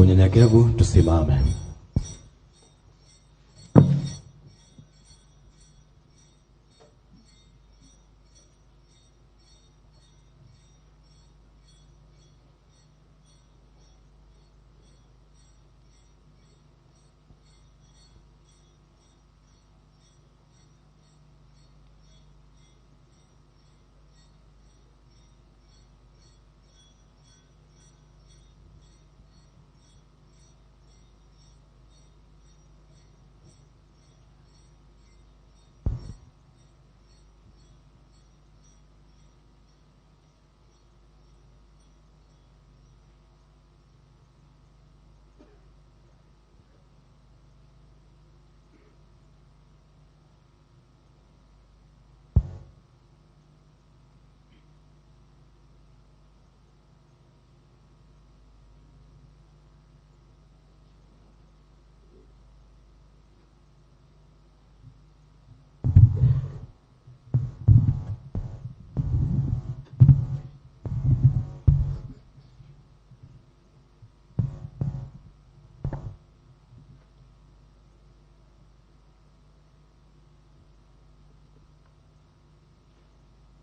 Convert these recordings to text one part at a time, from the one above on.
unyenyekevu tusimame.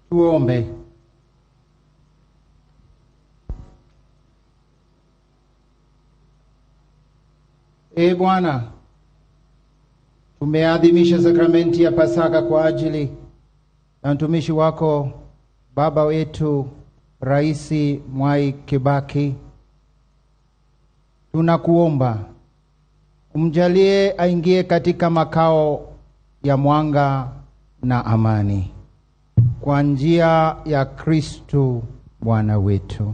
Tuombe. Ee Bwana, tumeadhimisha sakramenti ya Pasaka kwa ajili ya mtumishi wako baba wetu Rais Mwai Kibaki. Tunakuomba umjalie aingie katika makao ya mwanga na amani, kwa njia ya Kristo Bwana wetu.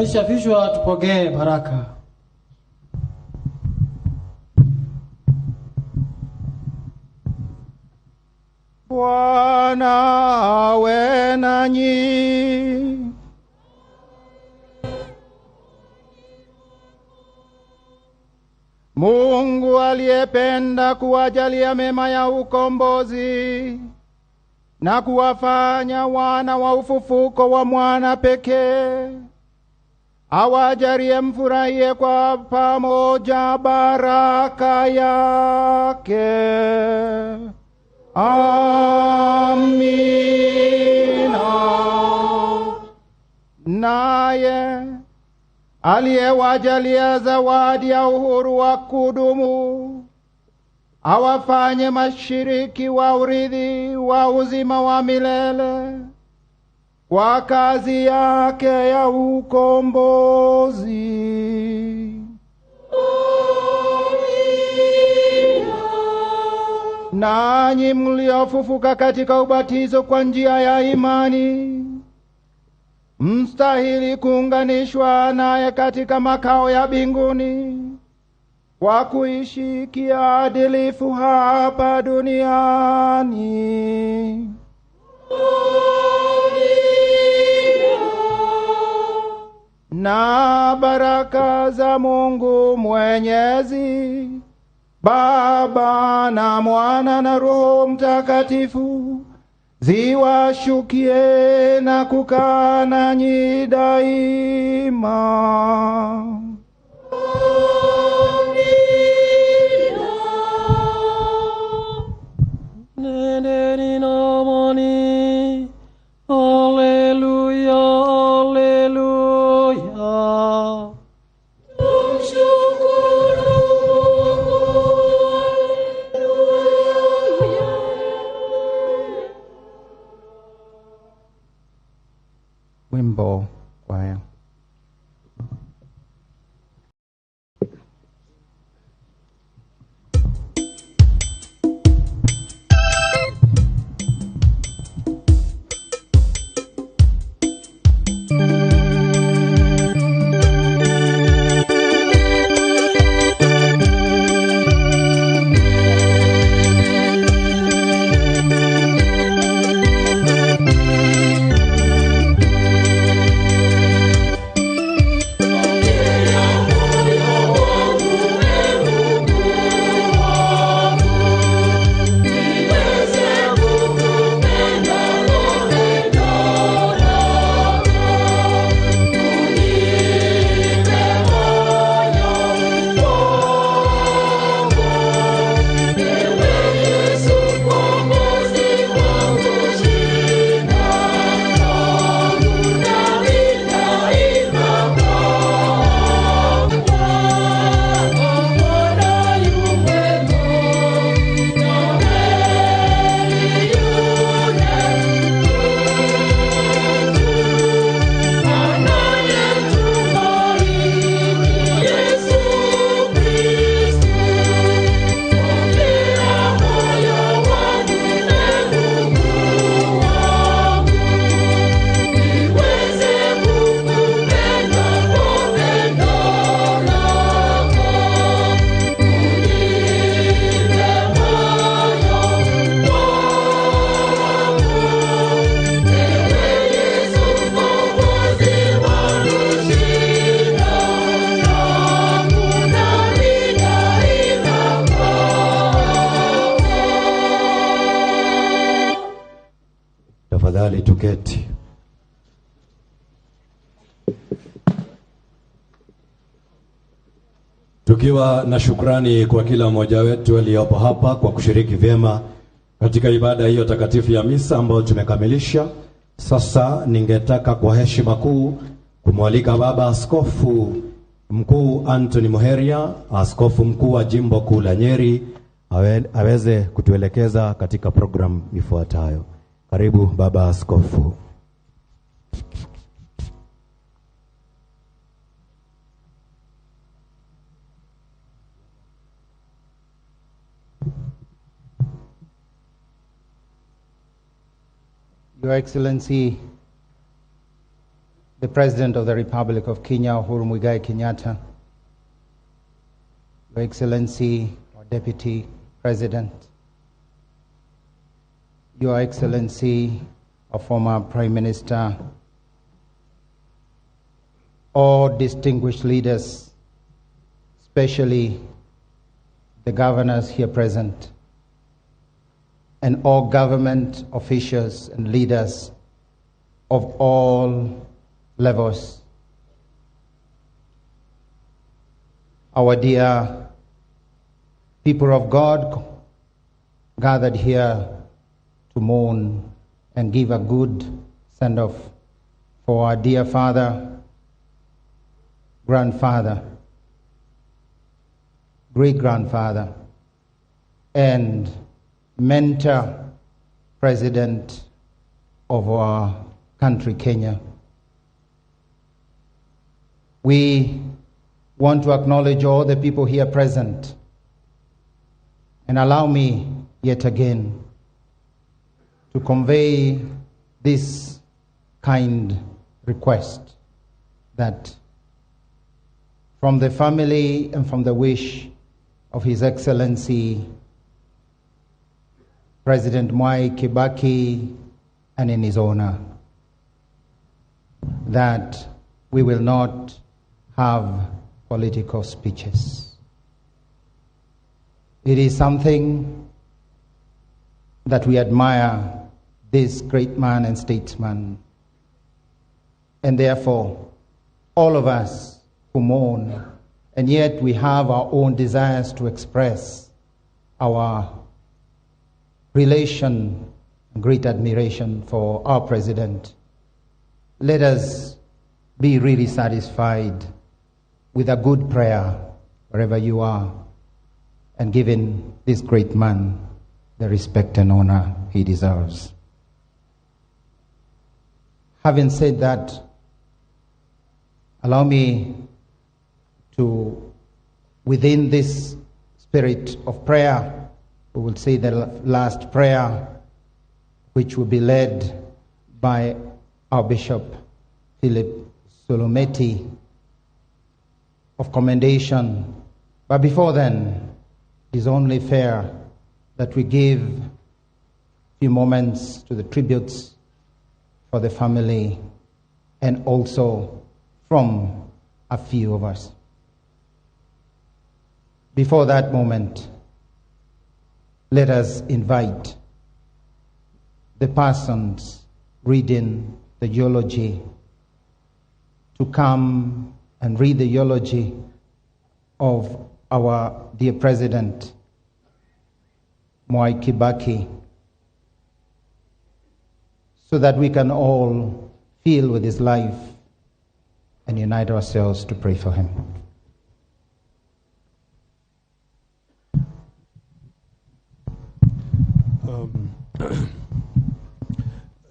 Ameshafishwa, tupokee baraka. Bwana awe nanyi. Mungu aliyependa kuwajalia mema ya ukombozi na kuwafanya wana wa ufufuko wa mwana pekee, awajalie mfurahie kwa pamoja baraka yake. Amina. Naye aliyewajalia zawadi ya uhuru wa kudumu, awafanye mashiriki wa urithi wa uzima wa milele kwa kazi yake ya ukombozi. Nanyi mliofufuka katika ubatizo kwa njia ya imani, mstahili kuunganishwa naye katika makao ya mbinguni kwa kuishi kiadilifu hapa duniani. Na baraka za Mungu Mwenyezi, Baba na Mwana na Roho Mtakatifu ziwashukie na kukaa nanyi daima. Nendeni na amani. Haleluya, haleluya. Wimbo kwaya. Tafadhali tuketi. Tukiwa na shukrani kwa kila mmoja wetu aliyopo hapa kwa kushiriki vyema katika ibada hiyo takatifu ya misa ambayo tumekamilisha. Sasa ningetaka kwa heshima kuu kumwalika Baba Askofu Mkuu Anthony Muheria, askofu mkuu wa Jimbo Kuu la Nyeri, aweze kutuelekeza katika programu ifuatayo. Karibu Baba Askofu. Your Excellency, the President of the Republic of Kenya, Uhuru Muigai Kenyatta, Your Excellency, our Deputy President, Your Excellency, our former Prime Minister, all distinguished leaders, especially the governors here present, and all government officials and leaders of all levels. Our dear people of God gathered here to mourn and give a good send-off for our dear father, grandfather, great-grandfather, and mentor president of our country, Kenya. We want to acknowledge all the people here present, and allow me yet again to convey this kind request that from the family and from the wish of His Excellency President Mwai Kibaki, and in his honor, that we will not have political speeches. It is something that we admire this great man and statesman, and therefore all of us who mourn, and yet we have our own desires to express our relation, great admiration for our president. Let us be really satisfied with a good prayer wherever you are, and giving this great man the respect and honor he deserves. Having said that, allow me to, within this spirit of prayer, we will say the last prayer, which will be led by our Bishop Philip Sulumeti of commendation. But before then, it is only fair that we give a few moments to the tributes for the family and also from a few of us. Before that moment, let us invite the persons reading the eulogy to come and read the eulogy of our dear President, Mwai Kibaki, so that we can all feel with his life and unite ourselves to pray for him.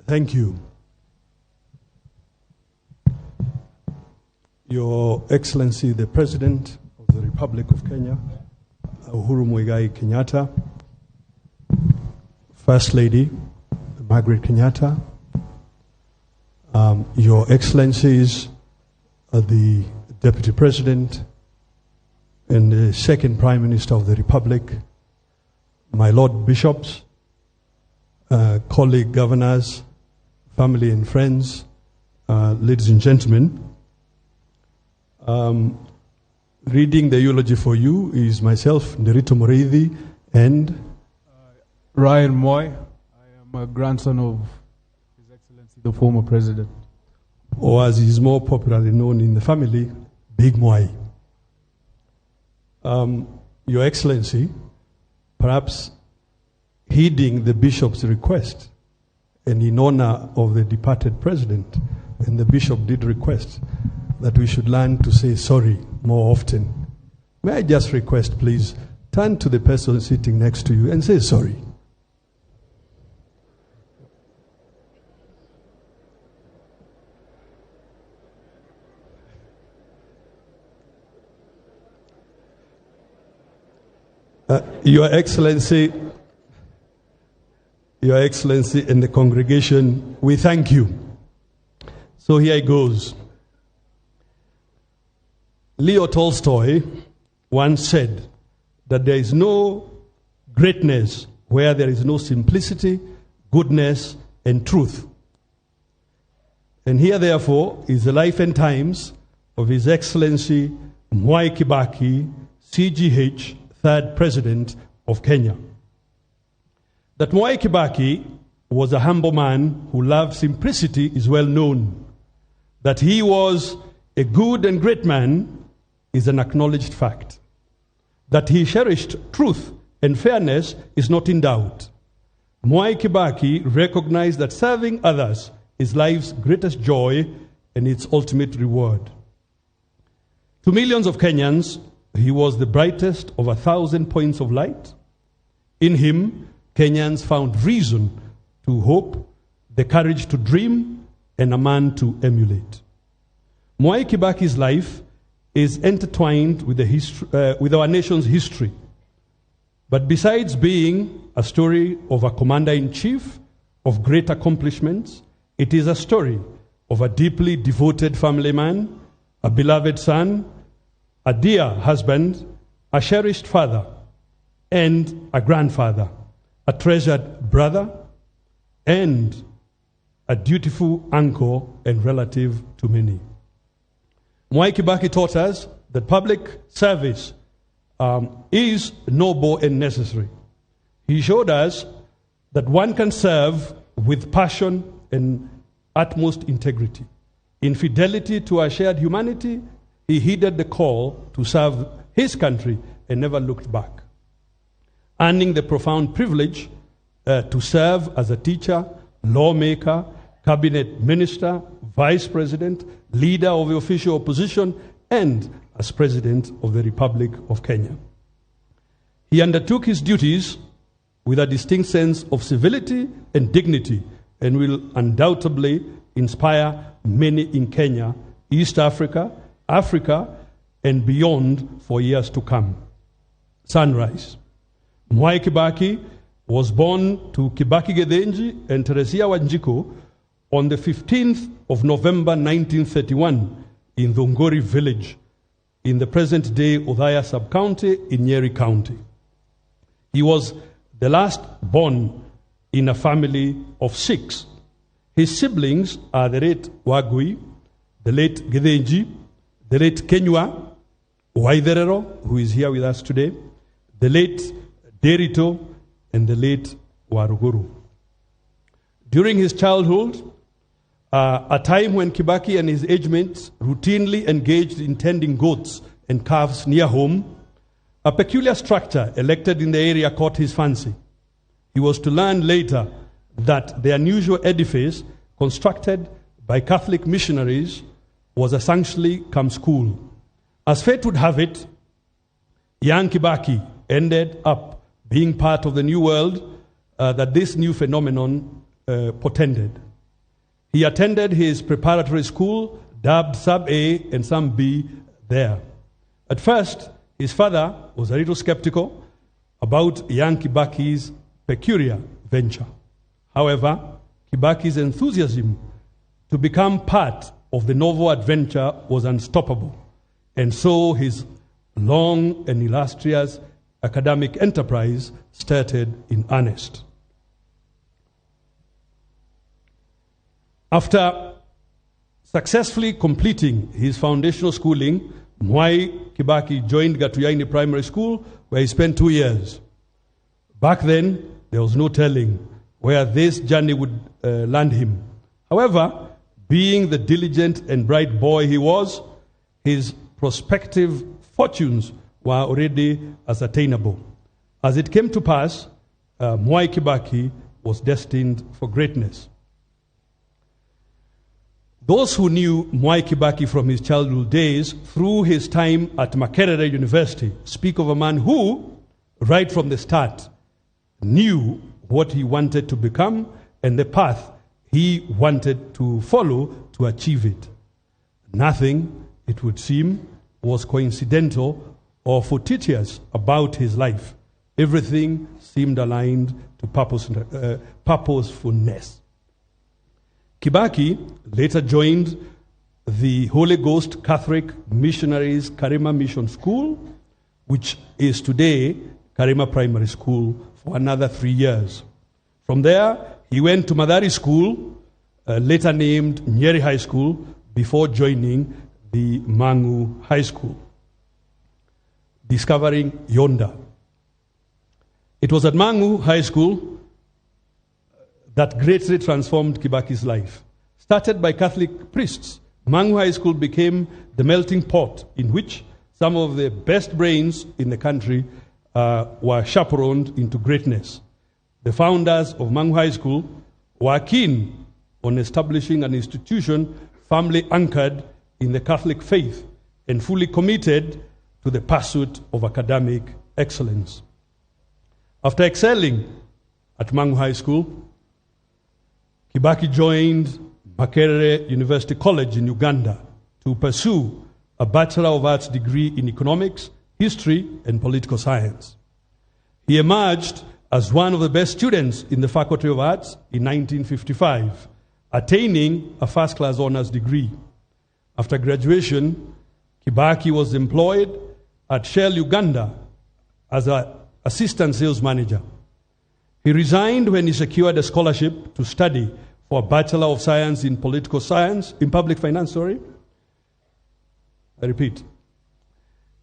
Thank you. Your Excellency, the President of the Republic of Kenya, Uhuru Muigai Kenyatta, First Lady Margaret Kenyatta, Your Excellencies, the Deputy President and the Second Prime Minister of the Republic, my Lord Bishops, colleague governors, family and friends, ladies and gentlemen, reading the eulogy for you is myself, Ndiritu Muriithi, and Ryan Moi. I am a grandson of His Excellency, the former president. Or as he is more popularly known in the family, Big Mwai. Your Excellency, perhaps heeding the bishop's request and in honor of the departed president, and the bishop did request that we should learn to say sorry more often. May I just request, please, turn to the person sitting next to you and say sorry. Your Excellency, Your Excellency and the congregation, we thank you. So here it goes. Leo Tolstoy once said that there is no greatness where there is no simplicity, goodness, and truth. And here, therefore, is the life and times of His Excellency Mwai Kibaki, CGH, third President of Kenya. That Mwai Kibaki was a humble man who loved simplicity is well known. That he was a good and great man is an acknowledged fact. That he cherished truth and fairness is not in doubt. Mwai Kibaki recognized that serving others is life's greatest joy and its ultimate reward. To millions of Kenyans, he was the brightest of 1,000 points of light. In him, Kenyans found reason to hope, the courage to dream, and a man to emulate. Mwai Kibaki's life is intertwined with, with our nation's history. But besides being a story of a commander-in-chief of great accomplishments, it is a story of a deeply devoted family man, a beloved son, a dear husband, a cherished father, and a grandfather, a treasured brother, and a dutiful uncle and relative to many. Mwai Kibaki taught us that public service is noble and necessary. He showed us that one can serve with passion and utmost integrity. In fidelity to our shared humanity, he heeded the call to serve his country and never looked back, earning the profound privilege to serve as a teacher, lawmaker, cabinet minister, vice president, leader of the official opposition, and as president of the Republic of Kenya. He undertook his duties with a distinct sense of civility and dignity, and will undoubtedly inspire many in Kenya, East Africa, Africa, and beyond for years to come. Sunrise. Mwai Kibaki was born to Kibaki Gethenji and Teresia Wanjiku on the 15th of November 1931 in Thongori village in the present-day Othaya sub-county in Nyeri County. He was the last born in a family of 6. His siblings are the late Wagui, the late Gethenji, the late Kenywa Waitherero, who is here with us today, the late Derito, and the late Waruguru. During his childhood, a time when Kibaki and his age mates routinely engaged in tending goats and calves near home, a peculiar structure elected in the area caught his fancy. He was to learn later that the unusual edifice constructed by Catholic missionaries was a sanctuary cum school. As fate would have it, young Kibaki ended up being part of the new world that this new phenomenon portended. He attended his preparatory school, dubbed Sub A and Sub B there. At first, his father was a little skeptical about young Kibaki's peculiar venture. However, Kibaki's enthusiasm to become part of the novel adventure was unstoppable, and so his long and illustrious academic enterprise started in earnest. After successfully completing his foundational schooling, Mwai Kibaki joined Gatuyaini Primary School, where he spent 2 years. Back then, there was no telling where this journey would land him. However, being the diligent and bright boy he was, his prospective fortunes were already ascertainable. As it came to pass, Mwai Kibaki was destined for greatness. Those who knew Mwai Kibaki from his childhood days through his time at Makerere University speak of a man who, right from the start, knew what he wanted to become and the path he wanted to follow to achieve it. Nothing, it would seem, was coincidental or fortuitous about his life. Everything seemed aligned to purposefulness. Kibaki later joined the Holy Ghost Catholic Missionaries Karima Mission School, which is today Karima Primary School, for another 3 years. From there, he went to Mathari School, later named Nyeri High School, before joining the Mangu High School. Discovering Yonda. It was at Mangu High School that greatly transformed Kibaki's life. Started by Catholic priests, Mangu High School became the melting pot in which some of the best brains in the country were chaperoned into greatness. The founders of Mangu High School were keen on establishing an institution firmly anchored in the Catholic faith and fully committed to the pursuit of academic excellence. After excelling at Mangu High School, Kibaki joined Makerere University College in Uganda to pursue a Bachelor of Arts degree in economics, history, and political science. He emerged as one of the best students in the Faculty of Arts in 1955, attaining a first-class honors degree. After graduation, Kibaki was employed at Shell Uganda as an assistant sales manager. He resigned when he secured a scholarship to study for a Bachelor of Science in Political Science, in Public Finance, sorry. I repeat.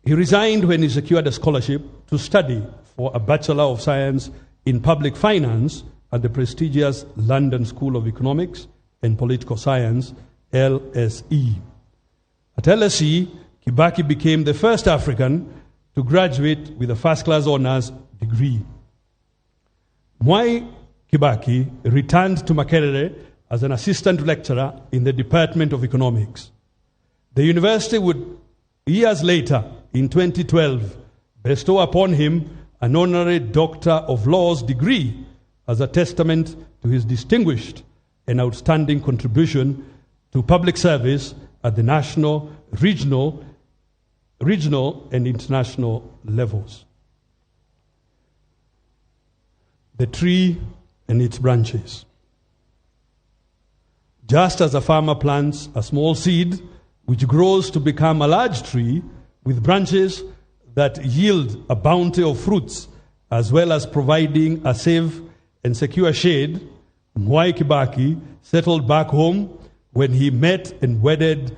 He resigned when he secured a scholarship to study for a Bachelor of Science in Public Finance at the prestigious London School of Economics and Political Science, LSE. At LSE, Kibaki became the first African to graduate with a first-class honors degree. Mwai Kibaki returned to Makerere as an assistant lecturer in the Department of Economics. The university would, years later, in 2012, bestow upon him an honorary Doctor of Laws degree as a testament to his distinguished and outstanding contribution to public service at the national, regional, and international levels. The tree and its branches. Just as a farmer plants a small seed which grows to become a large tree with branches that yield a bounty of fruits, as well as providing a safe and secure shade, Mwai Kibaki settled back home when he met and wedded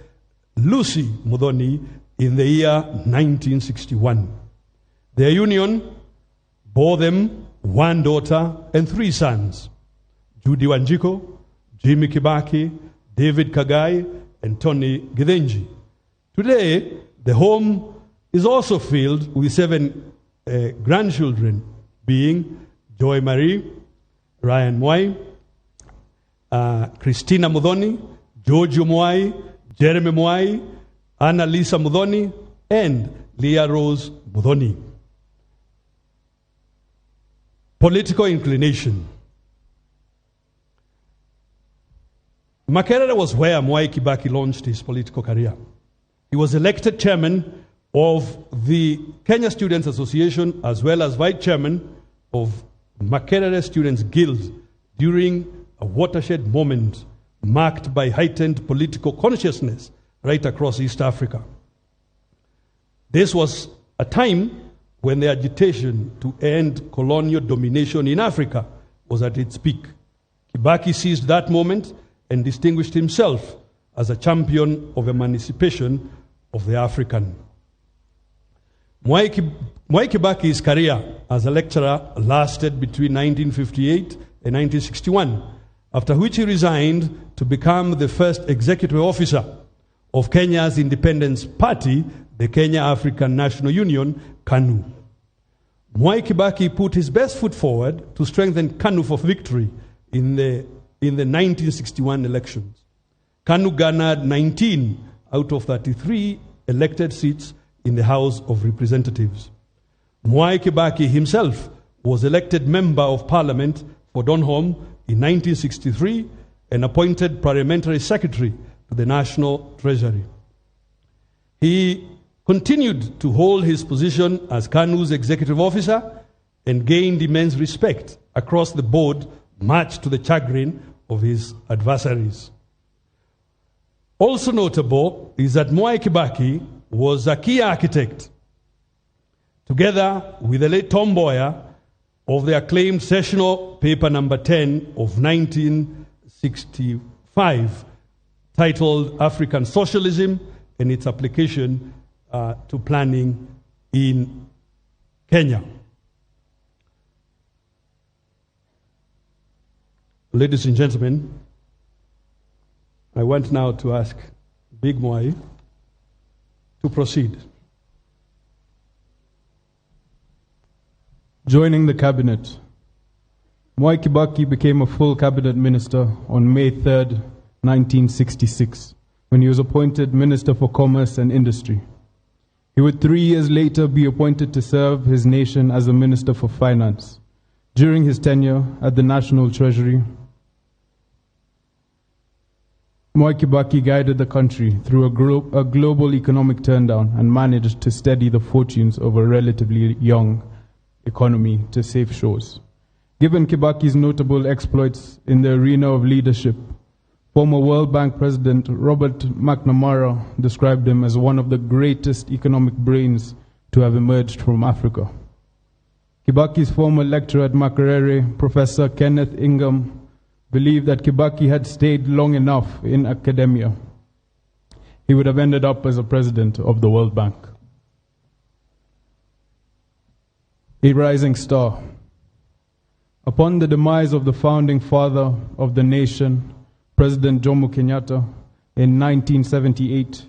Lucy Muthoni in the year 1961. Their union bore them one daughter and three sons, Judy Wanjiku, Jimmy Kibaki, David Kagai, and Tony Githinji. Today, the home is also filled with 7 grandchildren, being Joy Marie, Ryan Mwai, Christina Muthoni, Giorgio Mwai, Jeremy Mwai, Anna Lisa Muthoni, and Leah Rose Muthoni. Political inclination. Makerere was where Mwai Kibaki launched his political career. He was elected chairman of the Kenya Students Association as well as vice chairman of Makerere Students Guild during a watershed moment marked by heightened political consciousness right across East Africa. This was a time when the agitation to end colonial domination in Africa was at its peak. Kibaki seized that moment and distinguished himself as a champion of emancipation of the African. Mwai Kibaki's career as a lecturer lasted between 1958 and 1961, after which he resigned to become the first executive officer of Kenya's Independence Party, the Kenya African National Union, KANU. Mwai Kibaki put his best foot forward to strengthen KANU for victory in the 1961 elections. KANU garnered 19 out of 33 elected seats in the House of Representatives. Mwai Kibaki himself was elected Member of Parliament for Donholm in 1963 and appointed Parliamentary Secretary to the National Treasury. He continued to hold his position as KANU's executive officer and gained immense respect across the board, much to the chagrin of his adversaries. Also notable is that Mwai Kibaki was a key architect, together with the late Tom Mboya, of the acclaimed sessional paper number 10 of 1965, titled African Socialism and Its Application to Planning in Kenya. Ladies and gentlemen, I want now to ask Big Mwai to proceed. Joining the cabinet. Mwai Kibaki became a full cabinet minister on May 3rd, 1966, when he was appointed Minister for Commerce and Industry. He would 3 years later be appointed to serve his nation as a Minister for Finance. During his tenure at the National Treasury, Mwai Kibaki guided the country through a global economic turndown and managed to steady the fortunes of a relatively young economy to safe shores. Given Kibaki's notable exploits in the arena of leadership, former World Bank President Robert McNamara described him as one of the greatest economic brains to have emerged from Africa. Kibaki's former lecturer at Makerere, Professor Kenneth Ingham, believed that Kibaki had stayed long enough in academia, he would have ended up as a president of the World Bank. A rising star. Upon the demise of the founding father of the nation, President Jomo Kenyatta, in 1978,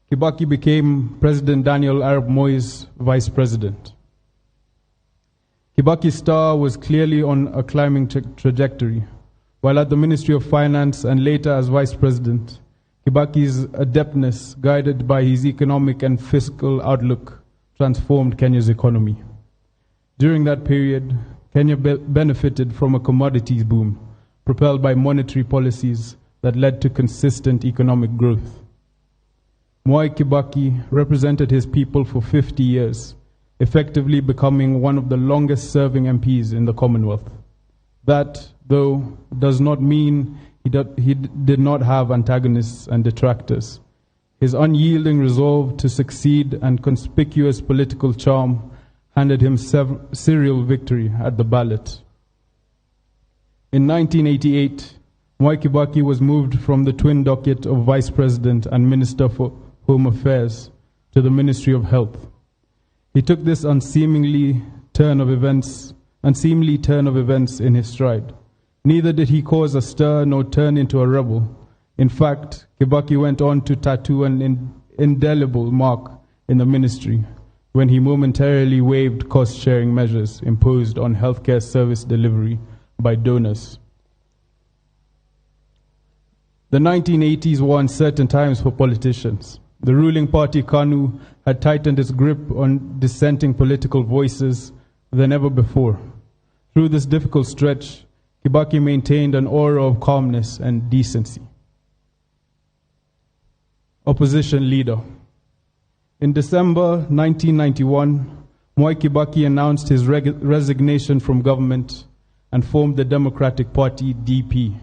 Kibaki became President Daniel Arap Moi's vice president. Kibaki's star was clearly on a climbing trajectory. While at the Ministry of Finance and later as vice president, Kibaki's adeptness, guided by his economic and fiscal outlook, transformed Kenya's economy. During that period, Kenya benefited from a commodities boom, propelled by monetary policies that led to consistent economic growth. Mwai Kibaki represented his people for 50 years, effectively becoming one of the longest-serving MPs in the Commonwealth. That, though, does not mean he did not have antagonists and detractors. His unyielding resolve to succeed and conspicuous political charm handed him serial victory at the ballot. In 1988, Mwai Kibaki was moved from the twin docket of Vice President and Minister for Home Affairs to the Ministry of Health. He took this unseemly turn of events in his stride. Neither did he cause a stir nor turn into a rebel. In fact, Kibaki went on to tattoo an indelible mark in the ministry when he momentarily waived cost-sharing measures imposed on healthcare service delivery by donors. The 1980s were uncertain times for politicians. The ruling party, KANU, had tightened its grip on dissenting political voices than ever before. Through this difficult stretch, Kibaki maintained an aura of calmness and decency. Opposition leader. In December 1991, Mwai Kibaki announced his resignation from government and formed the Democratic Party, DP.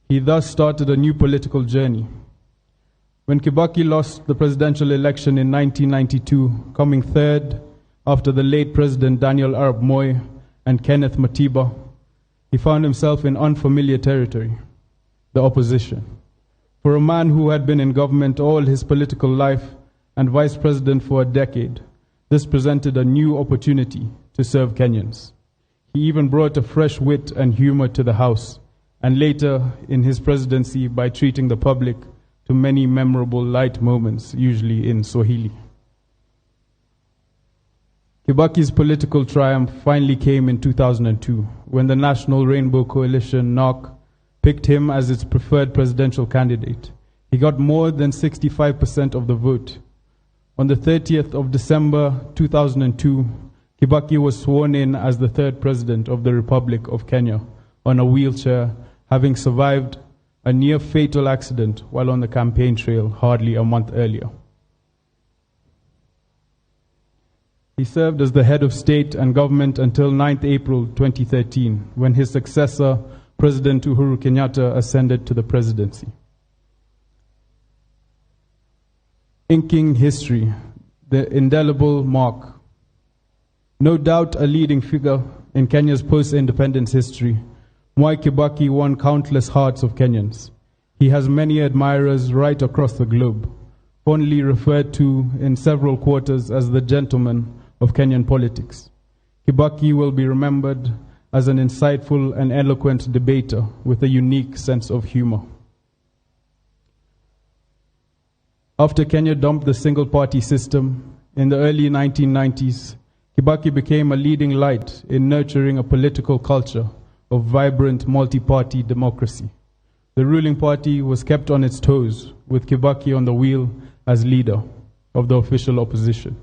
He thus started a new political journey. When Kibaki lost the presidential election in 1992, coming third after the late President Daniel Arap Moi and Kenneth Matiba, he found himself in unfamiliar territory, the opposition. For a man who had been in government all his political life and vice president for a decade, this presented a new opportunity to serve Kenyans. He even brought a fresh wit and humor to the House, and later in his presidency by treating the public to many memorable light moments, usually in Swahili. Kibaki's political triumph finally came in 2002, when the National Rainbow Coalition, NARC, picked him as its preferred presidential candidate. He got more than 65% of the vote. On the 30th of December 2002, Kibaki was sworn in as the third president of the Republic of Kenya on a wheelchair, having survived a near-fatal accident while on the campaign trail hardly a month earlier. He served as the head of state and government until 9th April 2013, when his successor, President Uhuru Kenyatta, ascended to the presidency. inking history, the indelible mark. No doubt a leading figure in Kenya's post-independence history, Mwai Kibaki won countless hearts of Kenyans. He has many admirers right across the globe, fondly referred to in several quarters as the gentleman of Kenyan politics. Kibaki will be remembered as an insightful and eloquent debater with a unique sense of humor. After Kenya dumped the single-party system in the early 1990s, Kibaki became a leading light in nurturing a political culture of vibrant multi-party democracy. The ruling party was kept on its toes, with Kibaki on the wheel as leader of the official opposition.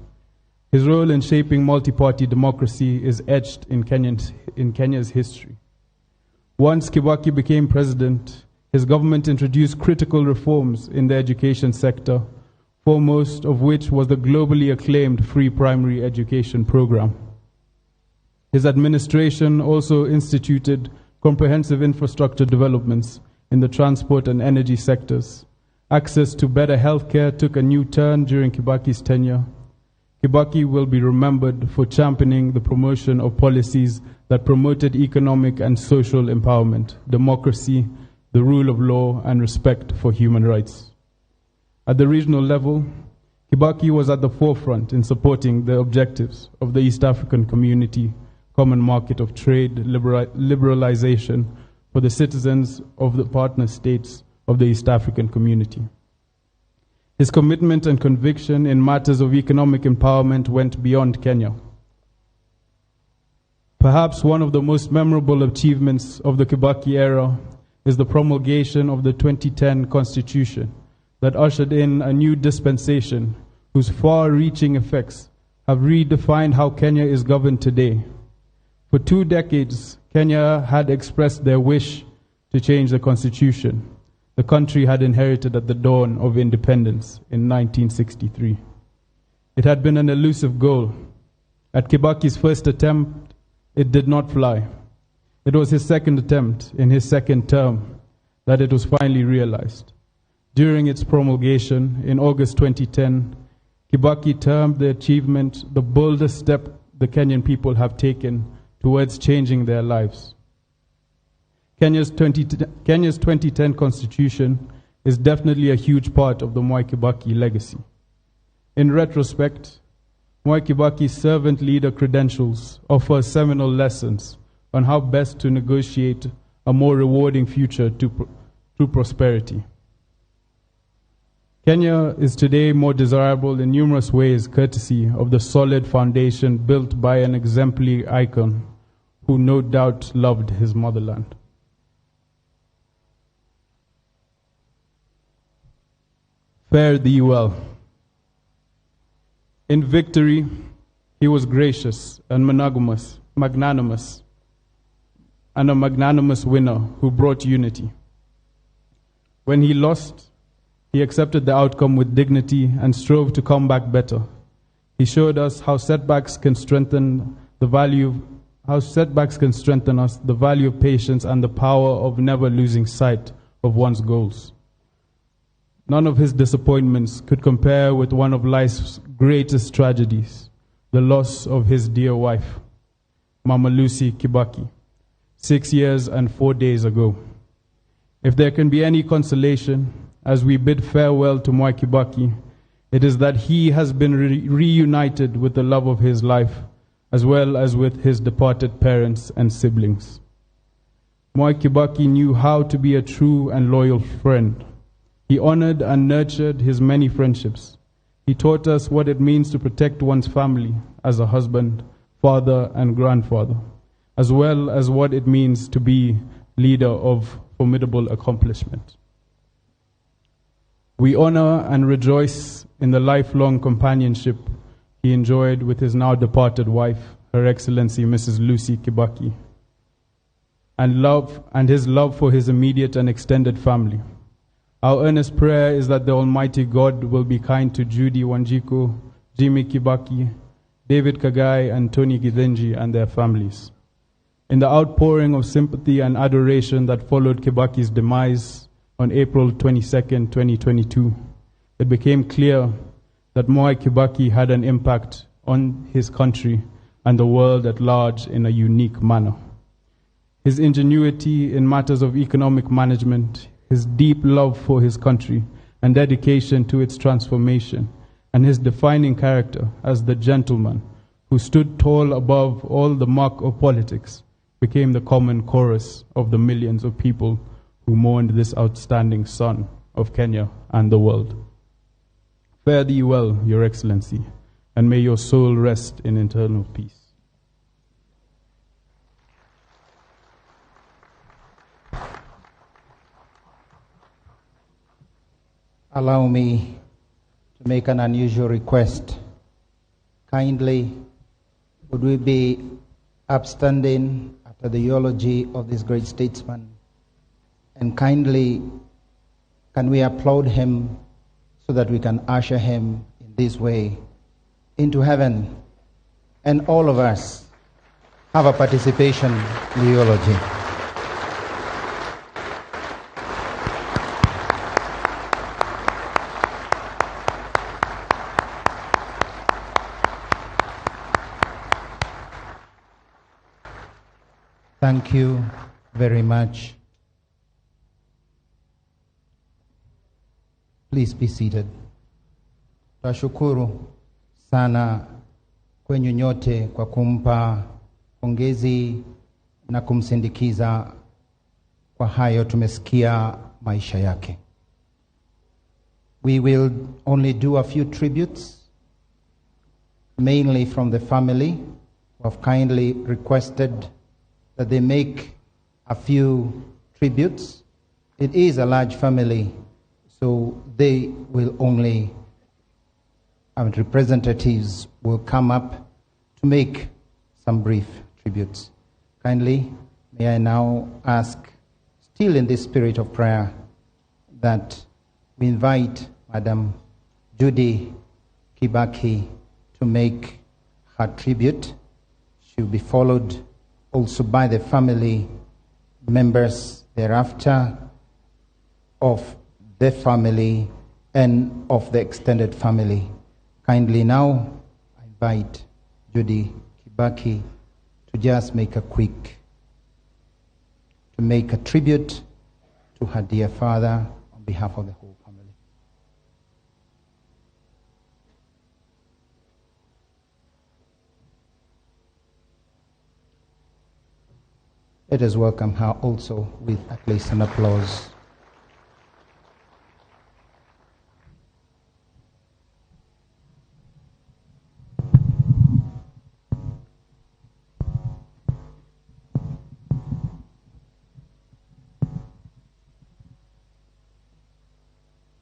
His role in shaping multi-party democracy is etched in Kenya's history. Once Kibaki became president, his government introduced critical reforms in the education sector, foremost of which was the globally acclaimed free primary education program. His administration also instituted comprehensive infrastructure developments in the transport and energy sectors. Access to better healthcare took a new turn during Kibaki's tenure. Kibaki will be remembered for championing the promotion of policies that promoted economic and social empowerment, democracy, the rule of law, and respect for human rights. At the regional level, Kibaki was at the forefront in supporting the objectives of the East African Community Common Market of Trade Liberalization for the citizens of the partner states of the East African Community. His commitment and conviction in matters of economic empowerment went beyond Kenya. Perhaps one of the most memorable achievements of the Kibaki era is the promulgation of the 2010 Constitution that ushered in a new dispensation whose far-reaching effects have redefined how Kenya is governed today. For 2 decades, Kenya had expressed their wish to change the constitution the country had inherited at the dawn of independence in 1963. It had been an elusive goal. At Kibaki's first attempt, it did not fly. It was his second attempt in his second term that it was finally realized. During its promulgation in August 2010, Kibaki termed the achievement the boldest step the Kenyan people have taken towards changing their lives. Kenya's 2010 constitution is definitely a huge part of the Mwai Kibaki legacy. In retrospect, Mwai Kibaki's servant leader credentials offer seminal lessons on how best to negotiate a more rewarding future through prosperity. Kenya is today more desirable in numerous ways courtesy of the solid foundation built by an exemplary icon who no doubt loved his motherland. Fare thee well. In victory, he was gracious and magnanimous, and a magnanimous winner who brought unity. When he lost, he accepted the outcome with dignity and strove to come back better. He showed us how setbacks can strengthen the value, how setbacks can strengthen us, the value of patience, and the power of never losing sight of one's goals. None of his disappointments could compare with one of life's greatest tragedies, the loss of his dear wife, Mama Lucy Kibaki, 6 years and 4 days ago. If there can be any consolation as we bid farewell to Mwai Kibaki, it is that he has been reunited with the love of his life, as well as with his departed parents and siblings. Mwai Kibaki knew how to be a true and loyal friend. He honored and nurtured his many friendships. He taught us what it means to protect one's family as a husband, father, and grandfather, as well as what it means to be leader of formidable accomplishment. We honor and rejoice in the lifelong companionship he enjoyed with his now departed wife, Her Excellency Mrs. Lucy Kibaki, and his love for his immediate and extended family. Our earnest prayer is that the Almighty God will be kind to Judy Wanjiku, Jimmy Kibaki, David Kagai, and Tony Githinji and their families. In the outpouring of sympathy and adoration that followed Kibaki's demise on April 22, 2022, it became clear that Mwai Kibaki had an impact on his country and the world at large in a unique manner. His ingenuity in matters of economic management, his deep love for his country and dedication to its transformation, and his defining character as the gentleman who stood tall above all the muck of politics became the common chorus of the millions of people who mourned this outstanding son of Kenya and the world. Fare thee well, Your Excellency, and may your soul rest in eternal peace. Allow me to make an unusual request. Kindly, would we be upstanding after the eulogy of this great statesman? And kindly, can we applaud him so that we can usher him in this way into heaven? And all of us have a participation in the eulogy. Thank you very much. Please be seated. Tashukuru sana kwenyu nyote kwa kumpa pongezi na kumsindikiza. Kwa hayo tumesikia maisha yake. We will only do a few tributes, mainly from the family who have kindly requested that they make a few tributes. It is a large family, so they will only, and representatives will come up to make some brief tributes. Kindly, may I now ask, still in this spirit of prayer, that we invite Madam Judy Kibaki to make her tribute. She will be followed also by the family members thereafter, of the family and of the extended family. Kindly now, I invite Judy Kibaki to just make a quick, to make a tribute to her dear father on behalf of the whole family. Let us welcome her also with at least an applause.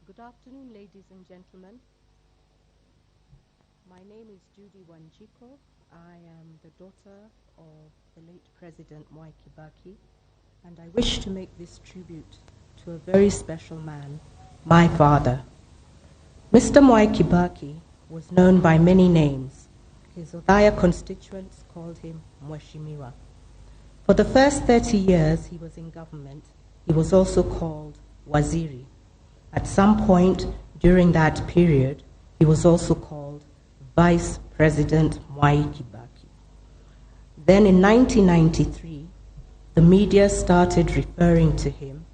Good afternoon, ladies and gentlemen. My name is Judy Wanjiku. I am the daughter of the late President Mwai Kibaki, and I wish to make this tribute to a very special man, my father. Mr. Mwai Kibaki was known by many names. His Othaya constituents called him Mheshimiwa. For the first 30 years he was in government, he was also called Waziri. At some point during that period, he was also called Vice President Mwai Kibaki. Then in 1993, the media started referring to him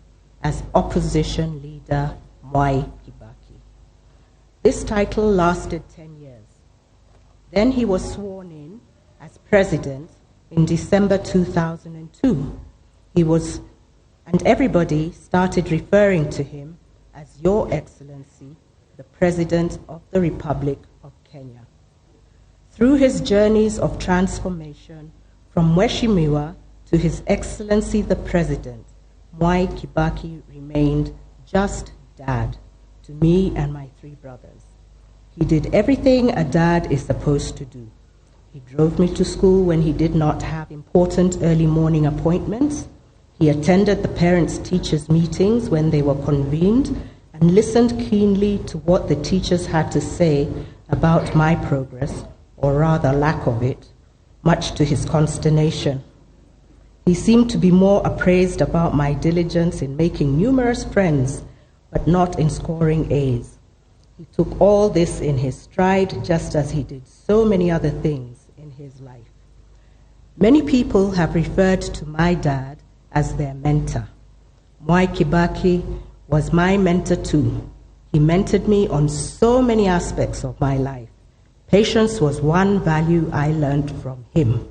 as Opposition Leader Mwai Kibaki. This title lasted 10 years. Then he was sworn in as president in December 2002. And everybody started referring to him as Your Excellency, the President of the Republic of Kenya. Through his journeys of transformation from Mheshimiwa to His Excellency the President, Mwai Kibaki remained just dad to me and my three brothers. He did everything a dad is supposed to do. He drove me to school when he did not have important early morning appointments. He attended the parents-teachers meetings when they were convened and listened keenly to what the teachers had to say about my progress, or rather lack of it, much to his consternation. He seemed to be more appraised about my diligence in making numerous friends, but not in scoring A's. He took all this in his stride, just as he did so many other things in his life. Many people have referred to my dad as their mentor. Mwai Kibaki was my mentor too. He mentored me on so many aspects of my life. Patience was one value I learned from him.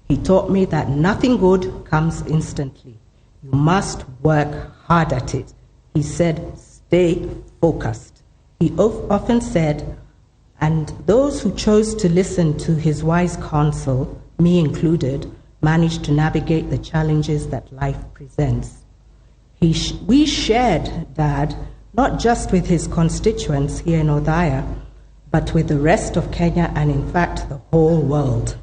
He taught me that nothing good comes instantly. You must work hard at it. He said, stay focused. He often said, and those who chose to listen to his wise counsel, me included, managed to navigate the challenges that life presents. We shared Dad, not just with his constituents here in Othaya, but with the rest of Kenya and, in fact, the whole world.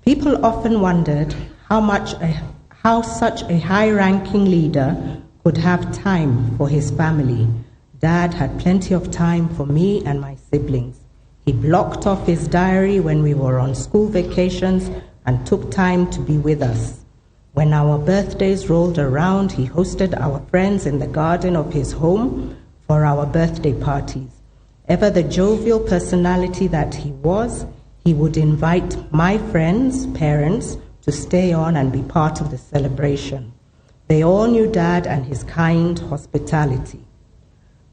People often wondered how such a high-ranking leader could have time for his family. Dad had plenty of time for me and my siblings. He blocked off his diary when we were on school vacations and took time to be with us. When our birthdays rolled around, he hosted our friends in the garden of his home for our birthday parties. Ever the jovial personality that he was, he would invite my friends' parents to stay on and be part of the celebration. They all knew Dad and his kind hospitality.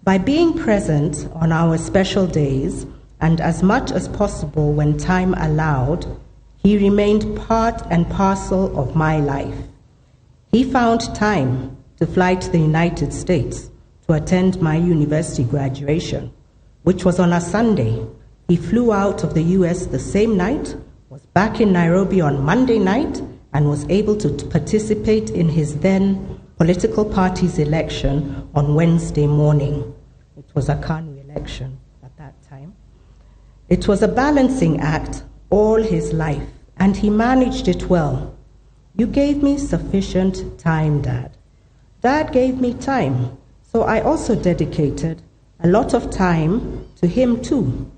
By being present on our special days, and as much as possible when time allowed, he remained part and parcel of my life. He found time to fly to the United States to attend my university graduation, which was on a Sunday. He flew out of the US the same night, was back in Nairobi on Monday night, and was able to participate in his then political party's election on Wednesday morning. It was a KANU election at that time. It was a balancing act all his life, and he managed it well. You gave me sufficient time, Dad. Dad gave me time, so I also dedicated a lot of time to him too.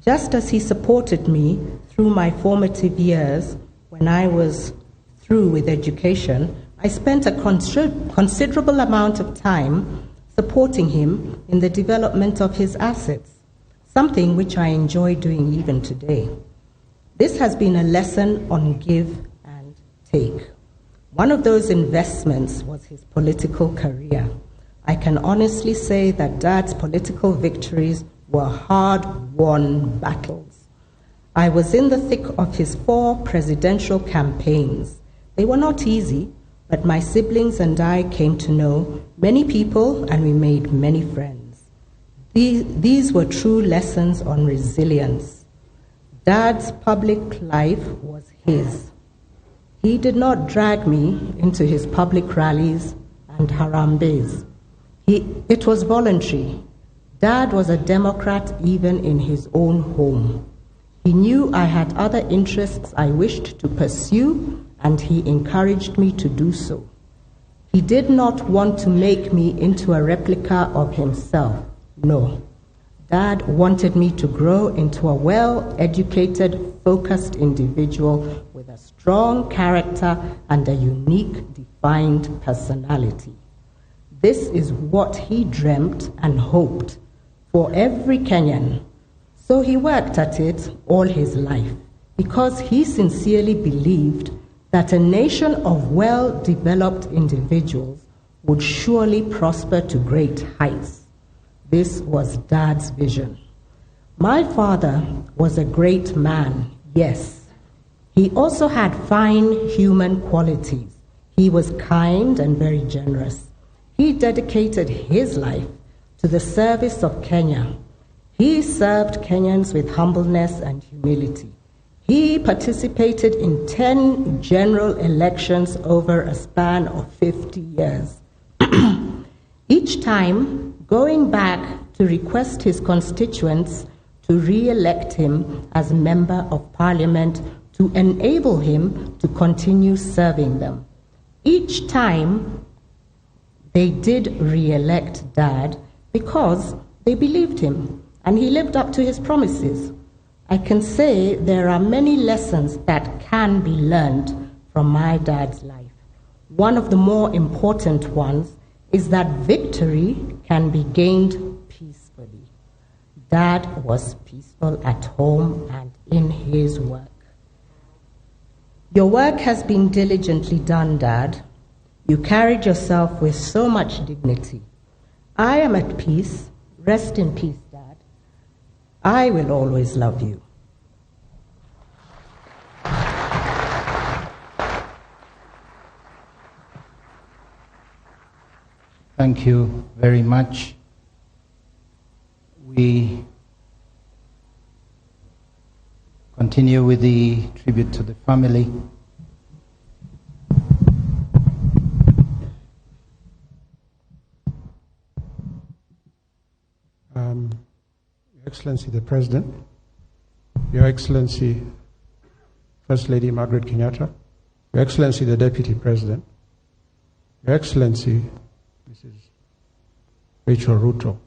Just as he supported me through my formative years when I was through with education, I spent a considerable amount of time supporting him in the development of his assets, something which I enjoy doing even today. This has been a lesson on give and take. One of those investments was his political career. I can honestly say that Dad's political victories were hard-won battles. I was in the thick of his 4 presidential campaigns. They were not easy, but my siblings and I came to know many people and we made many friends. These were true lessons on resilience. Dad's public life was his. He did not drag me into his public rallies and harambees. It was voluntary. Dad was a Democrat even in his own home. He knew I had other interests I wished to pursue, and he encouraged me to do so. He did not want to make me into a replica of himself. No. Dad wanted me to grow into a well-educated, focused individual with a strong character and a unique, defined personality. This is what he dreamt and hoped for every Kenyan. So he worked at it all his life because he sincerely believed that a nation of well-developed individuals would surely prosper to great heights. This was Dad's vision. My father was a great man, yes. He also had fine human qualities. He was kind and very generous. He dedicated his life to the service of Kenya. He served Kenyans with humbleness and humility. He participated in 10 general elections over a span of 50 years. Each time, going back to request his constituents to re-elect him as Member of Parliament to enable him to continue serving them. Each time, they did re-elect Dad because they believed him and he lived up to his promises. I can say there are many lessons that can be learned from my dad's life. One of the more important ones is that victory can be gained peacefully. Dad was peaceful at home and in his work. Your work has been diligently done, Dad. You carried yourself with so much dignity. I am at peace. Rest in peace, Dad. I will always love you. Thank you very much. We continue with the tribute to the family. Your Excellency the President, Your Excellency First Lady Margaret Kenyatta, Your Excellency the Deputy President, Your Excellency Mrs. Rachel Ruto,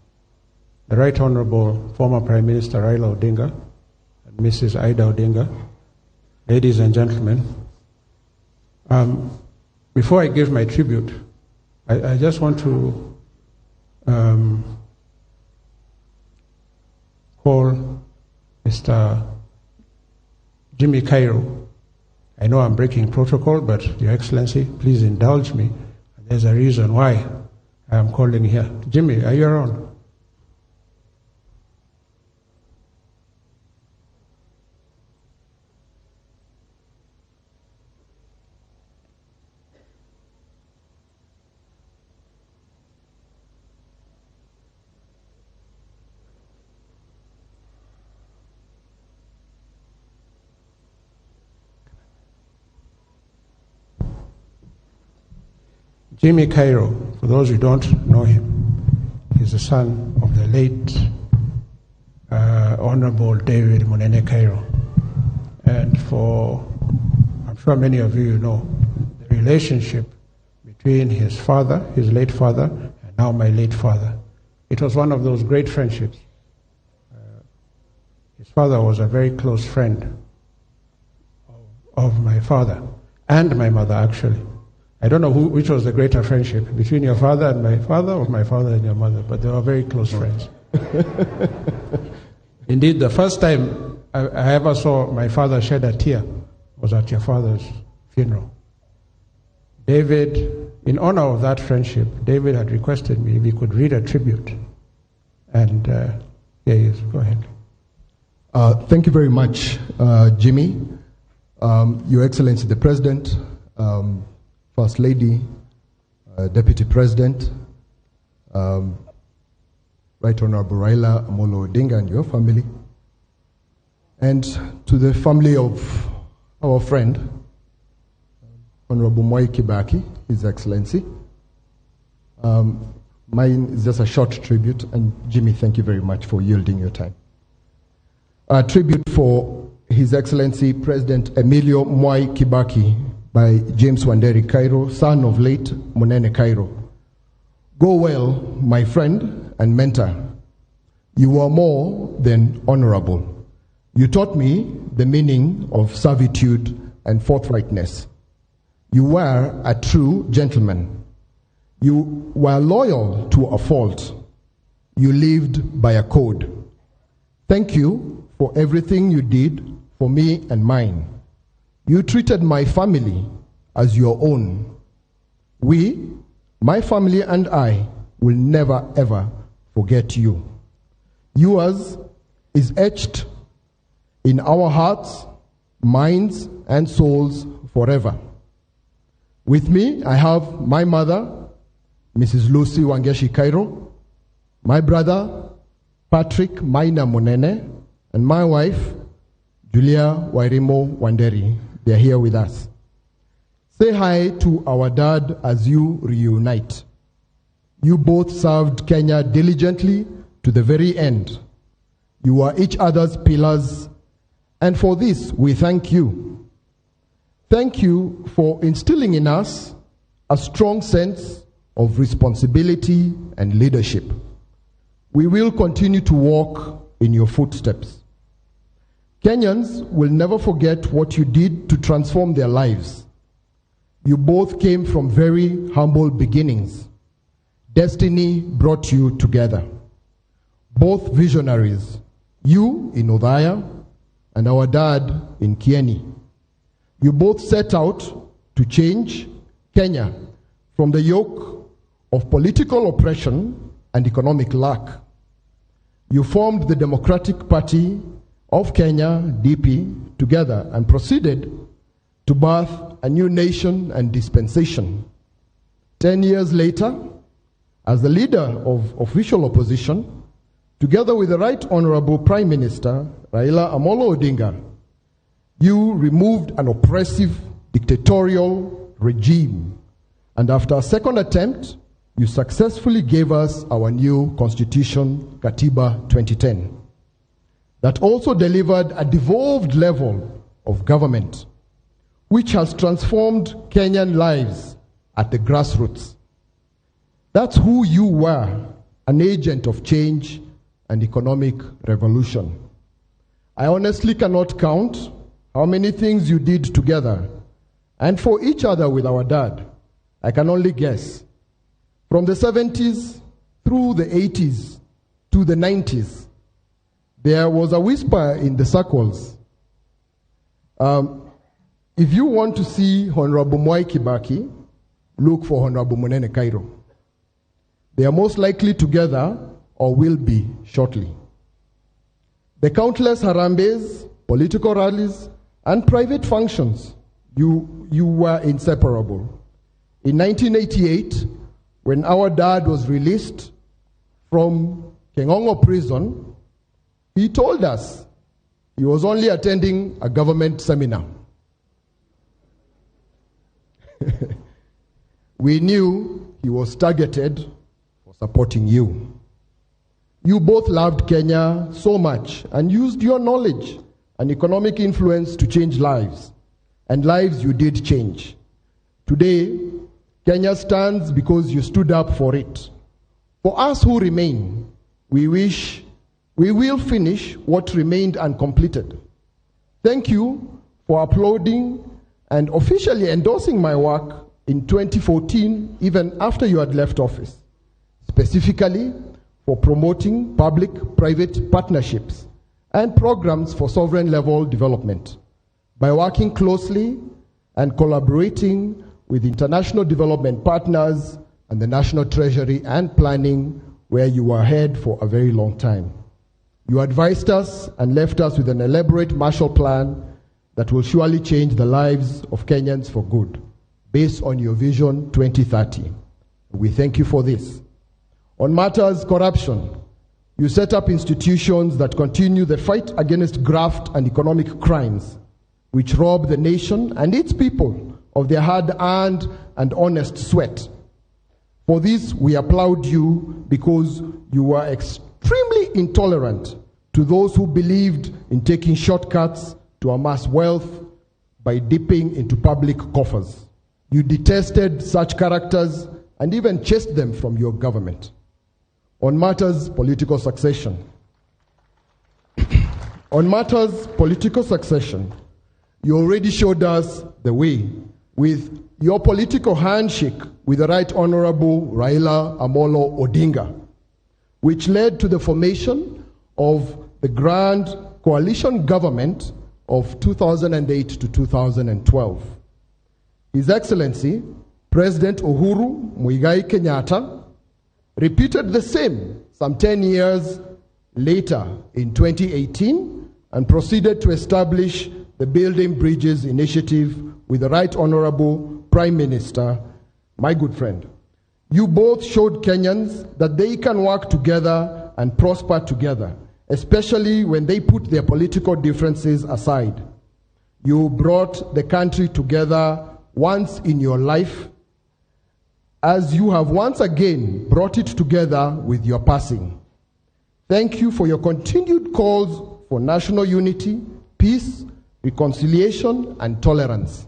the Right Honorable former Prime Minister Raila Odinga and Mrs. Ida Odinga, ladies and gentlemen, before I give my tribute, I just want to call Mr. Jimmy Cairo. I know I'm breaking protocol, but Your Excellency, please indulge me. There's a reason why I am calling here. Jimmy, are you around? Jimmy Cairo, for those who don't know him, is the son of the late Honorable David Munene Cairo. And for, I'm sure many of you know, the relationship between his father, his late father, and now my late father. It was one of those great friendships. His father was a very close friend of my father and my mother, actually. I don't know which was the greater friendship, between your father and my father or my father and your mother, but they were very close friends. Indeed, the first time I ever saw my father shed a tear was at your father's funeral. David, in honor of that friendship, David had requested me if he could read a tribute. And here he is. Go ahead. Thank you very much, Jimmy. Your Excellency the President, First Lady, Deputy President, Right Honorable Raila Amolo Odinga and your family, and to the family of our friend, Honorable Mwai Kibaki, His Excellency. Mine is just a short tribute, and Jimmy, thank you very much for yielding your time. A tribute for His Excellency President Emilio Mwai Kibaki by James Wanderi Cairo, son of late Munene Cairo. Go well, my friend and mentor. You are more than honorable. You taught me the meaning of servitude and forthrightness. You were a true gentleman. You were loyal to a fault. You lived by a code. Thank you for everything you did for me and mine. You treated my family as your own. We, my family and I, will never ever forget you. Yours is etched in our hearts, minds, and souls forever. With me, I have my mother, Mrs. Lucy Wangeshi Cairo, my brother, Patrick Maina Munene, and my wife, Julia Wairimo Wanderi. They are here with us. Say hi to our dad as you reunite. You both served Kenya diligently to the very end. You are each other's pillars, and for this we thank you. Thank you for instilling in us a strong sense of responsibility and leadership. We will continue to walk in your footsteps. Kenyans will never forget what you did to transform their lives. You both came from very humble beginnings. Destiny brought you together. both visionaries, you in Othaya and our dad in Kieni. You both set out to change Kenya from the yoke of political oppression and economic lack. You formed the Democratic Party of Kenya, DP, together and proceeded to birth a new nation and dispensation. 10 years later, as the leader of official opposition, together with the Right Honorable Prime Minister, Raila Amolo Odinga, you removed an oppressive dictatorial regime. And after a second attempt, you successfully gave us our new constitution, Katiba 2010, that also delivered a devolved level of government, which has transformed Kenyan lives at the grassroots. That's who you were, an agent of change and economic revolution. I honestly cannot count how many things you did together and for each other with our dad. I can only guess. From the 70s through the 80s to the 90s, there was a whisper in the circles. If you want to see Honorable Mwai Kibaki, look for Honorable Munene Kairu. They are most likely together or will be shortly. The countless harambees, political rallies, and private functions, you were inseparable. In 1988, when our dad was released from Kengongo prison, he told us he was only attending a government seminar. We knew he was targeted for supporting you. You both loved Kenya so much and used your knowledge and economic influence to change lives, and lives you did change. Today, Kenya stands because you stood up for it. For us who remain, we wish we will finish what remained uncompleted. Thank you for applauding and officially endorsing my work in 2014, even after you had left office, specifically for promoting public-private partnerships and programs for sovereign-level development by working closely and collaborating with international development partners and the National Treasury and Planning, where you were head for a very long time. You advised us and left us with an elaborate Marshall Plan that will surely change the lives of Kenyans for good, based on your Vision 2030. We thank you for this. On matters corruption, you set up institutions that continue the fight against graft and economic crimes, which rob the nation and its people of their hard-earned and honest sweat. For this, we applaud you because you were extremely intolerant to those who believed in taking shortcuts to amass wealth by dipping into public coffers. You detested such characters and even chased them from your government. On matters political succession, you already showed us the way with your political handshake with the Right Honorable Raila Amolo Odinga, which led to the formation of the Grand Coalition Government of 2008 to 2012. His Excellency, President Uhuru Muigai Kenyatta, repeated the same some 10 years later in 2018 and proceeded to establish the Building Bridges Initiative with the Right Honorable Prime Minister, my good friend. You both showed Kenyans that they can work together and prosper together, especially when they put their political differences aside. You brought the country together once in your life, as you have once again brought it together with your passing. Thank you for your continued calls for national unity, peace, reconciliation, and tolerance.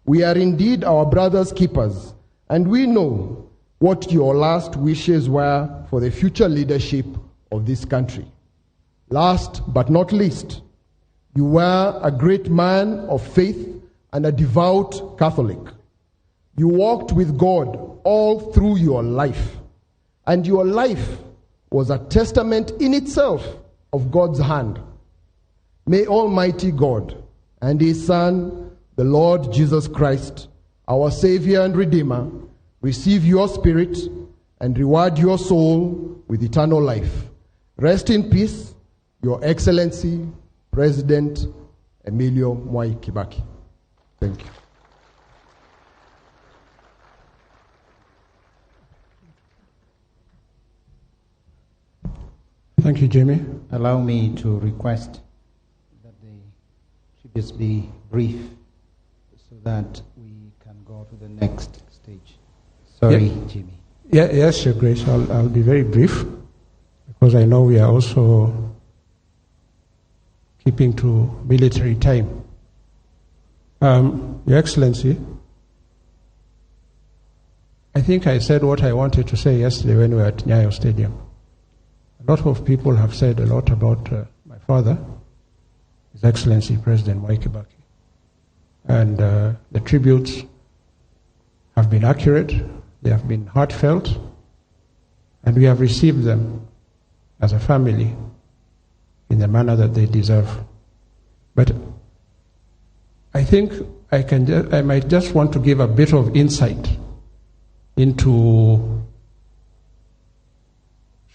We are indeed our brother's keepers, and we know what your last wishes were for the future leadership of this country. Last but not least, you were a great man of faith and a devout Catholic. You walked with God all through your life, and your life was a testament in itself of God's hand. May Almighty God and His Son, the Lord Jesus Christ, our Savior and Redeemer, receive your spirit and reward your soul with eternal life. Rest in peace, Your Excellency, President Emilio Mwai Kibaki. Thank you. Thank you, Jimmy. Allow me to request that the tributes be brief so that we can go to the next stage. Sorry, yeah. Jimmy. Yeah, yes, Your Grace. I'll be very brief because I know we are also keeping to military time. Your Excellency, I think I said what I wanted to say yesterday when we were at Nyayo Stadium. A lot of people have said a lot about my father, His Excellency President Mwai Kibaki. And the tributes have been accurate, they have been heartfelt, and we have received them as a family in the manner that they deserve. But I think I might just want to give a bit of insight into,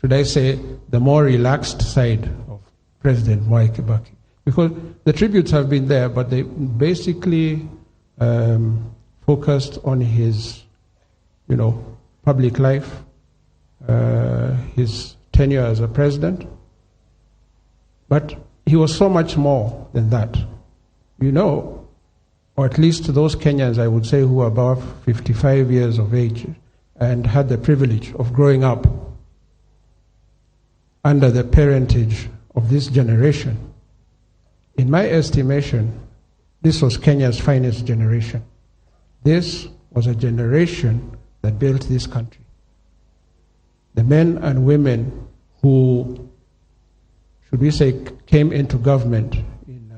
should I say, the more relaxed side of President Mwai Kibaki. Because the tributes have been there, but they basically focused on his, public life, his tenure as a president. But he was so much more than that. Or at least those Kenyans, I would say, who were above 55 years of age and had the privilege of growing up under the parentage of this generation. In my estimation, this was Kenya's finest generation. This was a generation that built this country. The men and women who, should we say, came into government in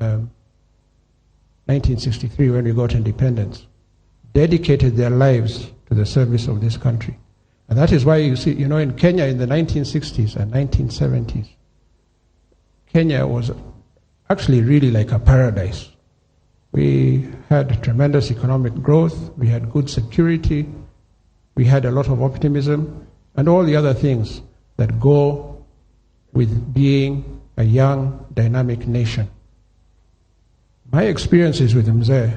1963 when we got independence, dedicated their lives to the service of this country. And that is why you see, in Kenya in the 1960s and 1970s, Kenya was actually really like a paradise. We had tremendous economic growth, we had good security, we had a lot of optimism, and all the other things that go with being a young, dynamic nation. My experiences with Mzee,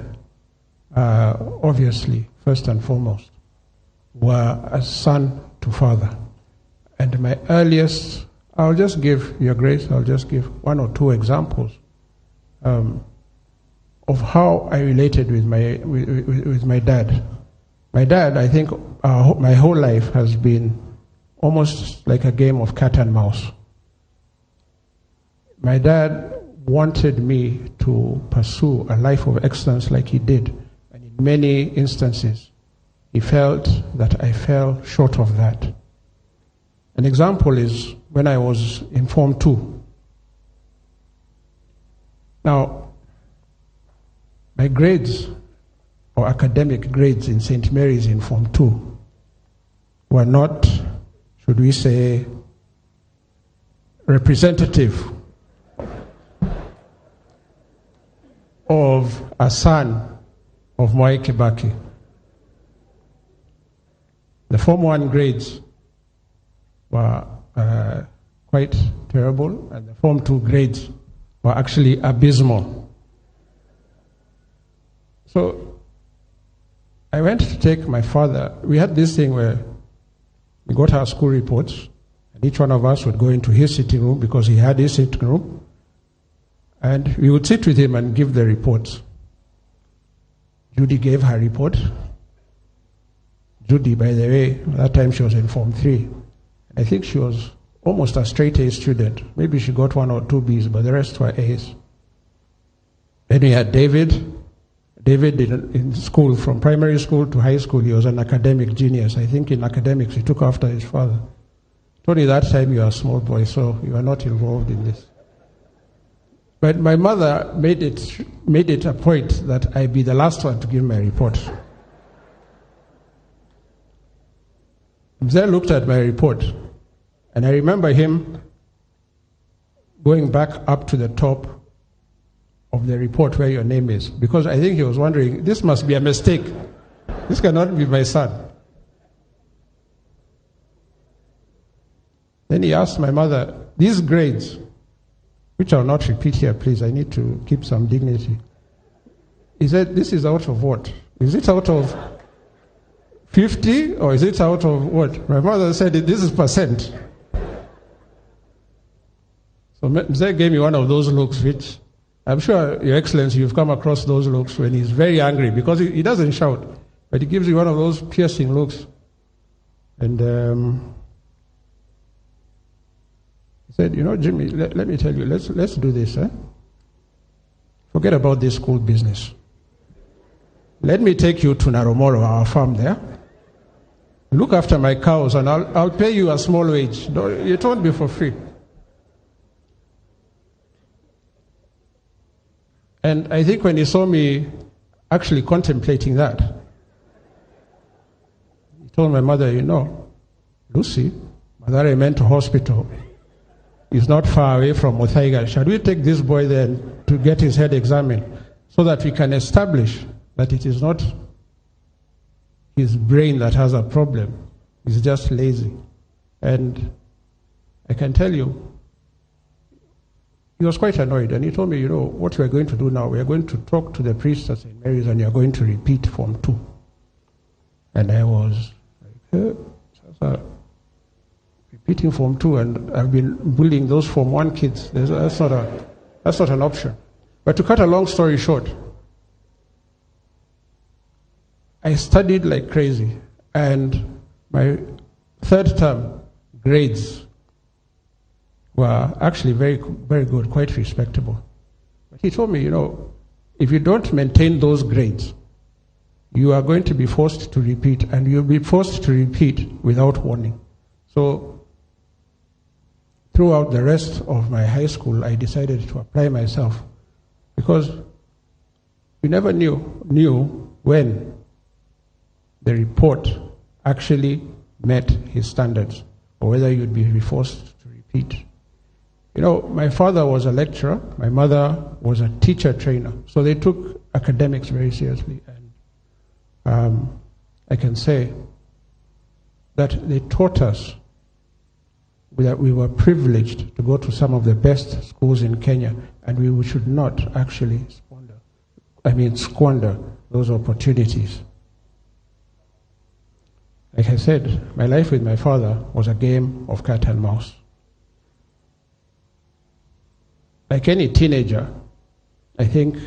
obviously, first and foremost, were as son to father. And my earliest, I'll just give, Your Grace, I'll just give one or two examples of how I related with my dad. My dad, I think, my whole life has been almost like a game of cat and mouse. My dad wanted me to pursue a life of excellence like he did. And in many instances, he felt that I fell short of that. An example is when I was in Form 2. Now, my grades, or academic grades in St. Mary's in Form 2, were not, should we say, representative of a son of Mwai Kibaki. The Form 1 grades were quite terrible, and the Form 2 grades were actually abysmal. So I went to take my father. We had this thing where we got our school reports, and each one of us would go into his sitting room because he had his sitting room, and we would sit with him and give the reports. Judy gave her report. Judy, by the way, at that time she was in Form 3. I think she was almost a straight A student. Maybe she got 1 or 2 Bs, but the rest were A's. Then we had David. David, in school, from primary school to high school, he was an academic genius. I think in academics he took after his father. Tony, that time you were a small boy, so you are not involved in this. But my mother made it a point that I be the last one to give my report. Mzee looked at my report And I remember him going back up to the top of the report where your name is, because I think he was wondering, this must be a mistake. This cannot be my son. Then he asked my mother, these grades, which I'll not repeat here, please, I need to keep some dignity. He said, this is out of what? Is it out of 50 or is it out of what? My mother said, this is percent. So Mzee gave me one of those looks, which I'm sure, Your Excellency, you've come across those looks when he's very angry, because he doesn't shout, but he gives you one of those piercing looks. And he said, you know, Jimmy, let me tell you, let's do this. Eh? Forget about this school business. Let me take you to Naromoro, our farm there. Look after my cows and I'll pay you a small wage. No, it won't be for free. And I think when he saw me actually contemplating that, he told my mother, you know, Lucy, Mathare Mental Hospital is not far away from Muthaiga. Shall we take this boy then to get his head examined so that we can establish that it is not his brain that has a problem. He's just lazy. And I can tell you, he was quite annoyed, and he told me, you know, what we are going to do now, we are going to talk to the priest at St. Mary's and you are going to repeat Form 2. And I was like, repeating Form 2, and I've been bullying those Form 1 kids. That's not an option. But to cut a long story short, I studied like crazy, and my third term grades were actually very, very good, quite respectable. But he told me, you know, if you don't maintain those grades, you are going to be forced to repeat, and you'll be forced to repeat without warning. So throughout the rest of my high school, I decided to apply myself, because you never knew when the report actually met his standards, or whether you'd be forced to repeat. You know, my father was a lecturer, my mother was a teacher trainer, so they took academics very seriously. And I can say that they taught us that we were privileged to go to some of the best schools in Kenya, and we should not actually squander those opportunities. Like I said, my life with my father was a game of cat and mouse. Like any teenager, I think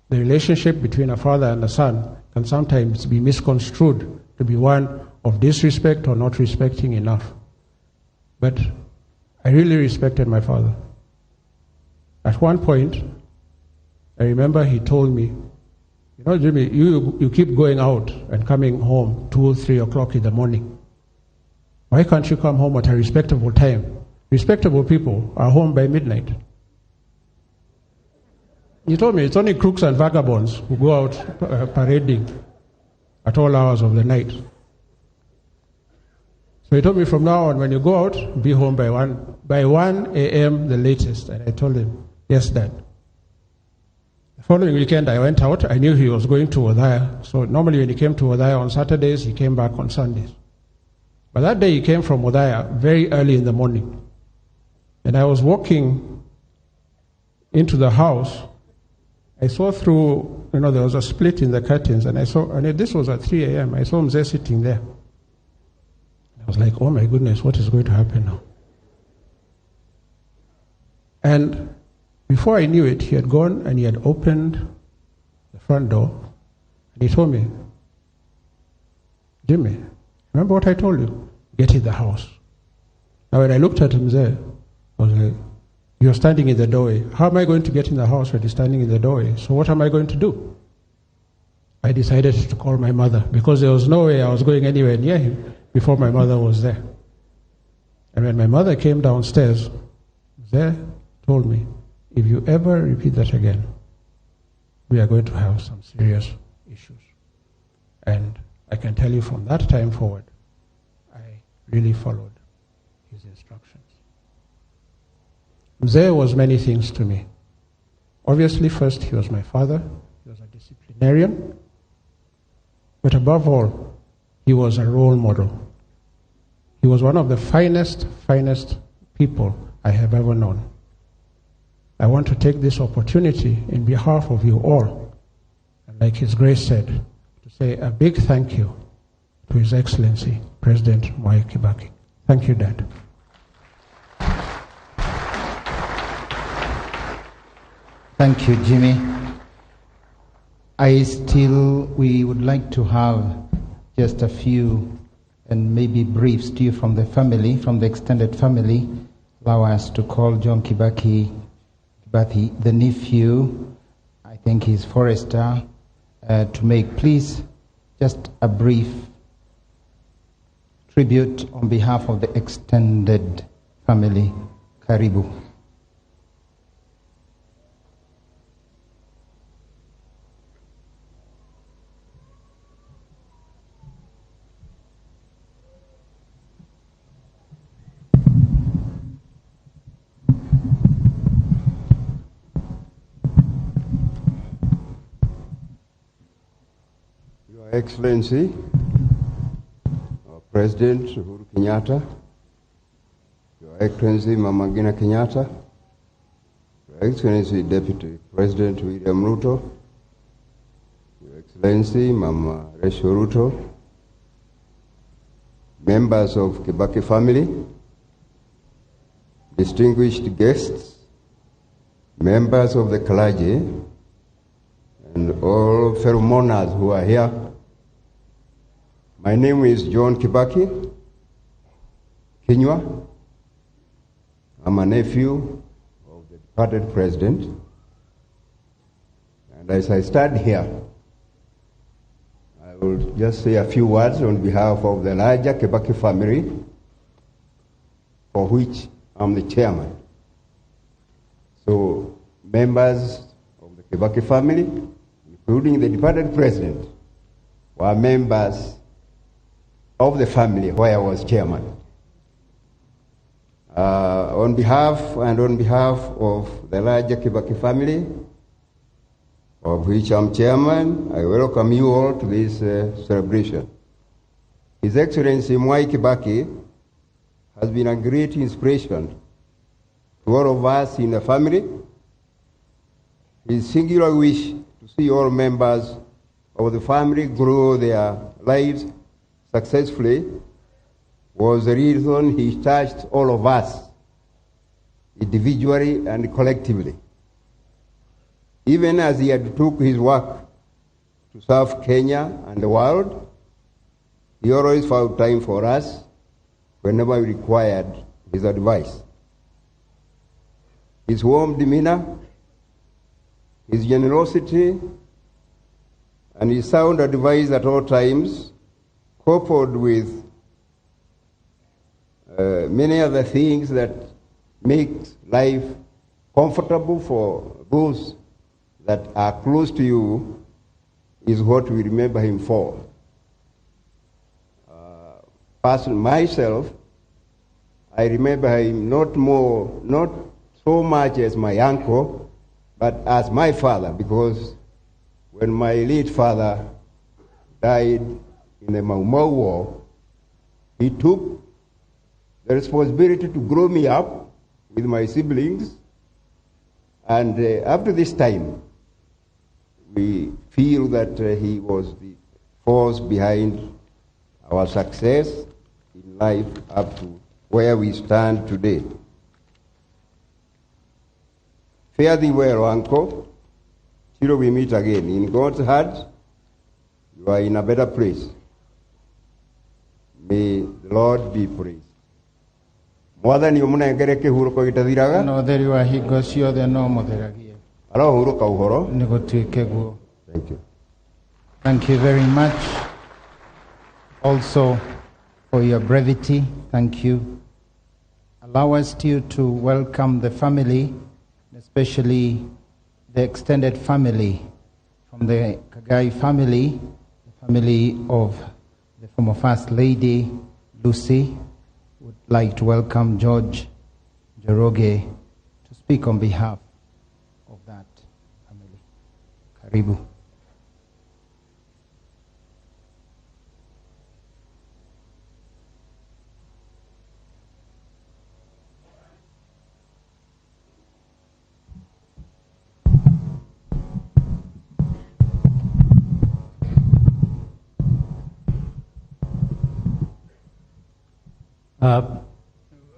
the relationship between a father and a son can sometimes be misconstrued to be one of disrespect or not respecting enough. But I really respected my father. At one point, I remember he told me, you know, Jimmy, you keep going out and coming home 2, 3 o'clock in the morning. Why can't you come home at a respectable time? Respectable people are home by midnight. He told me it's only crooks and vagabonds who go out parading at all hours of the night. So he told me from now on, when you go out, be home by 1 a.m. the latest. And I told him, yes, Dad. The following weekend I went out. I knew he was going to Othaya. So normally when he came to Othaya on Saturdays, he came back on Sundays. But that day he came from Othaya very early in the morning. And I was walking into the house. I saw through, you know, there was a split in the curtains, and I saw, and this was at 3 a.m., I saw Mzee sitting there. I was like, oh my goodness, what is going to happen now? And before I knew it, he had gone and he had opened the front door, and he told me, Jimmy, remember what I told you? Get in the house. Now when I looked at him there, I was like, you're standing in the doorway. How am I going to get in the house when you're standing in the doorway? So what am I going to do? I decided to call my mother, because there was no way I was going anywhere near him before my mother was there. And when my mother came downstairs, there told me, if you ever repeat that again, we are going to have some serious issues. And I can tell you from that time forward, I really followed his instructions. Mzee was many things to me. Obviously, first, he was my father. He was a disciplinarian. But above all, he was a role model. He was one of the finest, finest people I have ever known. I want to take this opportunity in behalf of you all, and like His Grace said, to say a big thank you to His Excellency, President Mwai Kibaki. Thank you, Dad. Thank you, Jimmy. We would like to have just a few and maybe briefs to you from the family, from the extended family. Allow us to call John Kibaki, the nephew, I think he's forester, to make, please, just a brief tribute on behalf of the extended family. Karibu. Your Excellency, our President Uhuru Kenyatta, Your Excellency Mama Ngina Kenyatta, Your Excellency Deputy President William Ruto, Your Excellency Mama Rachel Ruto, members of Kibaki family, distinguished guests, members of the clergy, and all fellow mourners who are here. My name is John Kibaki Kinyua. I'm a nephew of the departed president. And as I stand here, I will just say a few words on behalf of the larger Kibaki family, for which I'm the chairman. So, members of the Kibaki family, including the departed president, were members of the family where I was chairman. On behalf of the larger Kibaki family, of which I'm chairman, I welcome you all to this celebration. His Excellency Mwai Kibaki has been a great inspiration to all of us in the family. His singular wish to see all members of the family grow their lives successfully was the reason he touched all of us, individually and collectively. Even as he undertook his work to serve Kenya and the world, he always found time for us whenever we required his advice. His warm demeanor, his generosity, and his sound advice at all times, coupled with many other things that make life comfortable for those that are close to you, is what we remember him for. Personally, myself, I remember him not so much as my uncle, but as my father, because when my late father died in the Mau Mau War, he took the responsibility to grow me up with my siblings, and up to this time, we feel that he was the force behind our success in life up to where we stand today. Fare thee well, uncle, till we meet again. In God's heart, you are in a better place. May the Lord be praised. Mwathani ũmũnengere kĩhurũko gĩtathiraga. No theri wa hingo ciothe no mũtheragie. Arohurũka ũhoro. Nĩgũtuĩke guo. Thank you. Thank you very much also for your brevity. Thank you. Allow us to welcome the family, especially the extended family from the Kagai family, the family of the former First Lady, Lucy, would like to welcome George Njoroge to speak on behalf of that family. Karibu.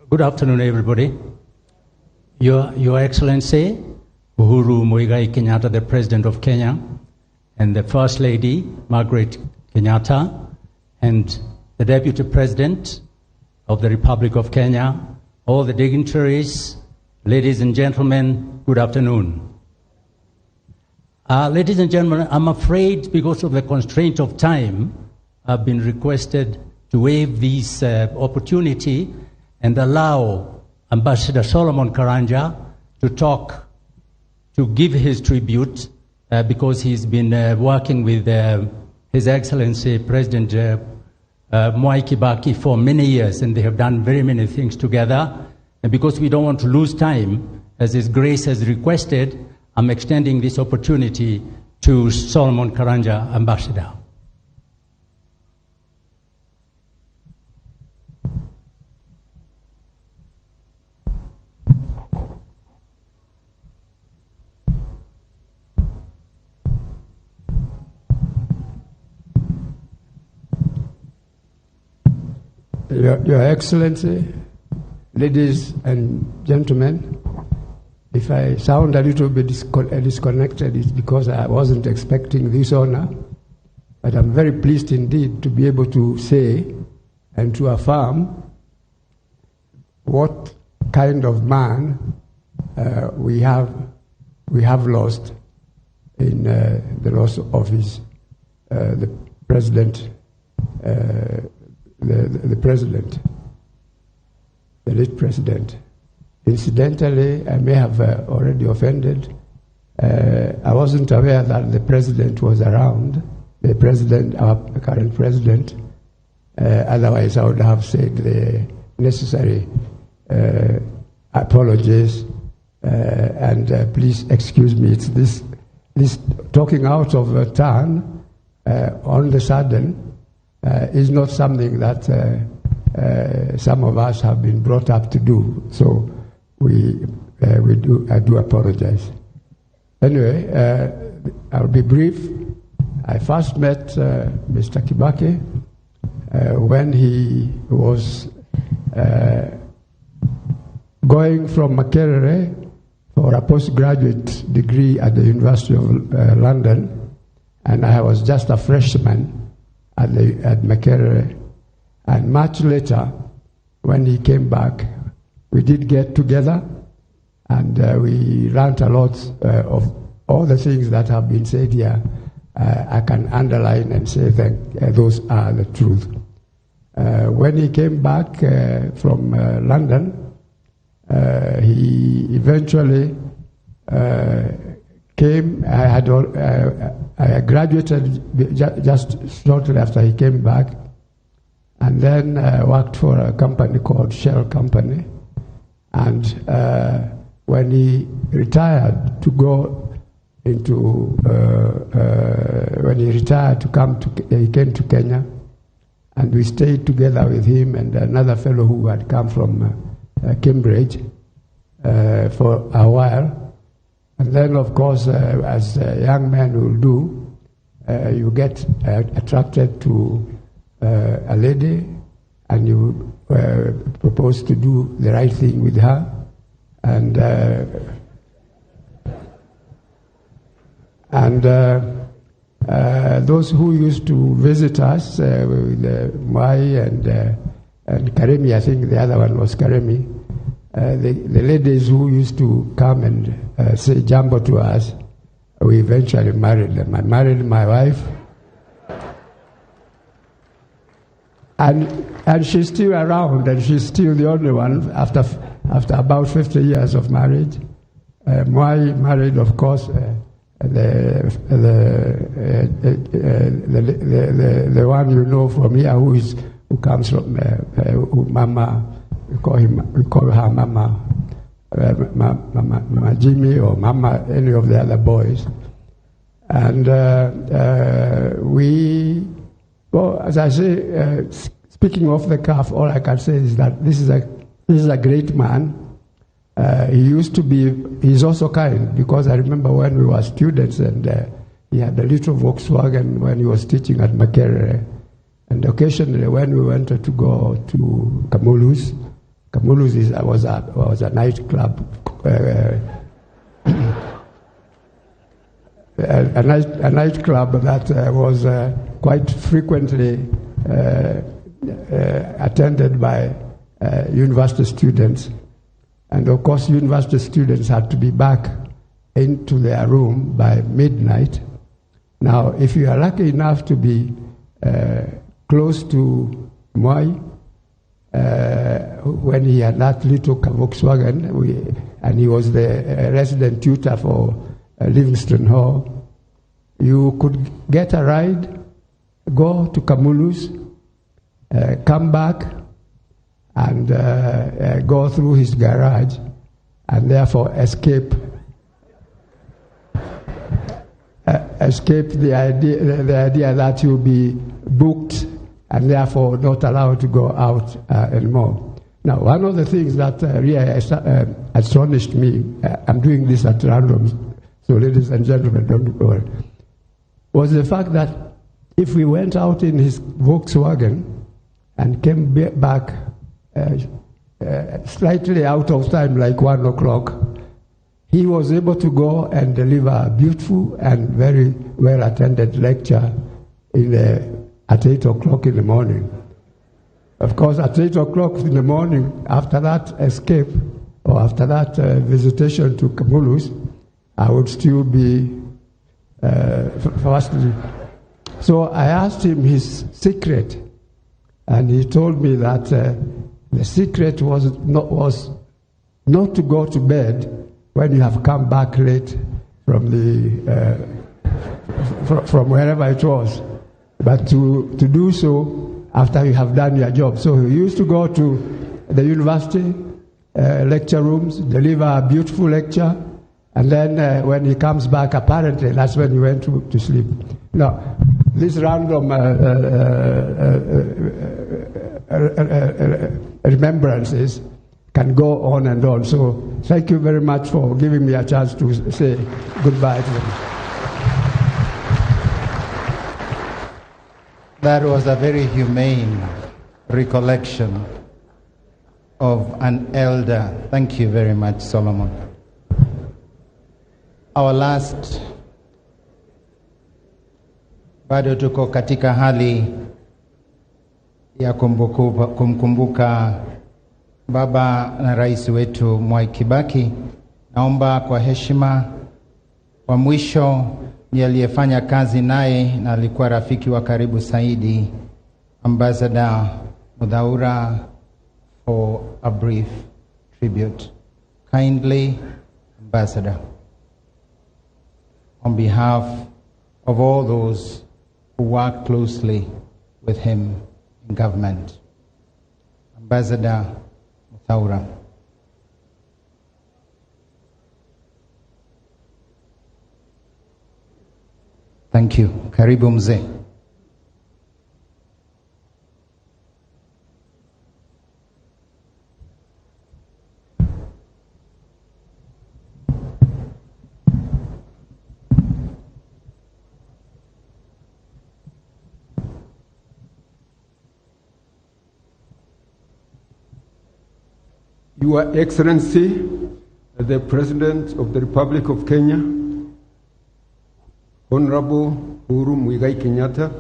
Good afternoon, everybody. Your Excellency, Uhuru Muigai Kenyatta, the President of Kenya, and the First Lady, Margaret Kenyatta, and the Deputy President of the Republic of Kenya, all the dignitaries, ladies and gentlemen, good afternoon. Ladies and gentlemen, I'm afraid because of the constraint of time, I've been requested to waive this opportunity and allow Ambassador Solomon Karanja to talk, to give his tribute, because he's been working with His Excellency President Mwai Kibaki for many years, and they have done very many things together. And because we don't want to lose time, as His Grace has requested, I'm extending this opportunity to Solomon Karanja, Ambassador. Your Excellency, ladies and gentlemen, if I sound a little bit disconnected, it's because I wasn't expecting this honor. But I'm very pleased indeed to be able to say and to affirm what kind of man we have lost in the loss of his the president. The president, the late president. Incidentally, I may have already offended. I wasn't aware that the president was around, the president, our current president. Otherwise, I would have said the necessary apologies. And please excuse me. It's this talking out of a turn on the sudden. Is not something that some of us have been brought up to do. So I do apologize. Anyway, I'll be brief. I first met Mr. Kibaki when he was going from Makerere for a postgraduate degree at the University of London, and I was just a freshman at Makerere. And much later, when he came back, we did get together, and we learned a lot of all the things that have been said here. I can underline and say that those are the truth. When he came back from London, he eventually came. I graduated just shortly after he came back, and then worked for a company called Shell Company. And when he retired to go into, when he retired to come to, he came to Kenya, and we stayed together with him and another fellow who had come from Cambridge for a while. And then, of course, as young men will do, you get attracted to a lady, and you propose to do the right thing with her. And those who used to visit us, with Mwai and Karemi, I think the other one was Karemi, the ladies who used to come and say jambo to us, we eventually married them. I married my wife, and she's still around, and she's still the only one after about 50 years of marriage. Mwai married, of course, the one you know from here, who comes from Mama We call her Mama, Mama Jimmy or Mama, any of the other boys. And well, as I say, speaking off the cuff, all I can say is that this is a great man. He's also kind, because I remember when we were students and he had a little Volkswagen when he was teaching at Makerere. And occasionally when we went to go to Kamulus, Kamulus was a nightclub, a nightclub that was quite frequently attended by university students. And of course, university students had to be back into their room by midnight. Now, if you are lucky enough to be close to Moi, when he had that little Volkswagen, and he was the resident tutor for Livingston Hall, you could get a ride, go to Kamulus, come back, and go through his garage, and therefore escape the idea that you'll be booked and therefore not allowed to go out anymore. Now, one of the things that really astonished me, I'm doing this at random, so ladies and gentlemen, don't worry, was the fact that if we went out in his Volkswagen and came back slightly out of time, like 1 o'clock, he was able to go and deliver a beautiful and very well-attended lecture at 8 o'clock in the morning. Of course, at 8 o'clock in the morning, after that escape, or after that visitation to Kamulus, I would still be fasting. So I asked him his secret, and he told me that the secret was not to go to bed when you have come back late from the from wherever it was, but to do so after you have done your job. So he used to go to the university lecture rooms, deliver a beautiful lecture, and then when he comes back, apparently that's when he went to sleep. Now, this random remembrances can go on and on. So thank you very much for giving me a chance to say goodbye to them. That was a very humane recollection of an elder. Thank you very much, Solomon. Our last, bado tuko katika hali ya kumkumbuka baba na rais wetu Mwai Kibaki. Naomba kwa heshima wa mwisho ni aliyefanya kazi naye na alikuwa rafiki wa karibu zaidi, Ambassador Muthaura, for a brief tribute. Kindly, Ambassador, on behalf of all those who work closely with him in government. Ambassador Muthaura. Thank you. Karibu mzee. Your Excellency, the President of the Republic of Kenya, Honorable Uhuru Muigai Kenyatta,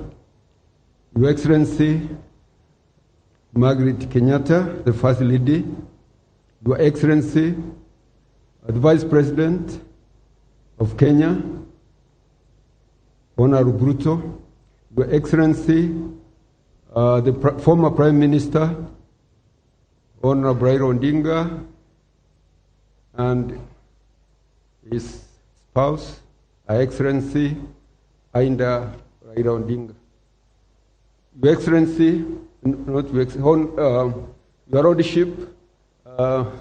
Your Excellency Margaret Kenyatta, the First Lady, Your Excellency, the Vice President of Kenya, Honorable Ruto, Your Excellency, the former Prime Minister, Honorable Raila Odinga, and his spouse, Her Excellency Ainda Raila Odinga. Your Excellency, not Your Excellency, Your Lordship, the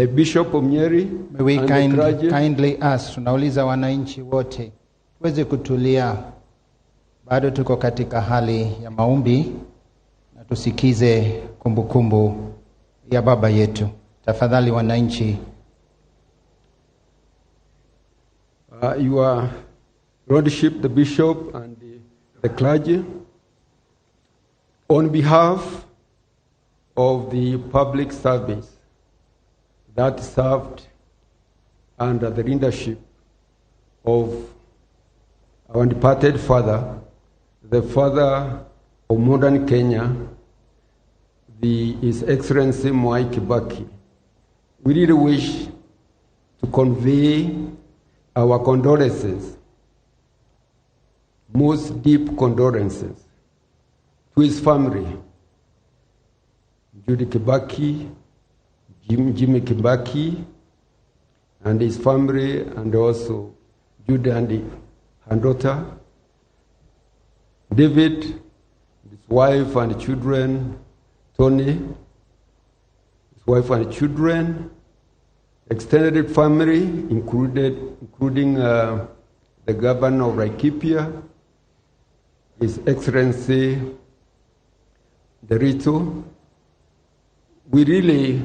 Bishop of Nyeri, May we and the clergy. Kindly ask, tunauliza wananchi wote tuweze kutulia, bado tuko katika hali ya maombi na tusikize kumbukumbu ya baba yetu. Tafadhali wananchi. Your Lordship, the Bishop and the clergy, on behalf of the public service that served under the leadership of our departed father, the father of modern Kenya, His Excellency Mwai Kibaki, we really wish to convey our condolences, most deep condolences, to his family, Judy Kibaki, Jimmy Kibaki, and his family, and also Judy and her daughter, David, his wife and children, Tony, his wife and children, extended family, including the governor of Laikipia, His Excellency Nderitu. We really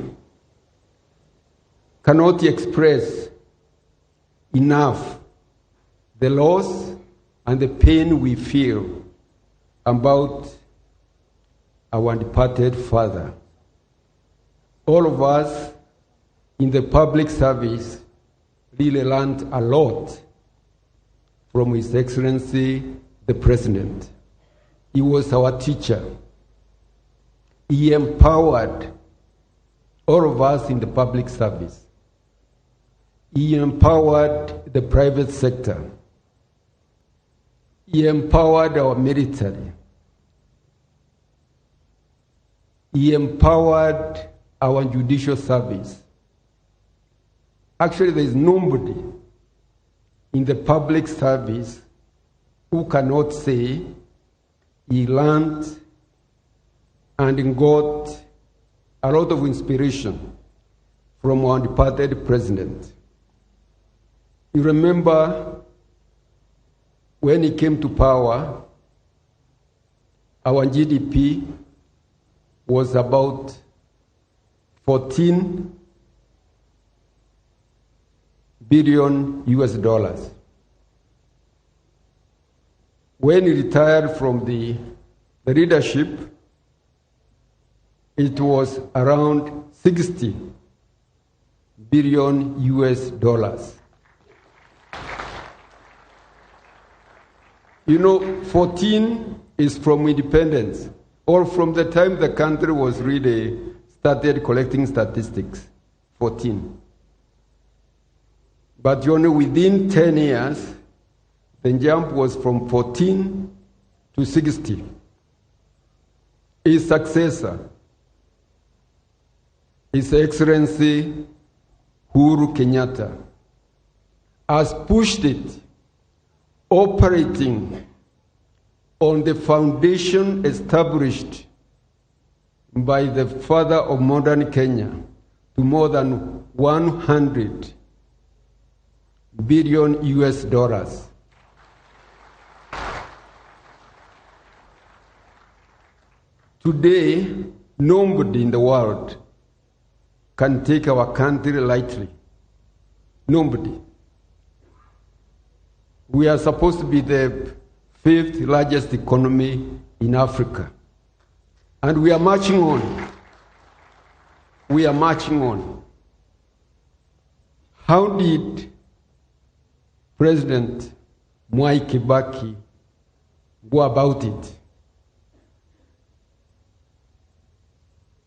cannot express enough the loss and the pain we feel about our departed father. All of us in the public service really learned a lot from His Excellency the President. He was our teacher. He empowered all of us in the public service. He empowered the private sector. He empowered our military. He empowered our judicial service. Actually, there is nobody in the public service who cannot say he learned and got a lot of inspiration from our departed president. You remember when he came to power, our GDP was about 14 billion US dollars. When he retired from the leadership, it was around 60 billion US dollars. You know, 14 is from independence, or from the time the country was really started collecting statistics, 14. But only within 10 years, the jump was from 14 to 60. His successor, His Excellency Uhuru Kenyatta, has pushed it, operating on the foundation established by the father of modern Kenya to more than 100 billion US dollars. Today, nobody in the world can take our country lightly. Nobody. We are supposed to be the 5th largest economy in Africa. And we are marching on. We are marching on. How did President Mwai Kibaki go about it?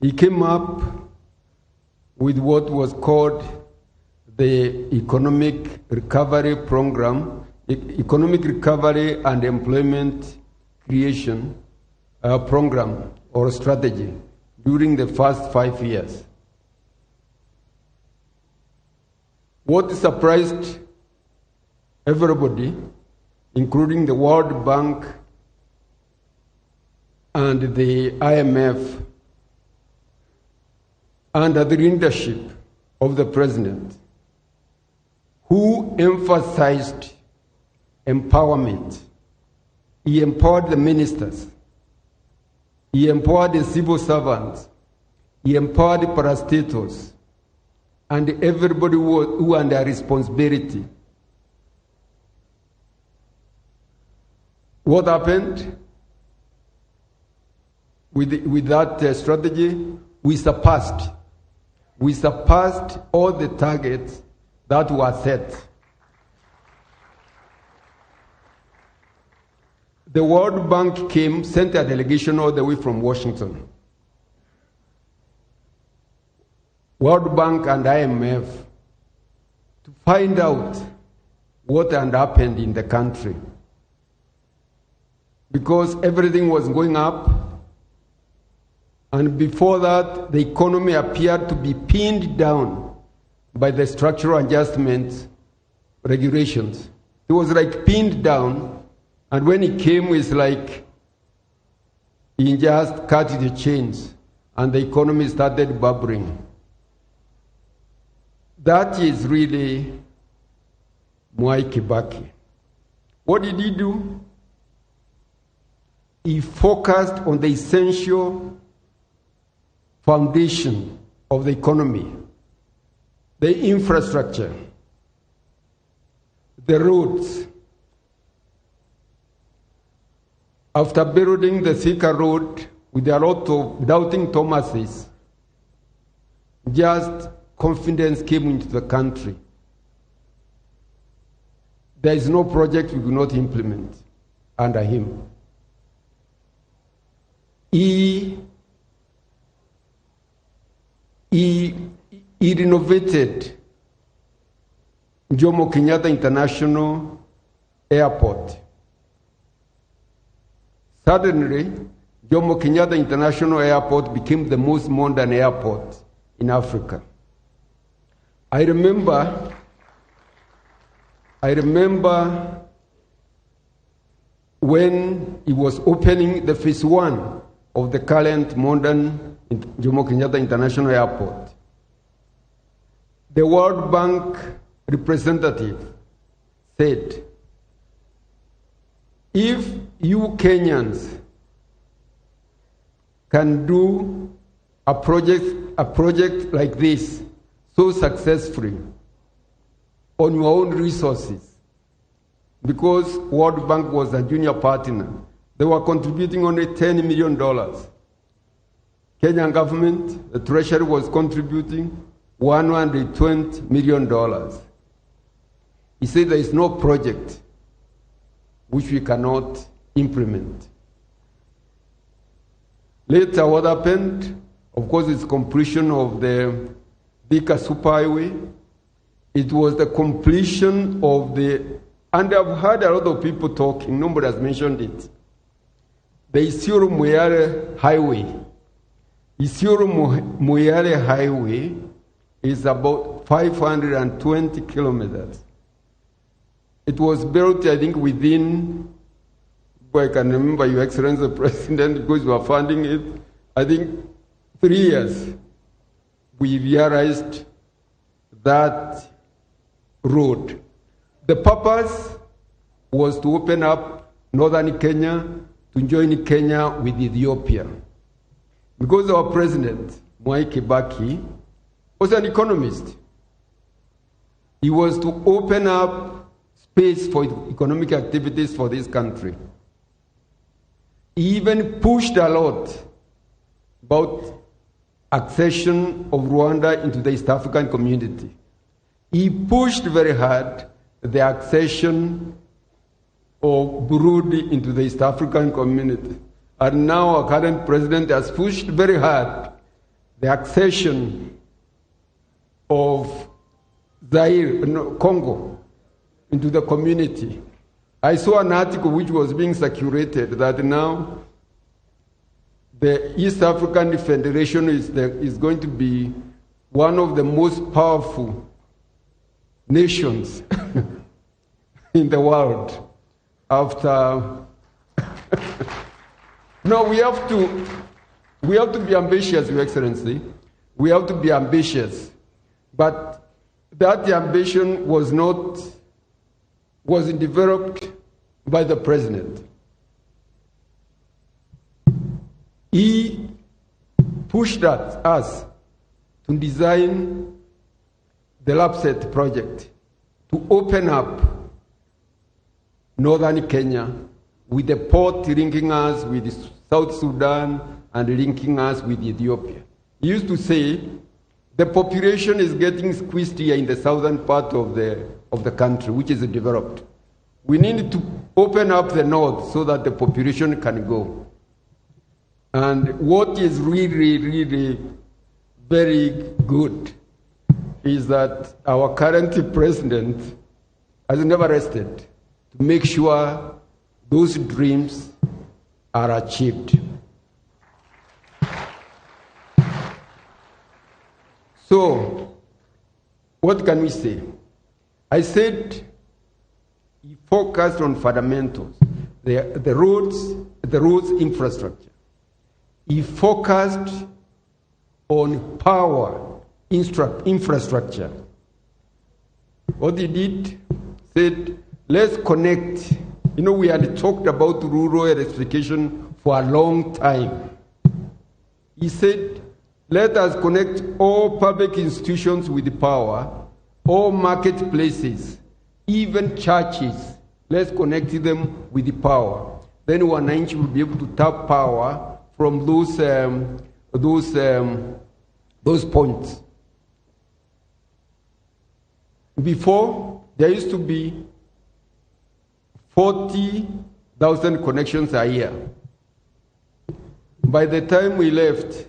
He came up with what was called the Economic Recovery Program, Economic Recovery and Employment Creation Program or strategy during the first 5 years. What surprised everybody, including the World Bank and the IMF, under the leadership of the president, who emphasized empowerment. He empowered the ministers. He empowered the civil servants. He empowered the parastatals and everybody who under responsibility. What happened? With that strategy, we surpassed. We surpassed all the targets that were set. The World Bank came, sent a delegation all the way from Washington. World Bank and IMF to find out what had happened in the country. Because everything was going up, and before that, the economy appeared to be pinned down by the structural adjustment regulations. It was like pinned down, and when it came, it's like he just cut the chains, and the economy started bubbling. That is really Mwai Kibaki. What did he do? He focused on the essential foundation of the economy, the infrastructure, the roads. After building the Thika Road with a lot of doubting Thomases, just confidence came into the country. There is no project we could not implement under him. He renovated Jomo Kenyatta International Airport. Suddenly, Jomo Kenyatta International Airport became the most modern airport in Africa. I remember when he was opening the phase one of the current modern Jomo Kenyatta International Airport. The World Bank representative said, if you Kenyans can do a project like this so successfully on your own resources, because World Bank was a junior partner, they were contributing only $10 million. Kenyan government, the Treasury was contributing $120 million. He said there is no project which we cannot implement. Later, what happened? Of course, it's completion of the Thika Superhighway. It was the completion of the, and I've heard a lot of people talking, nobody has mentioned it, the Isiolo Moyale Highway. Isiolo Moyale Highway is about 520 kilometers. It was built, I think, within, I can remember, Your Excellency the President, because we were funding it, I think 3 years, we realized that road. The purpose was to open up northern Kenya, to join Kenya with Ethiopia. Because our president, Mwai Kibaki, was an economist. He was to open up space for economic activities for this country. He even pushed a lot about accession of Rwanda into the East African community. He pushed very hard the accession of Burundi into the East African community. And now our current president has pushed very hard the accession of Zaire, no, Congo, into the community. I saw an article which was being circulated that now the East African Federation is going to be one of the most powerful nations in the world after... No, we have to be ambitious, Your Excellency, We have to be ambitious. But that ambition wasn't developed by the president. He pushed us to design the LAPSSET project to open up northern Kenya with the port linking us with South Sudan and linking us with Ethiopia. He used to say, the population is getting squeezed here in the southern part of the country, which is developed. We need to open up the north so that the population can go. And what is really, really very good is that our current president has never rested to make sure those dreams are achieved. So, what can we say? I said he focused on fundamentals, the roads infrastructure. He focused on power infrastructure. What he did, said, let's connect. You know, we had talked about rural electrification for a long time. He said, let us connect all public institutions with the power, all marketplaces, even churches. Let's connect them with the power. Then wananchi will be able to tap power from those points. Before, there used to be 40,000 connections a year. By the time we left,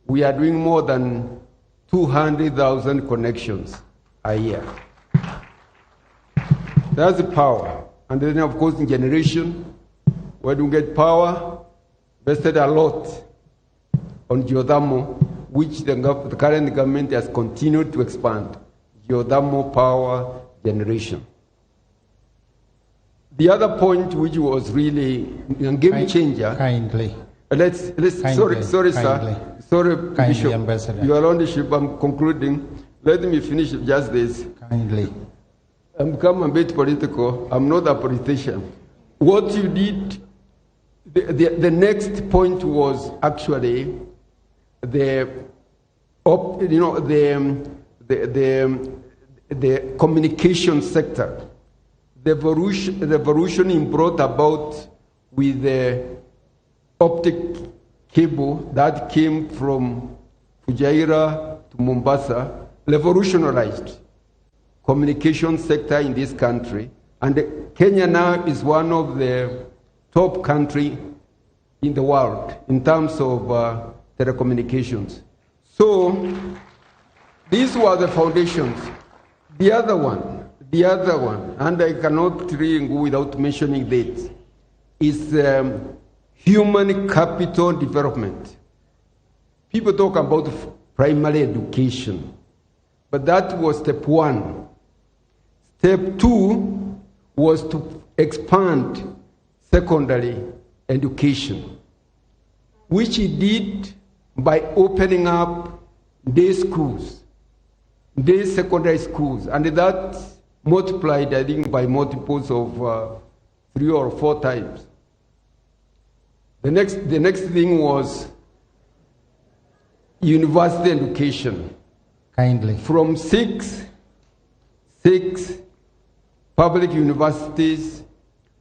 we are doing more than 200,000 connections a year. That's the power. And then, of course, in generation, where do we get power? Invested a lot on geothermal, which the current government has continued to expand. Geothermal power generation. The other point, which was really a game changer. Kindly. Let's kindly, sorry, kindly, sir. Sorry, kindly, Bishop. Ambassador. You are on the ship. I'm concluding. Let me finish just this. Kindly. I'm become a bit political. I'm not a politician. What you did, the next point was actually the communication sector. The evolution brought about with the optic cable that came from Fujairah to Mombasa revolutionized communication sector in this country. And Kenya now is one of the top country in the world in terms of telecommunications. So these were the foundations. The other one, and I cannot really go without mentioning that, is human capital development. People talk about primary education, but that was step one. Step two was to expand secondary education, which he did by opening up day schools, day secondary schools, and that multiplied, I think, by multiples of 3 or 4 times. The next thing was university education. Kindly. From six public universities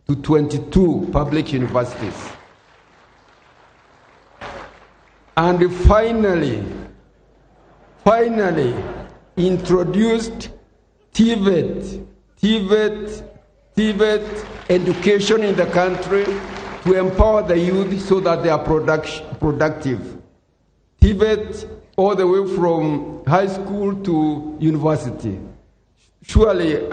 to 22 public universities. And finally, introduced TVET education in the country to empower the youth so that they are productive. TVET all the way from high school to university. Surely,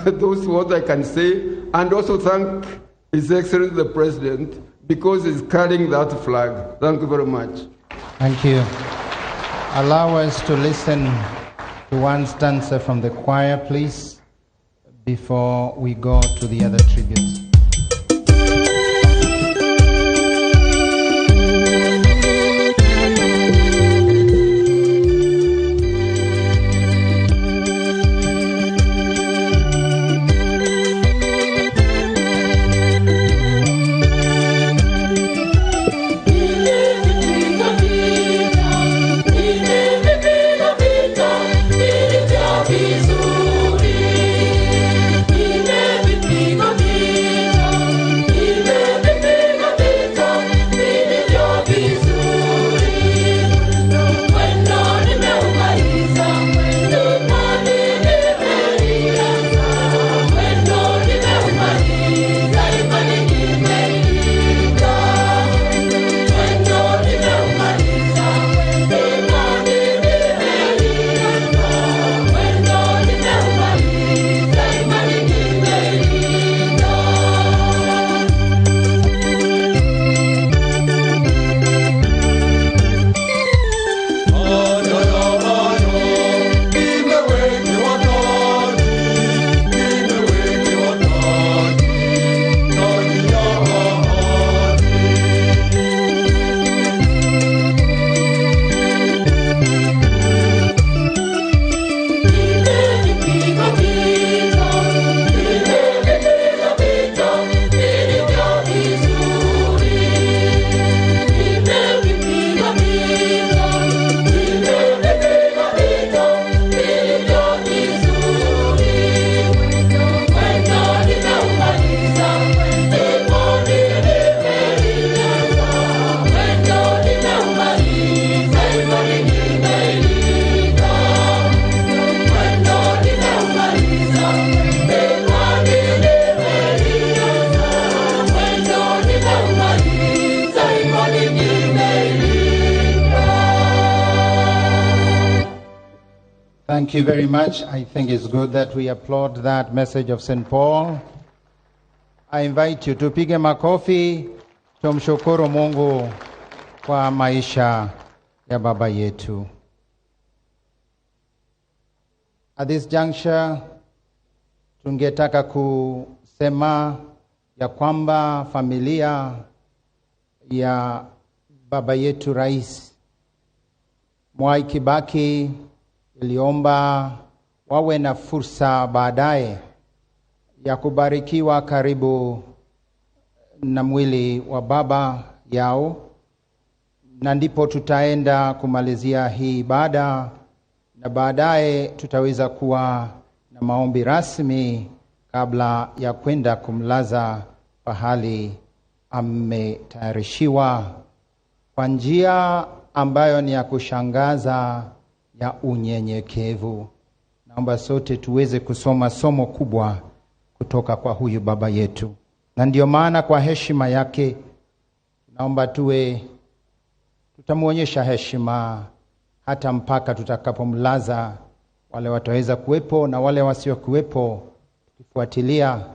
those words I can say, and also thank His Excellency the President, because he's carrying that flag. Thank you very much. Thank you. Allow us to listen to one stanza from the choir, please, before we go to the other tributes. Thank you very much. I think it's good that we applaud that message of St. Paul. I invite you to pige makofi, tumshukuru Mungu kwa maisha ya baba yetu. At this juncture, tungetaka kusema ya kwamba familia ya baba yetu Rais Mwai Kibaki iliomba wawe na fursa baadaye ya kubarikiwa karibu na mwili wa baba yao, na ndipo tutaenda kumalizia hii ibada, na baadaye tutaweza kuwa na maombi rasmi kabla ya kwenda kumlaza pahali ametayarishiwa kwa njia ambayo ni ya kushangaza ya unyenyekevu. Naomba sote tuweze kusoma somo kubwa kutoka kwa huyu baba yetu, na ndio maana kwa heshima yake naomba tuwe tutamuonyesha heshima hata mpaka tutakapomlaza. Wale wataweza kuwepo na wale wasiokuwepo, tukifuatilia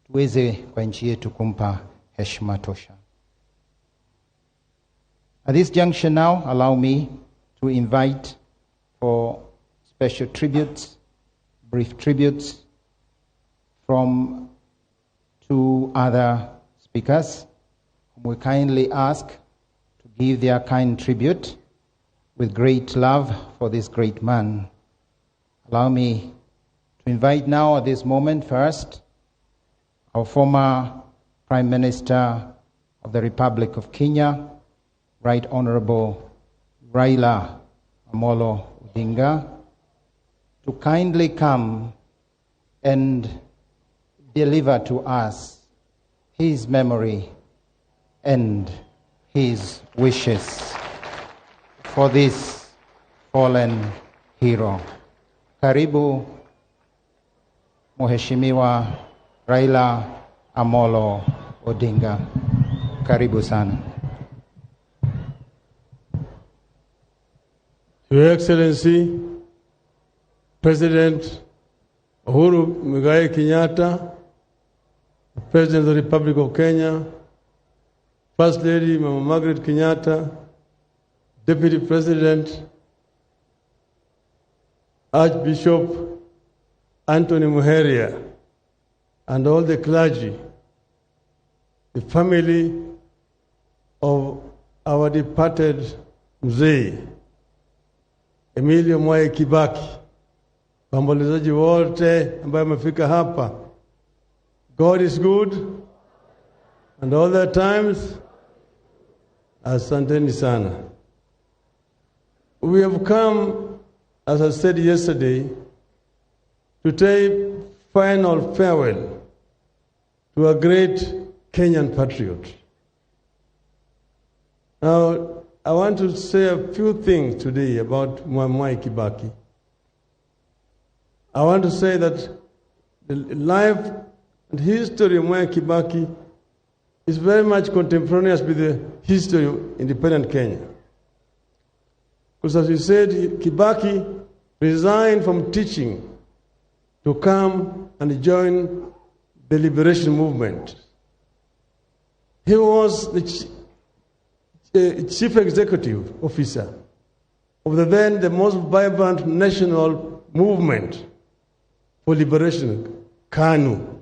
tuweze kwa nchi yetu kumpa heshima tosha. At this junction now, allow me to invite for special tributes, brief tributes from two other speakers, whom we kindly ask to give their kind tribute with great love for this great man. Allow me to invite now at this moment first our former Prime Minister of the Republic of Kenya, Right Honorable Raila Amolo Odinga, to kindly come and deliver to us his memory and his wishes for this fallen hero. Karibu Mheshimiwa Raila Amolo Odinga. Karibu sana. Your Excellency, President Uhuru Muigai Kenyatta, President of the Republic of Kenya, First Lady Mama Margaret Kenyatta, Deputy President Archbishop Anthony Muheria, and all the clergy, the family of our departed Mzee Emilio Mwai Kibaki, waombolezaji wote ambaye wamefika hapa. God is good and all the times. Asanteni sana. We have come, as I said yesterday, to take final farewell to a great Kenyan patriot. Now, I want to say a few things today about Mwai Kibaki. I want to say that the life and history of Mwai Kibaki is very much contemporaneous with the history of independent Kenya. Because as we said, Kibaki resigned from teaching to come and join the liberation movement. He was the chief executive officer of the then the most vibrant national movement for liberation, KANU.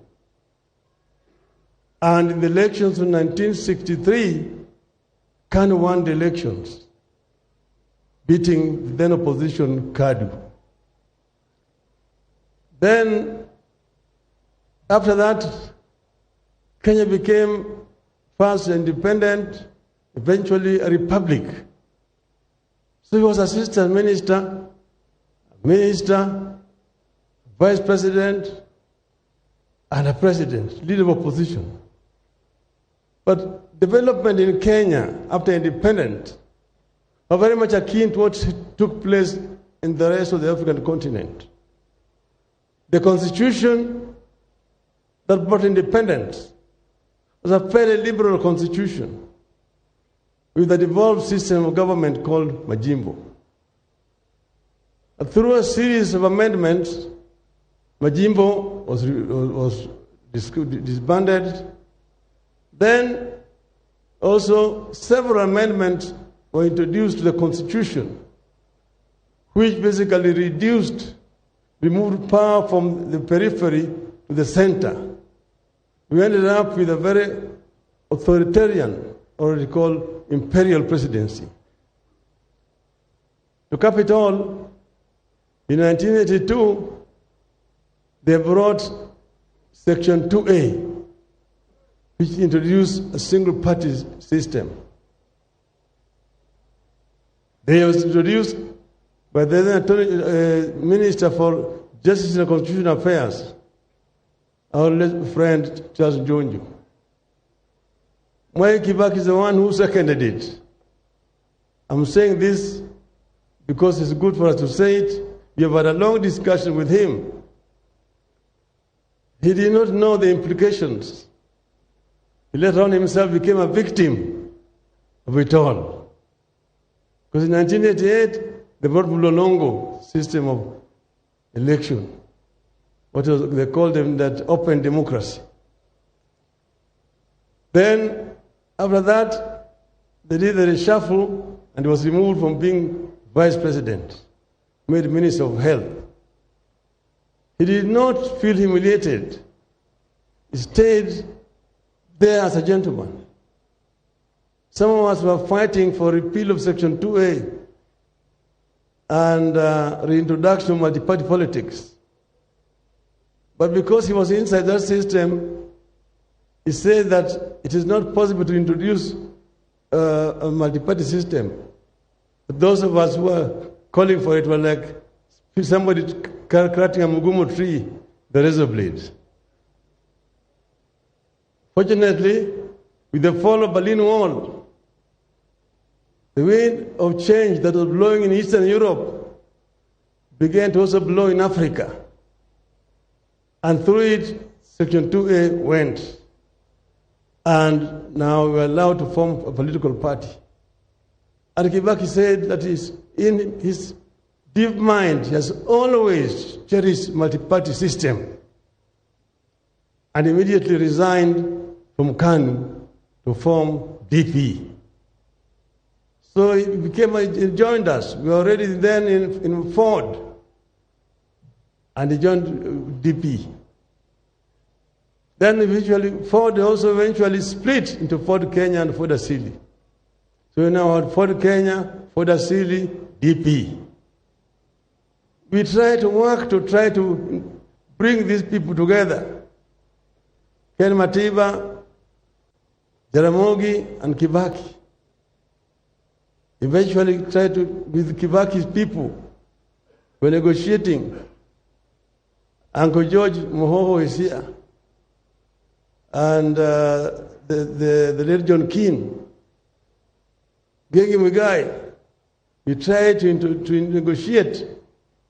And in the elections of 1963, KANU won the elections, beating the then opposition KADU. Then, after that, Kenya became first independent, eventually a republic. So he was assistant minister, minister, vice president, and a president, leader of opposition. But development in Kenya after independence were very much akin to what took place in the rest of the African continent. The constitution that brought independence was a fairly liberal constitution with a devolved system of government called Majimbo. Through a series of amendments, Majimbo was disbanded. Then also several amendments were introduced to the Constitution, which basically removed power from the periphery to the center. We ended up with a very authoritarian, or what we call imperial presidency. To cap it all, in 1982, they brought Section 2A, which introduced a single party system. They was introduced by the then Minister for Justice and Constitutional Affairs, our late friend Charles Njonjo. Mwai Kibaki is the one who seconded it. I'm saying this because it's good for us to say it. We have had a long discussion with him. He did not know the implications. He later on himself became a victim of it all. Because in 1988, they brought Mlolongo system of election. What was, they called them that open democracy. Then, after that, they did the reshuffle and was removed from being vice president, made Minister of Health. He did not feel humiliated. He stayed there as a gentleman. Some of us were fighting for repeal of Section 2A and reintroduction of multi-party politics. But because he was inside that system, he said that it is not possible to introduce a multi-party system. But those of us who were calling for it were like somebody cutting a mugumo tree, the razor blade. Fortunately, with the fall of Berlin Wall, the wind of change that was blowing in Eastern Europe began to also blow in Africa. And through it, Section 2A went. And now we are allowed to form a political party. And Kibaki said that in his deep mind, he has always cherished multi-party system. And immediately resigned from KANU to form DP. So he joined us. We were already then in Ford. And he joined DP. Then eventually, Ford also eventually split into Ford Kenya and Ford Asili. So we now have Ford Kenya, Ford Asili, DP. We try to work to try to bring these people together. Ken Matiba, Jaramogi, and Kibaki. Eventually tried to, with Kibaki's people, we're negotiating. Uncle George Muhoho is here. And the late John Keane, Gegi Muigai, we tried to negotiate. It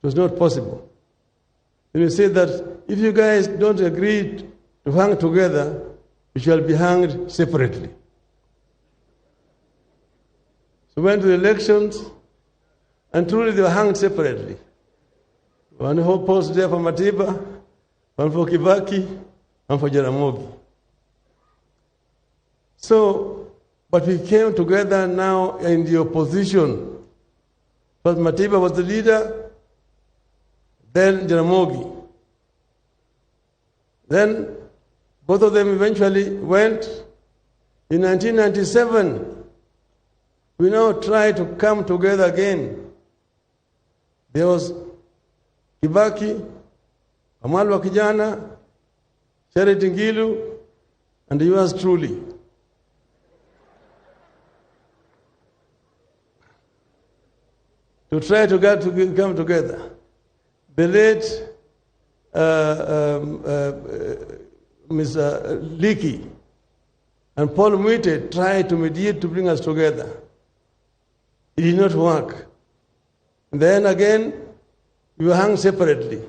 was not possible. And we said that if you guys don't agree to hang together, we shall be hanged separately. So we went to the elections, and truly they were hanged separately. One whole post there for Matiba, one for Kibaki, one for Jaramogi. So, but we came together now in the opposition. First Matiba was the leader, then Jaramogi. Then both of them eventually went. In 1997, we now tried to come together again. There was Kibaki, Wamalwa Kijana, Charity Ngilu, and yours truly. To try to get to come together. The late Mr. Leakey and Paul Muite tried to mediate to bring us together. It did not work. And then again, we were hung separately.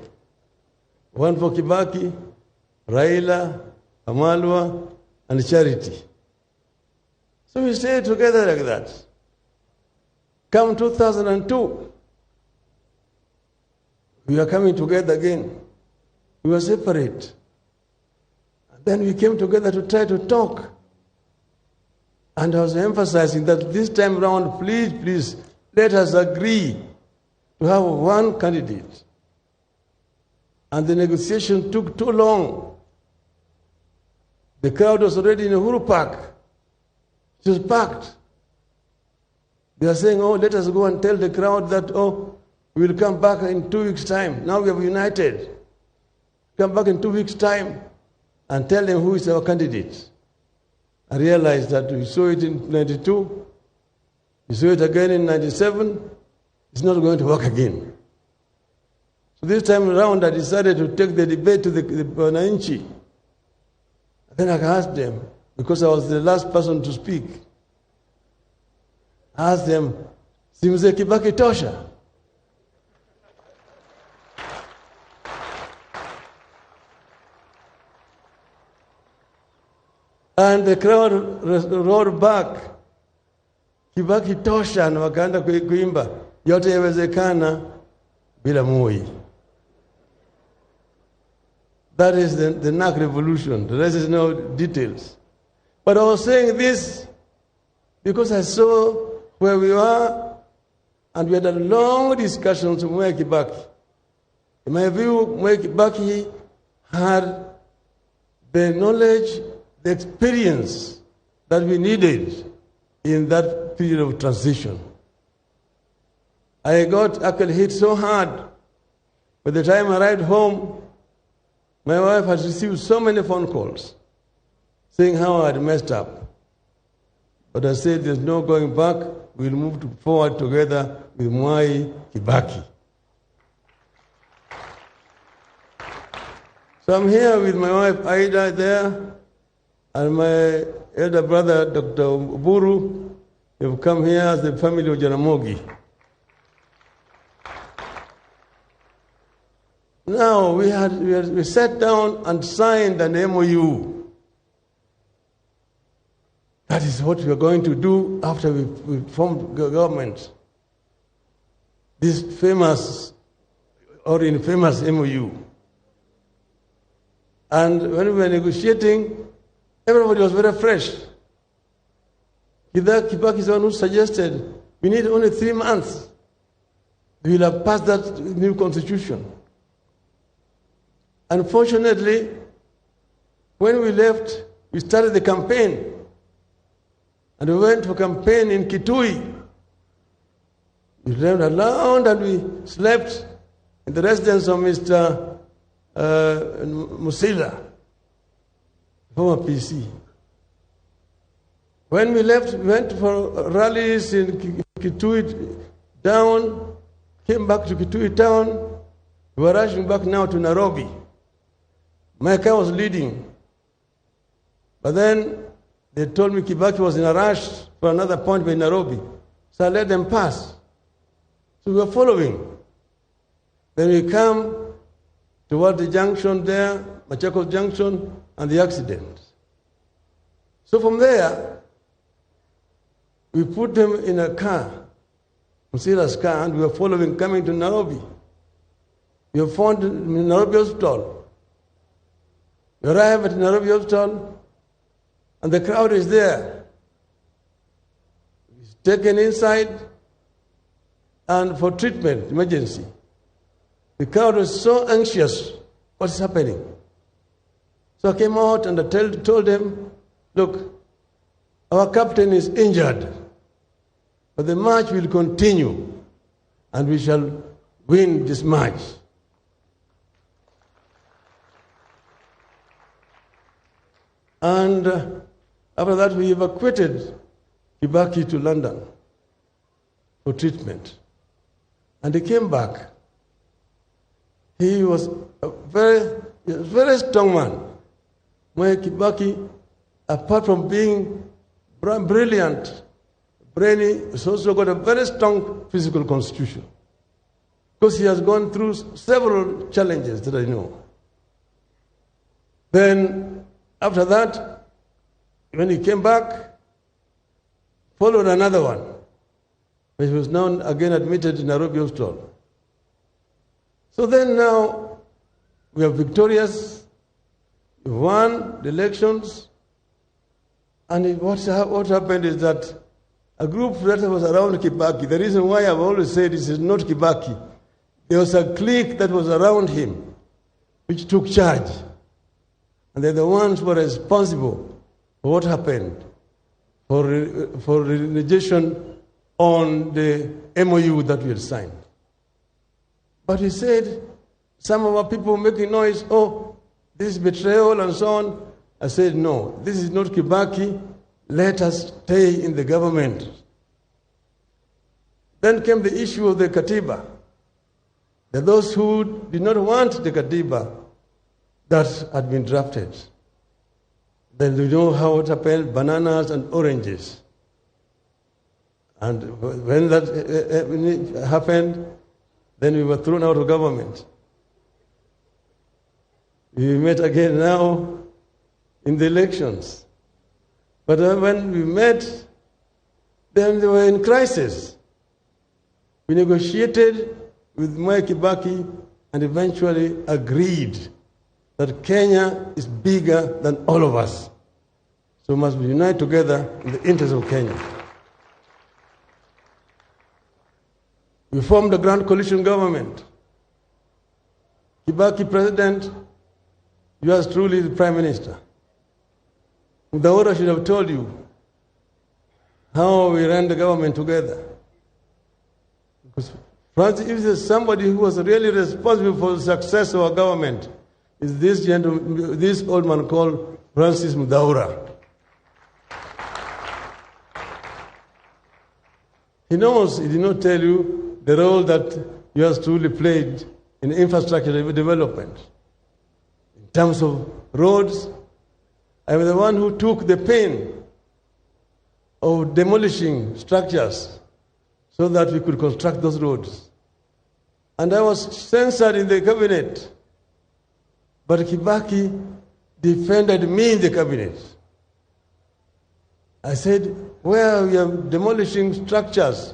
One for Kibaki, Raila, Wamalwa, and Charity. So we stayed together like that. Come 2002, We are coming together again. We were separate. And then we came together to try to talk. And I was emphasizing that this time round, please, please, let us agree to have one candidate. And the negotiation took too long. The crowd was already in Uhuru Park. It was packed. They are saying, oh, let us go and tell the crowd that, oh, we will come back in 2 weeks' time. Now we have united. Come back in 2 weeks' time and tell them who is our candidate. I realized that we saw it in 92, we saw it again in 97, it's not going to work again. So this time around, I decided to take the debate to the Wananchi. Then I asked them, because I was the last person to speak, I asked them, si Mzee Kibaki tosha? And the crowd roared back, Kibaki tosha, na wakaanza kuimba, yote yawezekana bila Moi. That is the NARC revolution. The rest is no details. But I was saying this because I saw where we were, and we had a long discussion with Mwai Kibaki. In my view, Mwai Kibaki had the knowledge, the experience that we needed in that period of transition. I got actually hit so hard. By the time I arrived home, my wife had received so many phone calls saying how I had messed up. But I said, there's no going back. We'll move forward together with Mwai Kibaki. So I'm here with my wife Aida there, and my elder brother, Dr. Oburu. They've come here as the family of Jaramogi. Now, we sat down and signed an MOU. That is what we are going to do after we formed government. This famous or infamous MOU. And when we were negotiating, everybody was very fresh. Kibaki is the one who suggested, we need only 3 months. We will have passed that new constitution. Unfortunately, when we left, we started the campaign. And we went for campaign in Kitui. We drove around and we slept in the residence of Mr. Musila, former PC. When we left, we went for rallies in Kitui town, came back to Kitui town. We were rushing back now to Nairobi. My car was leading. But then they told me Kibaki was in a rush for another appointment in Nairobi. So I let them pass. So we were following. Then we come toward the junction there, Machakos Junction, and the accident. So from there, we put them in a car, Musila's car, and we were following, coming to Nairobi. We were found in Nairobi Hospital. We arrive at Nairobi Hospital, and the crowd is there. He's taken inside and for treatment, emergency. The crowd was so anxious, what's happening? So I came out and I told them, look, our captain is injured, but the march will continue and we shall win this march. And after that, we evacuated Kibaki to London for treatment. And he came back. He was a very, very strong man. Mwai Kibaki, apart from being brilliant, brainy, he's also got a very strong physical constitution. Because he has gone through several challenges that I know. Then, after that, when he came back, followed another one, which was now again admitted in Nairobi Hospital. So then now, we are victorious, we won the elections, and what happened is that a group that was around Kibaki, the reason why I've always said this is not Kibaki, there was a clique that was around him, which took charge. And they're the ones who were responsible for what happened, for renegation on the MOU that we had signed. But he said, some of our people making noise, oh, this is betrayal and so on. I said, no, this is not Kibaki. Let us stay in the government. Then came the issue of the Katiba. That those who did not want the Katiba that had been drafted. Then we know how it happened, bananas and oranges. And when that happened, then we were thrown out of government. We met again now in the elections. But when we met, then they were in crisis. We negotiated with Mwai Kibaki and eventually agreed that Kenya is bigger than all of us. So we must unite together in the interest of Kenya. We formed a grand coalition government. Kibaki president, yours truly the prime minister. Muthaura should have told you how we ran the government together. Because Francis, if there's somebody who was really responsible for the success of our government, is this gentleman, this old man called Francis Muthaura. He knows, he did not tell you the role that yours truly played in infrastructure development. In terms of roads, I'm the one who took the pain of demolishing structures so that we could construct those roads. And I was censored in the cabinet. But Kibaki defended me in the cabinet. I said, where we are demolishing structures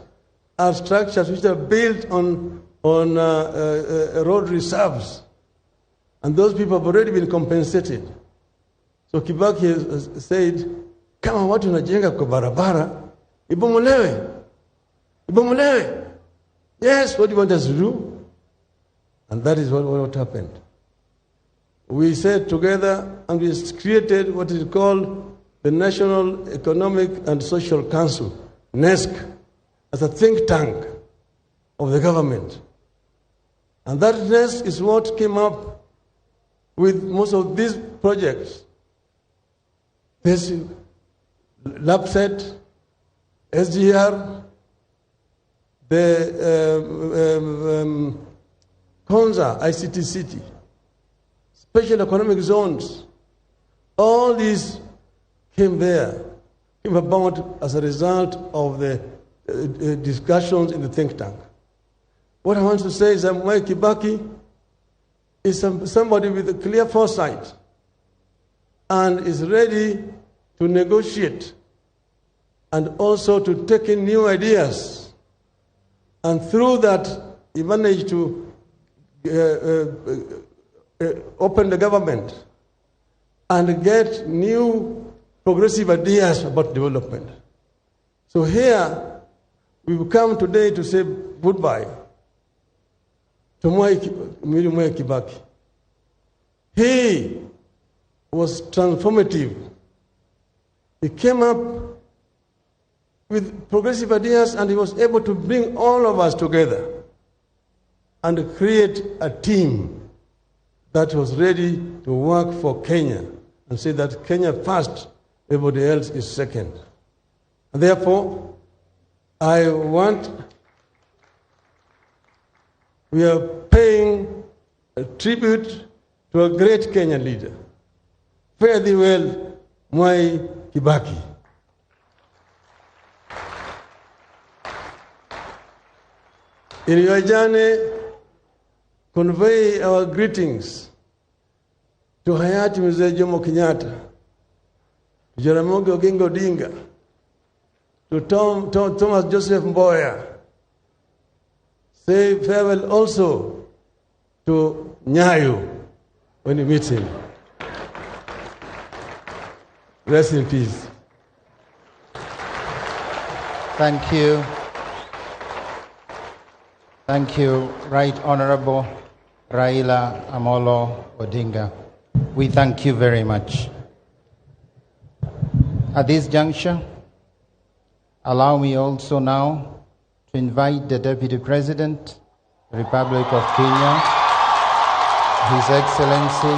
are structures which are built on road reserves. And those people have already been compensated. So Kibaki said, kama watu wanajenga kwa barabara, ibomolewe. Ibomolewe. Yes, what do you want us to do? And that is what happened. We sat together and we created what is called the National Economic and Social Council, NESC, as a think tank of the government. And that NESC is what came up with most of these projects. This LAPSSET, SGR, the Konza, ICT City, special economic zones, all these came about as a result of the discussions in the think tank. What I want to say is that Mwai Kibaki is somebody with a clear foresight and is ready to negotiate and also to take in new ideas. And through that, he managed to open the government and get new progressive ideas about development. So here, we've come today to say goodbye to Mwai Kibaki. He was transformative. He came up with progressive ideas and he was able to bring all of us together and create a team that was ready to work for Kenya and say that Kenya first, everybody else is second. And therefore, we are paying a tribute to a great Kenyan leader. Fare thee well, Mwai Kibaki. In your journey, convey our greetings to Hayati Mzee Jomo Kenyatta, to Jaramogi Oginga Odinga, to Thomas Joseph Mboya. Say farewell also to Nyayo when you meet him. Rest in peace. Thank you. Thank you, Right Honorable Raila Amolo Odinga. We thank you very much. At this juncture, allow me also now to invite the Deputy President, Republic of Kenya, His Excellency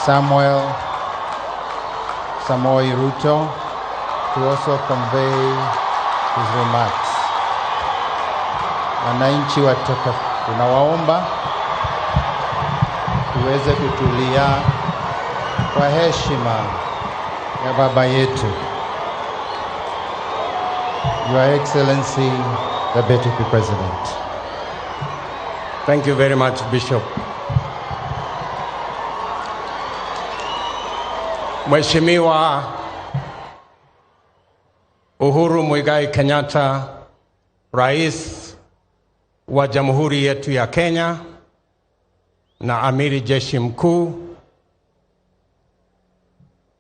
Samuel Samoei Ruto, to also convey his remarks. Wananchi wataka, tunawaomba tuweze kutulia kwa heshima ya baba yetu. Your Excellency, the Deputy President. Thank you very much, Bishop. Mheshimiwa Uhuru Muigai Kenyatta, Rais wa Jamhuri yetu ya Kenya na Amiri Jeshi Mkuu,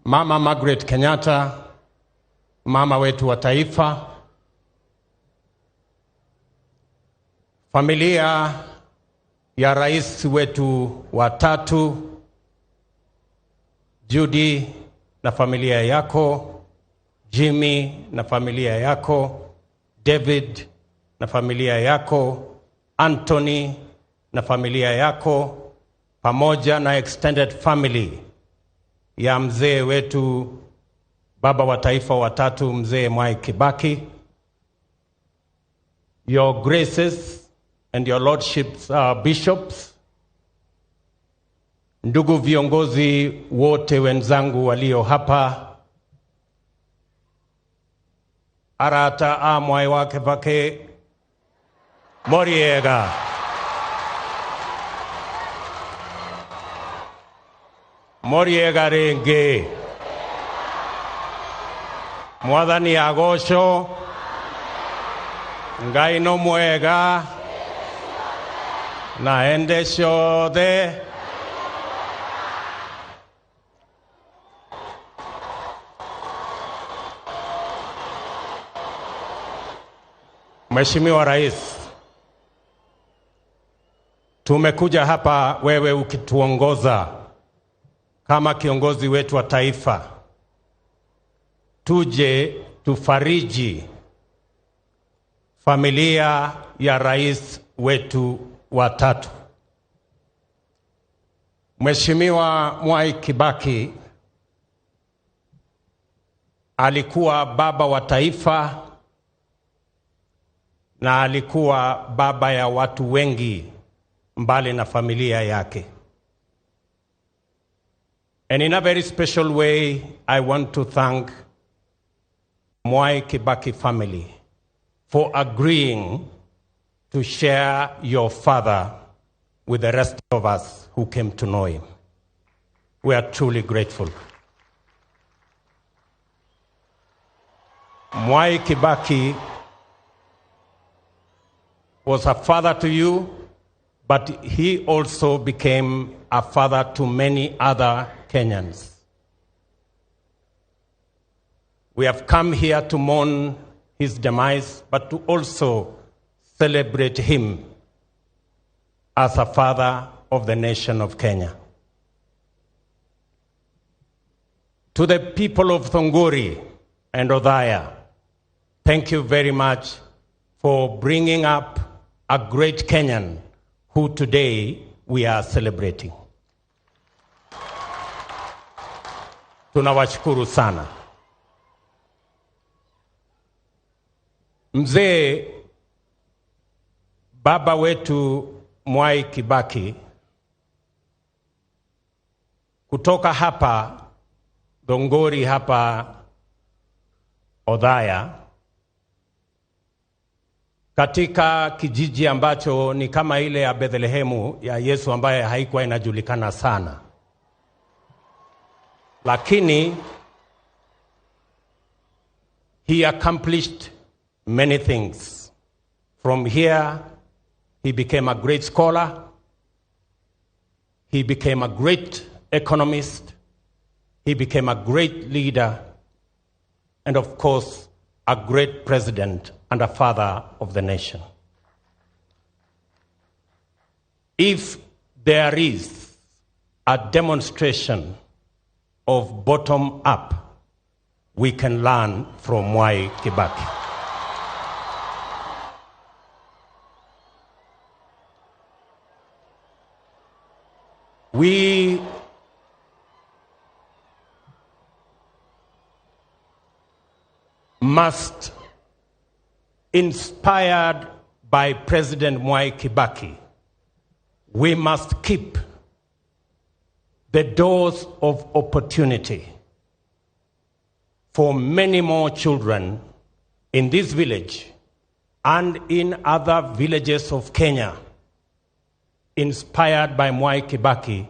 Mama Margaret Kenyatta, mama wetu wa taifa, familia ya rais wetu wa tatu Judy na familia yako, Jimmy na familia yako, David na familia yako, Anthony na familia yako, pamoja na extended family ya mzee wetu baba wa taifa wa tatu, Mzee Mwai Kibaki. Your graces and your lordships, bishops, ndugu viongozi wote wenzangu walio hapa, arata a Mwai wa Kibaki moriega. Moriega rĩngĩ. Mwathani agocwo. Ngai no mwega na ende ciothe. Mheshimiwa Rais, tumekuja hapa wewe ukituongoza kama kiongozi wetu wa taifa, tuje tufariji familia ya rais wetu wa tatu. Mheshimiwa Mwai Kibaki alikuwa baba wa taifa na alikuwa baba ya watu wengi mbali na familia yake. And in a very special way, I want to thank Mwai Kibaki family for agreeing to share your father with the rest of us who came to know him. We are truly grateful. Mwai Kibaki was a father to you, but he also became a father to many other Kenyans. We have come here to mourn his demise, but to also celebrate him as a father of the nation of Kenya. To the people of Thongori and Othaya, thank you very much for bringing up a great Kenyan who today we are celebrating. Tunawashukuru sana. Mzee baba wetu Mwai Kibaki kutoka hapa Thongori hapa Othaya, katika kijiji ambacho ni kama ile ya Bethlehemu ya Yesu ambaye haikuwa inajulikana sana, lakini he accomplished many things. From here, he became a great scholar. He became a great economist. He became a great leader. And of course, a great president and a father of the nation. If there is a demonstration of bottom up, we can learn from Mwai Kibaki. We must, inspired by President Mwai Kibaki, we must keep the doors of opportunity for many more children in this village and in other villages of Kenya, inspired by Mwai Kibaki,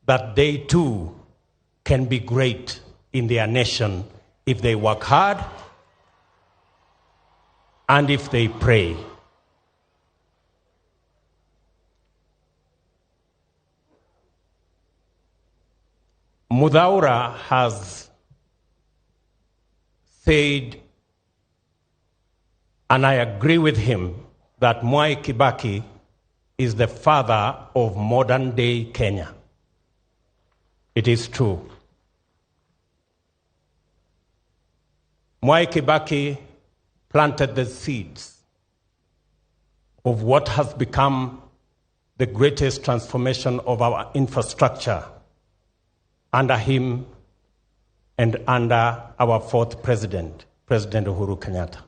that they too can be great in their nation if they work hard and if they pray. Muthaura has said, and I agree with him, that Mwai Kibaki is the father of modern day Kenya. It is true. Mwai Kibaki planted the seeds of what has become the greatest transformation of our infrastructure under him and under our fourth president, President Uhuru Kenyatta.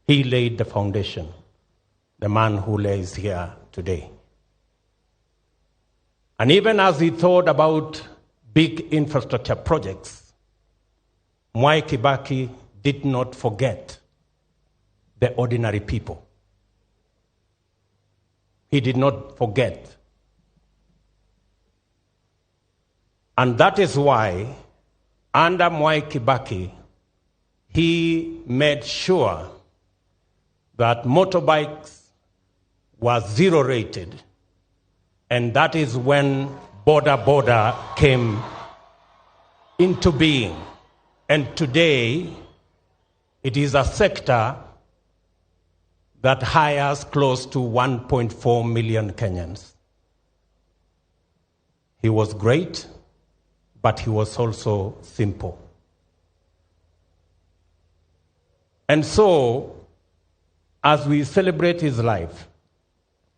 He laid the foundation, the man who lays here today. And even as he thought about big infrastructure projects, Mwai Kibaki did not forget the ordinary people. He did not forget. And that is why, under Mwai Kibaki, he made sure that motorbikes were zero rated, and that is when Boda Boda came into being. And today, it is a sector that hires close to 1.4 million Kenyans. He was great, but he was also simple. And so, as we celebrate his life,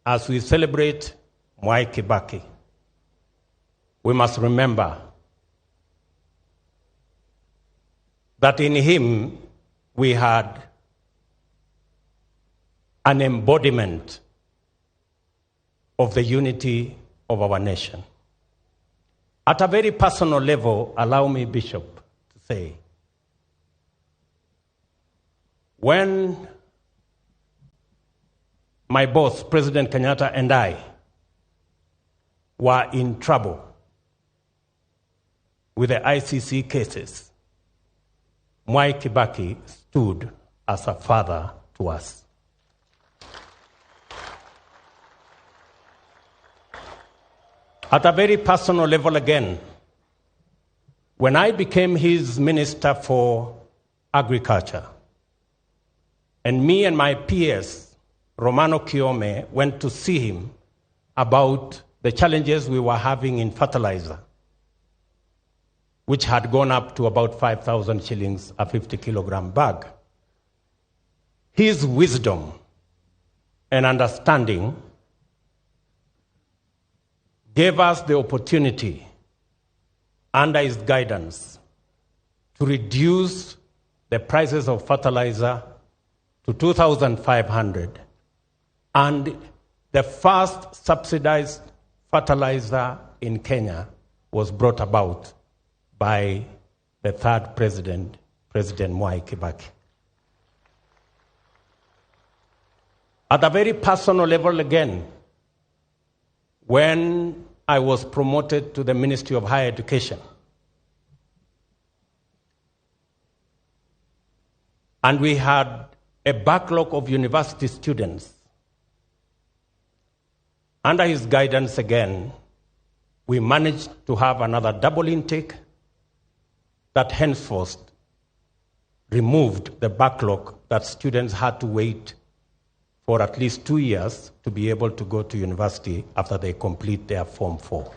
as we celebrate Mwai Kibaki, we must remember that in him we had an embodiment of the unity of our nation. At a very personal level, allow me, Bishop, to say, when my boss, President Kenyatta, and I were in trouble with the ICC cases, Mwai Kibaki stood as a father to us. At a very personal level again, when I became his minister for agriculture, and me and my peers, Romano Kiome, went to see him about the challenges we were having in fertilizer, which had gone up to about 5,000 shillings a 50-kilogram bag. His wisdom and understanding gave us the opportunity, under his guidance, to reduce the prices of fertilizer to 2,500, and the first subsidized fertilizer in Kenya was brought about by the third president, President Mwai Kibaki. At a very personal level again, when I was promoted to the Ministry of Higher Education, and we had a backlog of university students, under his guidance again, We managed to have another double intake that henceforth removed the backlog that students had to wait for at least 2 years to be able to go to university after they complete their Form 4.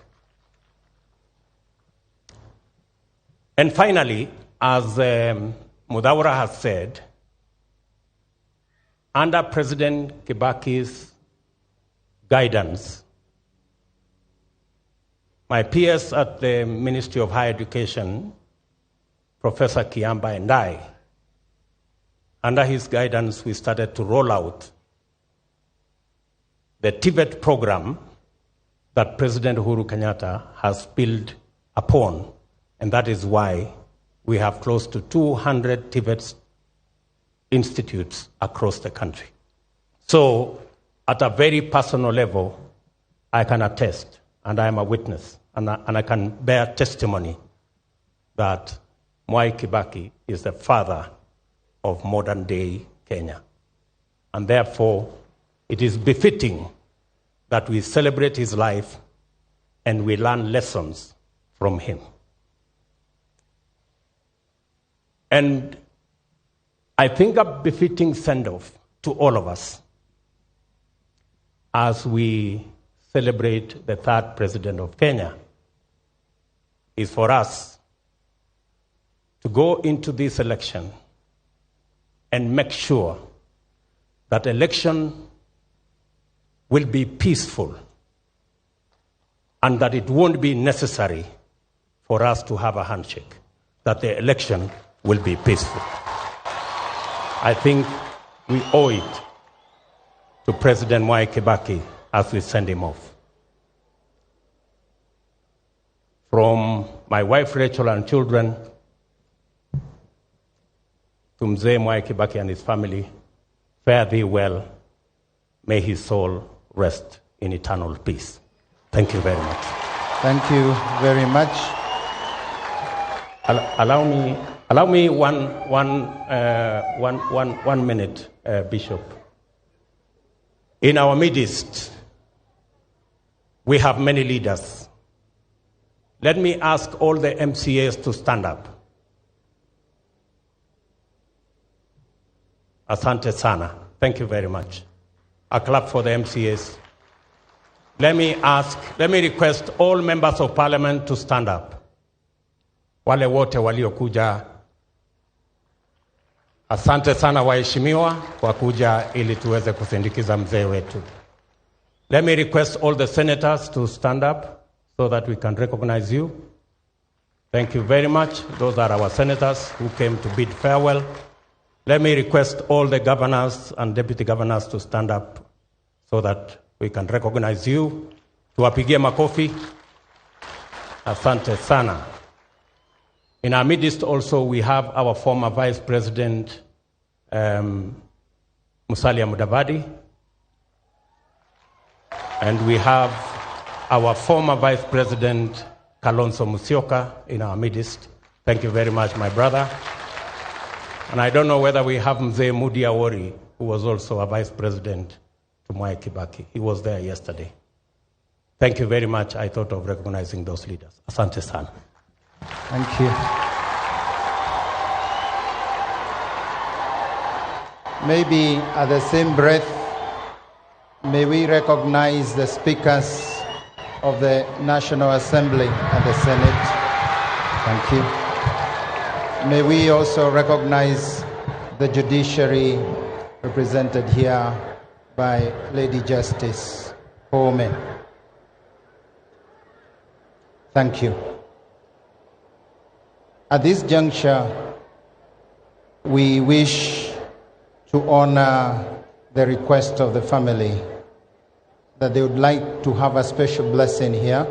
And finally, as Muthaura has said, under President Kibaki's guidance, my peers at the Ministry of Higher Education, Professor Kiamba and I, under his guidance, we started to roll out the TVET program that President Uhuru Kenyatta has built upon, and that is why we have close to 200 TVET institutes across the country. So, at a very personal level, I can attest, and I am a witness, and I can bear testimony that Mwai Kibaki is the father of modern-day Kenya. And therefore, it is befitting that we celebrate his life and we learn lessons from him. And I think a befitting send-off to all of us as we celebrate the third president of Kenya is for us to go into this election and make sure that election will be peaceful and that it won't be necessary for us to have a handshake, that the election will be peaceful. I think we owe it to President Mwai Kibaki as we send him off. From my wife Rachel and children to Mzee Mwai Kibaki and his family, fare thee well. May his soul rest in eternal peace. Thank you very much. Thank you very much. Allow me one minute, Bishop. In our midst, we have many leaders. Let me ask all the MCAs to stand up. Asante sana. Thank you very much. A clap for the MCAs. Let me request all members of parliament to stand up. Wale wote waliokuja. Asante sana waheshimiwa kwa kuja ili tuweze kusindikiza mzee wetu. Let me request all the senators to stand up so that we can recognize you. Thank you very much. Those are our senators who came to bid farewell. Let me request all the governors and deputy governors to stand up so that we can recognize you. Tuwapigie makofi. Asante sana. In our midst also we have our former Vice President, Musalia Mudavadi. And we have our former Vice President, Kalonzo Musyoka, in our midst. Thank you very much, my brother. And I don't know whether we have Mzee Moody Awori, who was also a Vice President to Mwai Kibaki. He was there yesterday. Thank you very much. I thought of recognizing those leaders. Asante sana. Thank you. Maybe at the same breath, may we recognize the speakers of the National Assembly and the Senate. Thank you. May we also recognize the judiciary represented here by Lady Justice Koome. Thank you. At this juncture, we wish to honor the request of the family that they would like to have a special blessing here,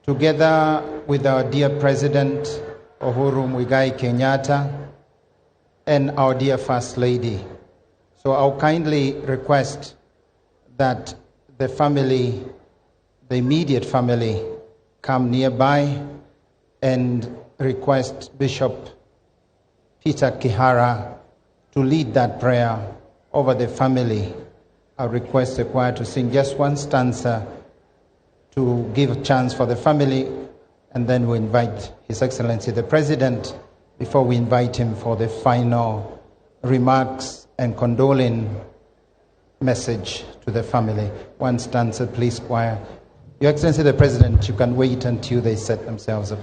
together with our dear President, Uhuru Muigai Kenyatta, and our dear First Lady. So I'll kindly request that the family, the immediate family, come nearby and request Bishop Peter Kihara to lead that prayer over the family. I request the choir to sing just one stanza to give a chance for the family, and then we invite His Excellency the President before we invite him for the final remarks and condoling message to the family. One stanza, please, choir. Your Excellency the President, you can wait until they set themselves up.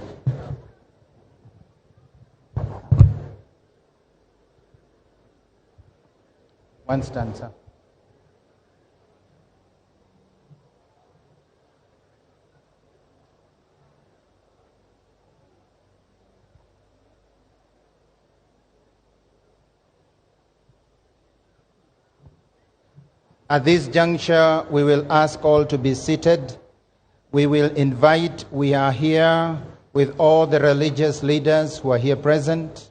One stanza. At this juncture, we will ask all to be seated. We will invite, we are here with all the religious leaders who are here present.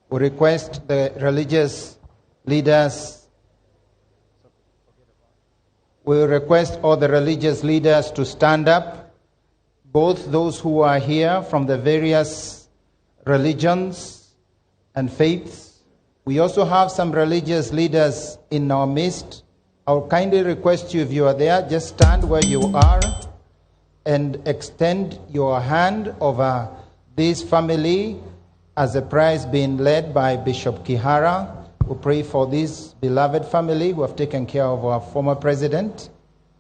We request the religious leaders, we request all the religious leaders to stand up, both those who are here from the various religions and faiths. We also have some religious leaders in our midst. I will kindly request you, if you are there, just stand where you are and extend your hand over this family as the prayer is being led by Bishop Kihara. We pray for this beloved family who have taken care of our former president.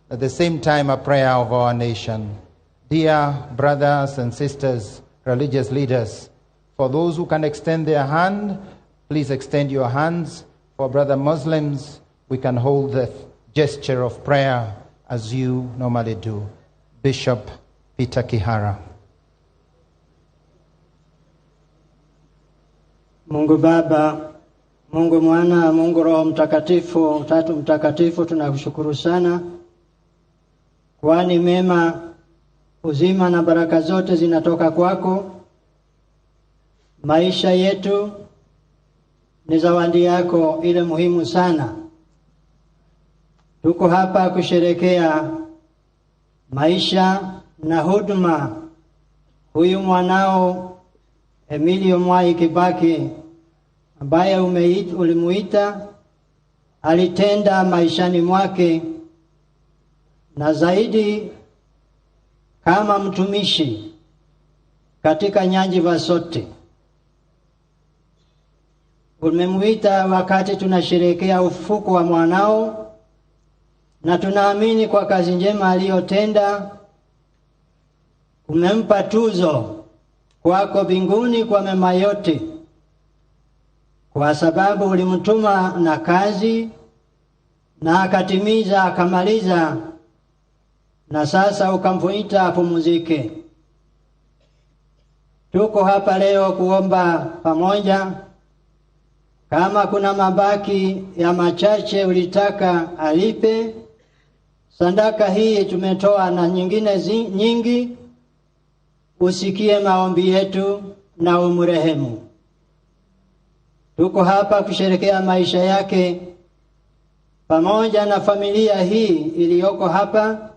At the same time, a prayer of our nation. Dear brothers and sisters, religious leaders, for those who can extend their hand, please extend your hands. For brother Muslims, we can hold the gesture of prayer as you normally do. Bishop Peter Kihara. Mungu Baba, Mungu Mwana, Mungu Roho Mtakatifu, Utatu Mtakatifu, tunakushukuru sana, kwani mema, uzima na baraka zote zinatoka kwako. Maisha yetu ni zawadi yako ile muhimu sana. Tuko hapa kusherekea maisha na huduma huyu mwanao Emilio Mwai Kibaki ambaye ulimuita, alitenda maishani mwake, na zaidi kama mtumishi katika nyanja zote. Umemuita wakati tunasherehekea ufufuko wa mwanao, na tunaamini kwa kazi njema aliyotenda umempa tuzo kwako mbinguni kwa mema yote, kwa sababu ulimtuma na kazi na akatimiza akamaliza, na sasa ukamfuita apumzike. Tuko hapa leo kuomba pamoja. Kama kuna mabaki ya machache ulitaka alipe, sadaka hii tumetoa na nyingine nyingi. Usikie maombi yetu na umrehemu. Tuko hapa kusherekea maisha yake pamoja na familia hii iliyoko hapa,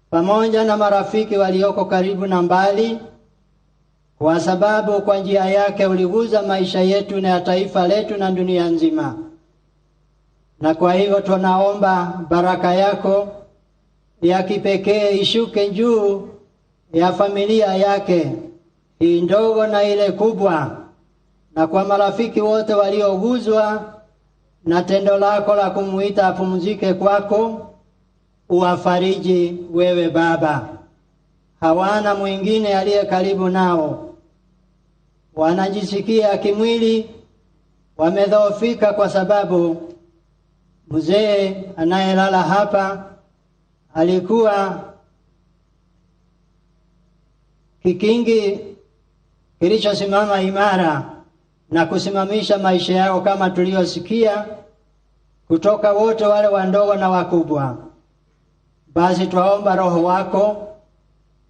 pamoja na marafiki walioko karibu na mbali, kwa sababu kwa njia yake uliguza maisha yetu na ya taifa letu na dunia nzima. Na kwa hivyo tunaomba baraka yako ya kipekee ishuke juu ya familia yake hii ndogo na ile kubwa, na kwa marafiki wote walioguzwa na tendo lako la kumuita apumzike kwako, uwafariji wewe Baba. Hawana mwingine aliye karibu nao, wanajisikia kimwili wamedhoofika, kwa sababu mzee anayelala hapa alikuwa kikingi kilichosimama imara na kusimamisha maisha yao, kama tuliyosikia kutoka wote wale wandogo na wakubwa. Basi twaomba Roho wako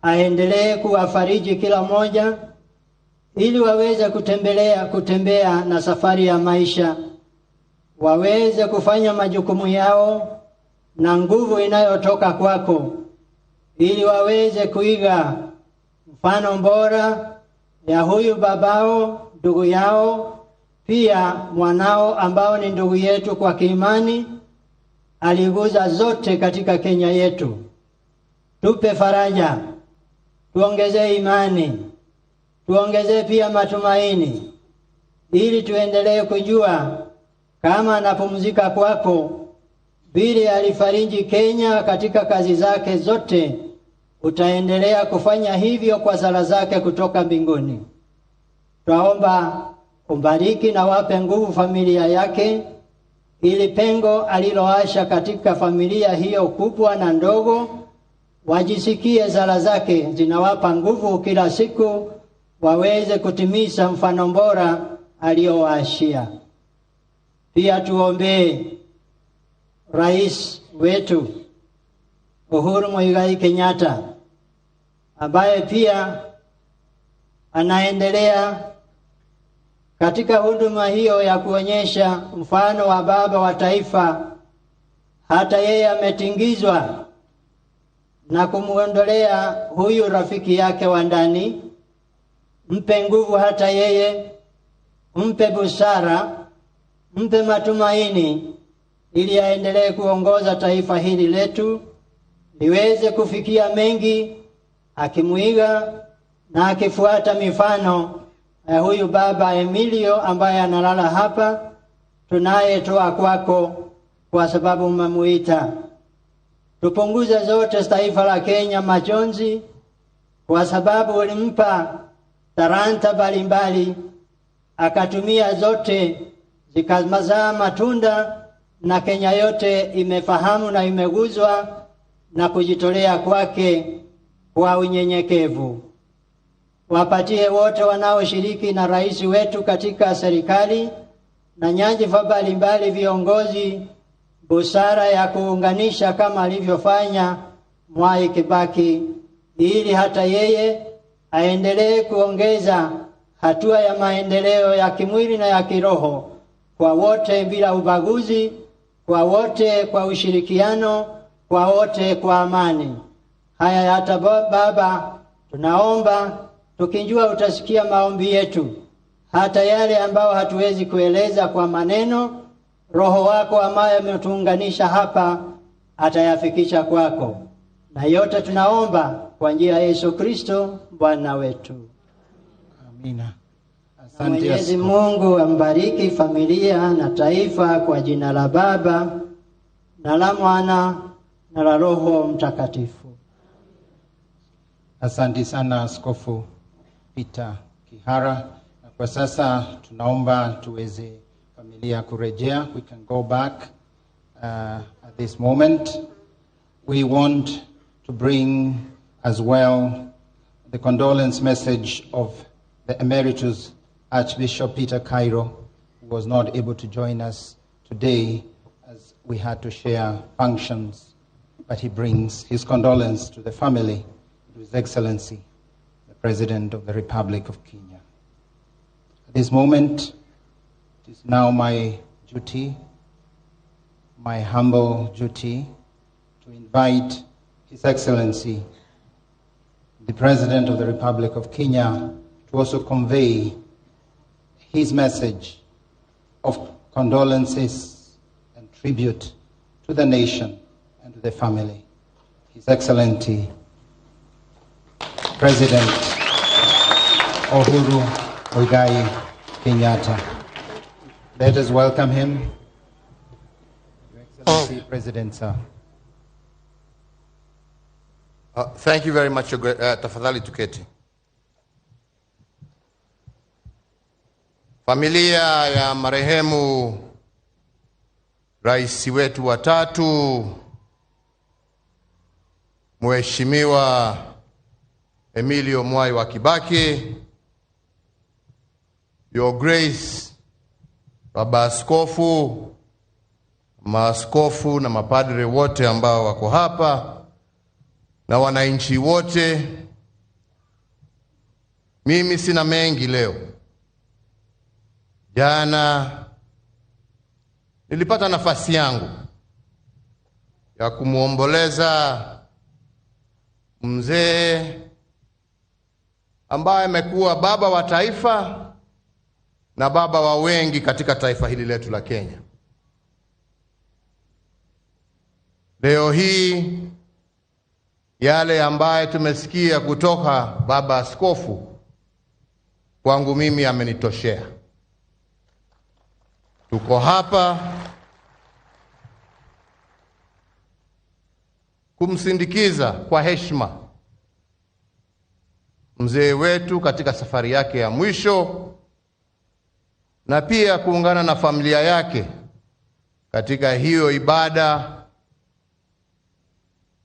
aendelee kuwafariji kila mmoja, ili waweze kutembea na safari ya maisha, waweze kufanya majukumu yao na nguvu inayotoka kwako, ili waweze kuiga mfano bora ya huyu babao, ndugu yao, pia mwanao ambao ni ndugu yetu kwa kiimani, aliguza zote katika Kenya yetu. Tupe faraja, tuongezee imani, tuongezee pia matumaini, ili tuendelee kujua kama anapumzika kwako, vile alifariji Kenya katika kazi zake zote, utaendelea kufanya hivyo kwa sala zake kutoka mbinguni. Twaomba umbariki na wape nguvu familia yake, ili pengo aliloasha katika familia hiyo kubwa na ndogo, wajisikie sala zake zinawapa nguvu kila siku, waweze kutimiza mfano bora aliowaashia. Pia tuombee rais wetu Uhuru Muigai Kenyatta, ambaye pia anaendelea katika huduma hiyo ya kuonyesha mfano wa baba wa taifa. Hata yeye ametingizwa na kumuondolea huyu rafiki yake wa ndani. Mpe nguvu hata yeye, mpe busara, mpe matumaini, ili aendelee kuongoza taifa hili letu liweze kufikia mengi, akimuiga na akifuata mifano ya huyu baba Emilio ambaye analala hapa, tunayetoa kwako kwa sababu umemuita. Tupunguze zote taifa la Kenya majonzi, kwa sababu ulimpa talanta mbalimbali, akatumia zote zikazaa matunda, na Kenya yote imefahamu na imeguzwa na kujitolea kwake kwa unyenyekevu. Wapatie wote wanaoshiriki na rais wetu katika serikali na nyadhifa mbalimbali viongozi busara ya kuunganisha kama alivyofanya Mwai Kibaki, ili hata yeye aendelee kuongeza hatua ya maendeleo ya kimwili na ya kiroho kwa wote bila ubaguzi, kwa wote kwa ushirikiano, kwa wote kwa amani. Haya hata Baba, tunaomba tukijua utasikia maombi yetu, hata yale ambao hatuwezi kueleza kwa maneno. Roho wako ambaye ametuunganisha hapa atayafikisha kwako. Na yote tunaomba kwa njia ya Yesu Kristo Bwana wetu. Amina. Asante. Mwenyezi Mungu ambariki familia na taifa kwa jina la Baba na la Mwana na la Roho Mtakatifu. Asante sana Askofu Peter Kihara. Na kwa sasa tunaomba tuweze familia kurejea. We can go back at this moment. We want to bring as well the condolence message of the Emeritus Archbishop Peter Kairo, who was not able to join us today as we had to share functions, but he brings his condolence to the family, to His Excellency, the President of the Republic of Kenya. At this moment, it is now my duty, my humble duty, to invite His Excellency, the President of the Republic of Kenya, to also convey his message of condolences and tribute to the nation and to the family. His Excellency, President Uhuru Muigai Kenyatta. Let us welcome him. Your Excellency, President, sir. Thank you very much, tafadhali tuketi. Familia ya marehemu rais wetu wa tatu, Mheshimiwa Emilio Mwai wa Kibaki, Your Grace, Baba Askofu, maaskofu na mapadre wote ambao wako hapa na wananchi wote, mimi sina mengi leo. Jana nilipata nafasi yangu ya kumuomboleza mzee ambaye amekuwa baba wa taifa na baba wa wengi katika taifa hili letu la Kenya. Leo hii Yale ambaye tumesikia kutoka Baba Askofu kwangu mimi amenitoshea. Tuko hapa kumsindikiza kwa heshima mzee wetu katika safari yake ya mwisho, na pia kuungana na familia yake katika hiyo ibada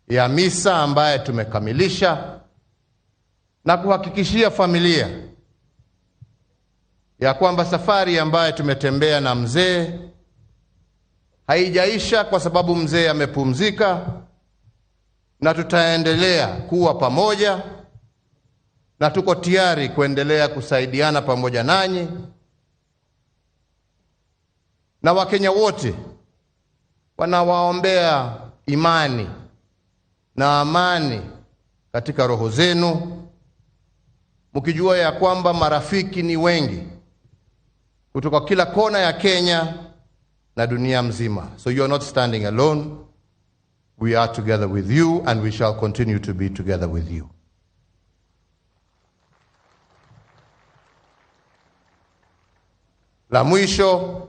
ya misa ambaye tumekamilisha, na kuhakikishia familia ya kwamba safari ambaye tumetembea na mzee haijaisha, kwa sababu mzee amepumzika, na tutaendelea kuwa pamoja na tuko tayari kuendelea kusaidiana pamoja nanyi na Wakenya wote wanawaombea imani na amani katika roho zenu, mkijua ya kwamba marafiki ni wengi kutoka kila kona ya Kenya na dunia mzima. So you are not standing alone. We are together with you and we shall continue to be together with you. La mwisho,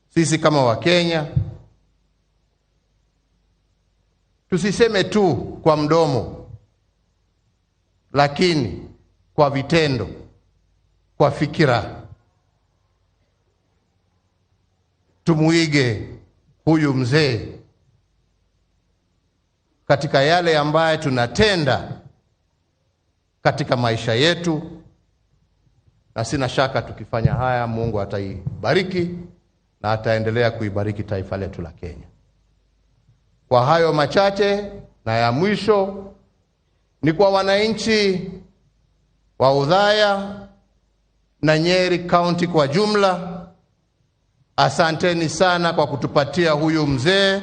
sisi kama Wakenya tusiseme tu kwa mdomo, lakini kwa vitendo, kwa fikira, tumuige huyu mzee katika yale ambaye tunatenda katika maisha yetu. Na sina shaka tukifanya haya, Mungu ataibariki na ataendelea kuibariki taifa letu la Kenya. Kwa hayo machache na ya mwisho, ni kwa wananchi wa Othaya na Nyeri County kwa jumla, asanteni sana kwa kutupatia huyu mzee.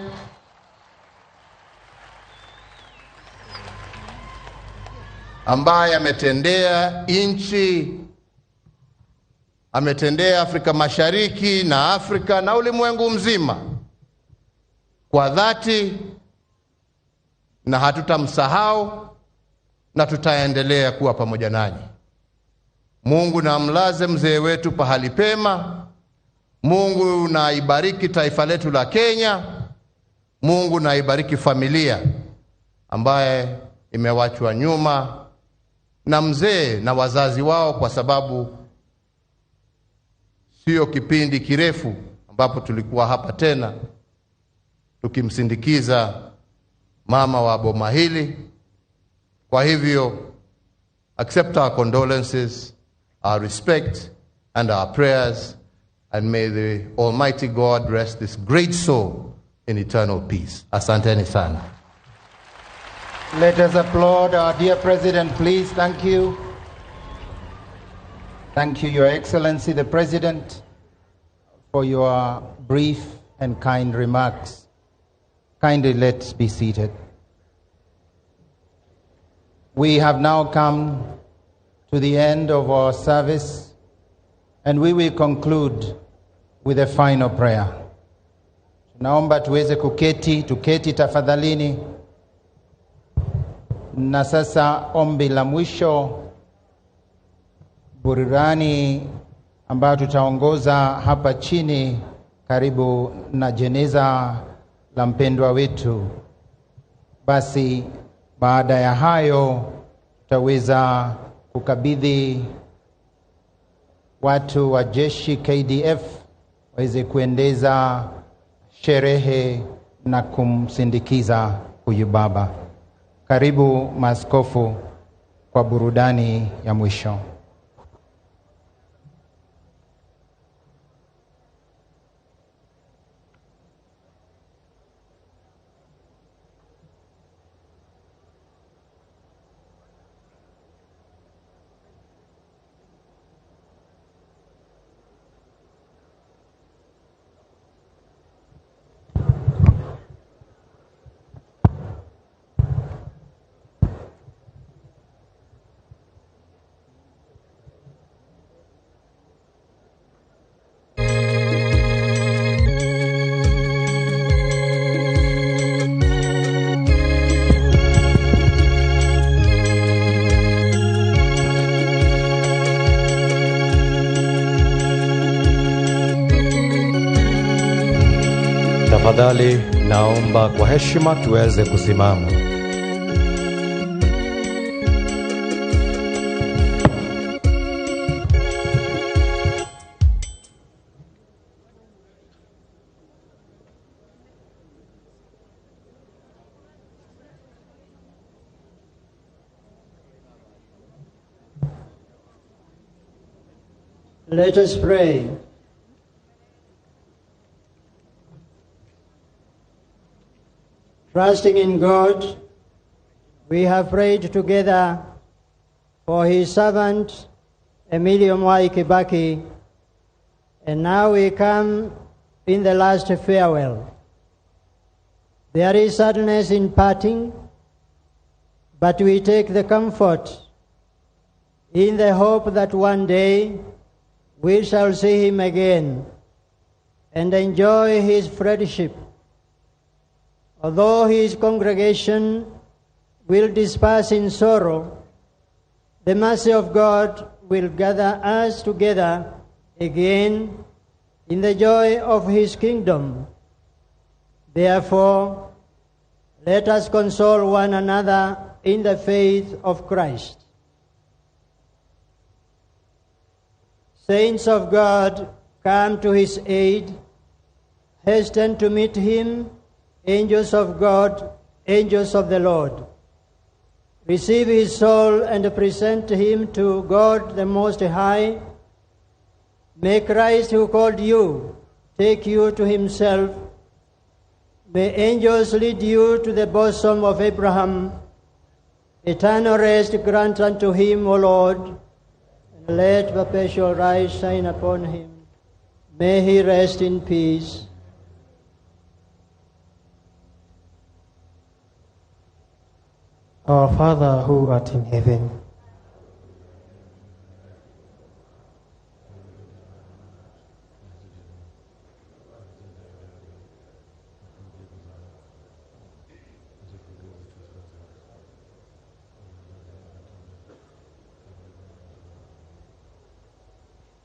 Ambaye ametendea nchi, ametendea Afrika Mashariki na Afrika na ulimwengu mzima kwa dhati, na hatutamsahau na tutaendelea kuwa pamoja nanyi. Mungu na amlaze mzee wetu pahali pema. Mungu na ibariki taifa letu la Kenya. Mungu na ibariki familia ambaye imewachwa nyuma na mzee na wazazi wao, kwa sababu sio kipindi kirefu ambapo tulikuwa hapa tena tukimsindikiza mama wa boma hili. Kwa hivyo, accept our condolences, our respect and our prayers, and may the Almighty God rest this great soul in eternal peace. Asanteni sana. Let us applaud our dear President, please. Thank you. Thank you, Your Excellency the President, for your brief and kind remarks. Kindly let's be seated. We have now come to the end of our service, and we will conclude with a final prayer. Naomba tuweze kuketi, tuketi tafadhalini. Na sasa ombi la mwisho, burudani ambayo tutaongoza hapa chini karibu na jeneza la mpendwa wetu. Basi baada ya hayo tutaweza kukabidhi watu wa jeshi KDF waweze kuendeza sherehe na kumsindikiza huyu baba. Karibu maaskofu kwa burudani ya mwisho. Tafadhali naomba kwa heshima tuweze kusimama. Let us pray. Trusting in God, we have prayed together for his servant Emilio Mwai Kibaki, and now we come in the last farewell. There is sadness in parting, but we take the comfort in the hope that one day we shall see him again and enjoy his friendship. Although his congregation will disperse in sorrow, the mercy of God will gather us together again in the joy of his kingdom. Therefore, let us console one another in the faith of Christ. Saints of God, come to his aid, hasten to meet him, angels of God, angels of the Lord. Receive his soul and present him to God the Most High. May Christ who called you take you to himself. May angels lead you to the bosom of Abraham. Eternal rest grant unto him, O Lord, and let perpetual light shine upon him. May he rest in peace. Our Father who art in heaven,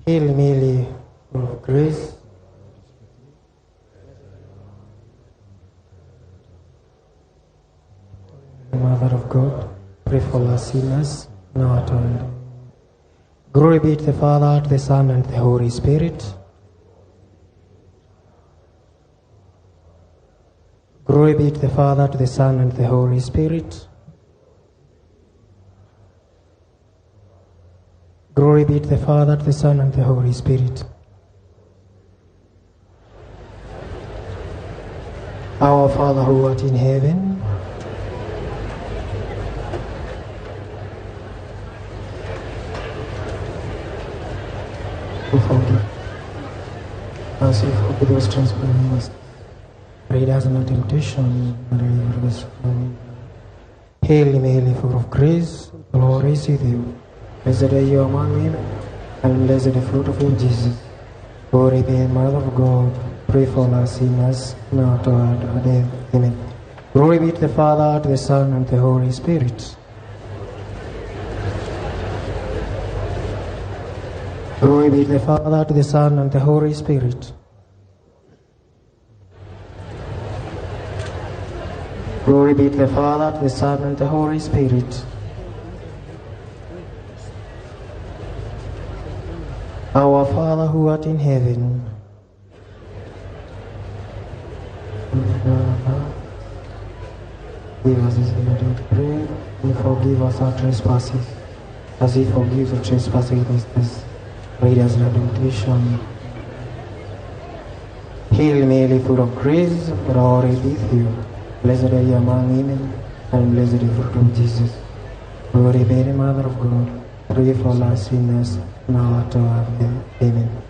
Hail Mary, full of grace, Mother of God, pray for us sinners, now at our end. Glory be to the Father, to the Son, and to the Holy Spirit. Glory be to the Father, to the Son, and to the Holy Spirit. Glory be to the Father, to the Son, and to the Holy Spirit. Our Father who art in heaven, who forgive us, who forgive those trespasses. Lead us not into temptation, but deliver us from evil. Hail Mary, full of grace, the Lord is with you. Blessed are you among women, and blessed the fruit of your Jesus. Holy Mary, Mother of God, pray for us sinners, now at our death. Amen. Glory be to the Father, to the Son, and to the Holy Spirit. Glory be to the Father, to the Son, and the Holy Spirit. Glory be to the Father, to the Son, and the Holy Spirit. Our Father who art in heaven, give us this day our daily bread, and forgive us our trespasses, as we forgive the trespassers against us. Lead us not into temptation. Hail Mary, full of grace, the Lord is with you. Blessed are you among women, and blessed is the fruit of Jesus. Holy Mary, Mother of God, pray for us sinners, now at our death. Amen.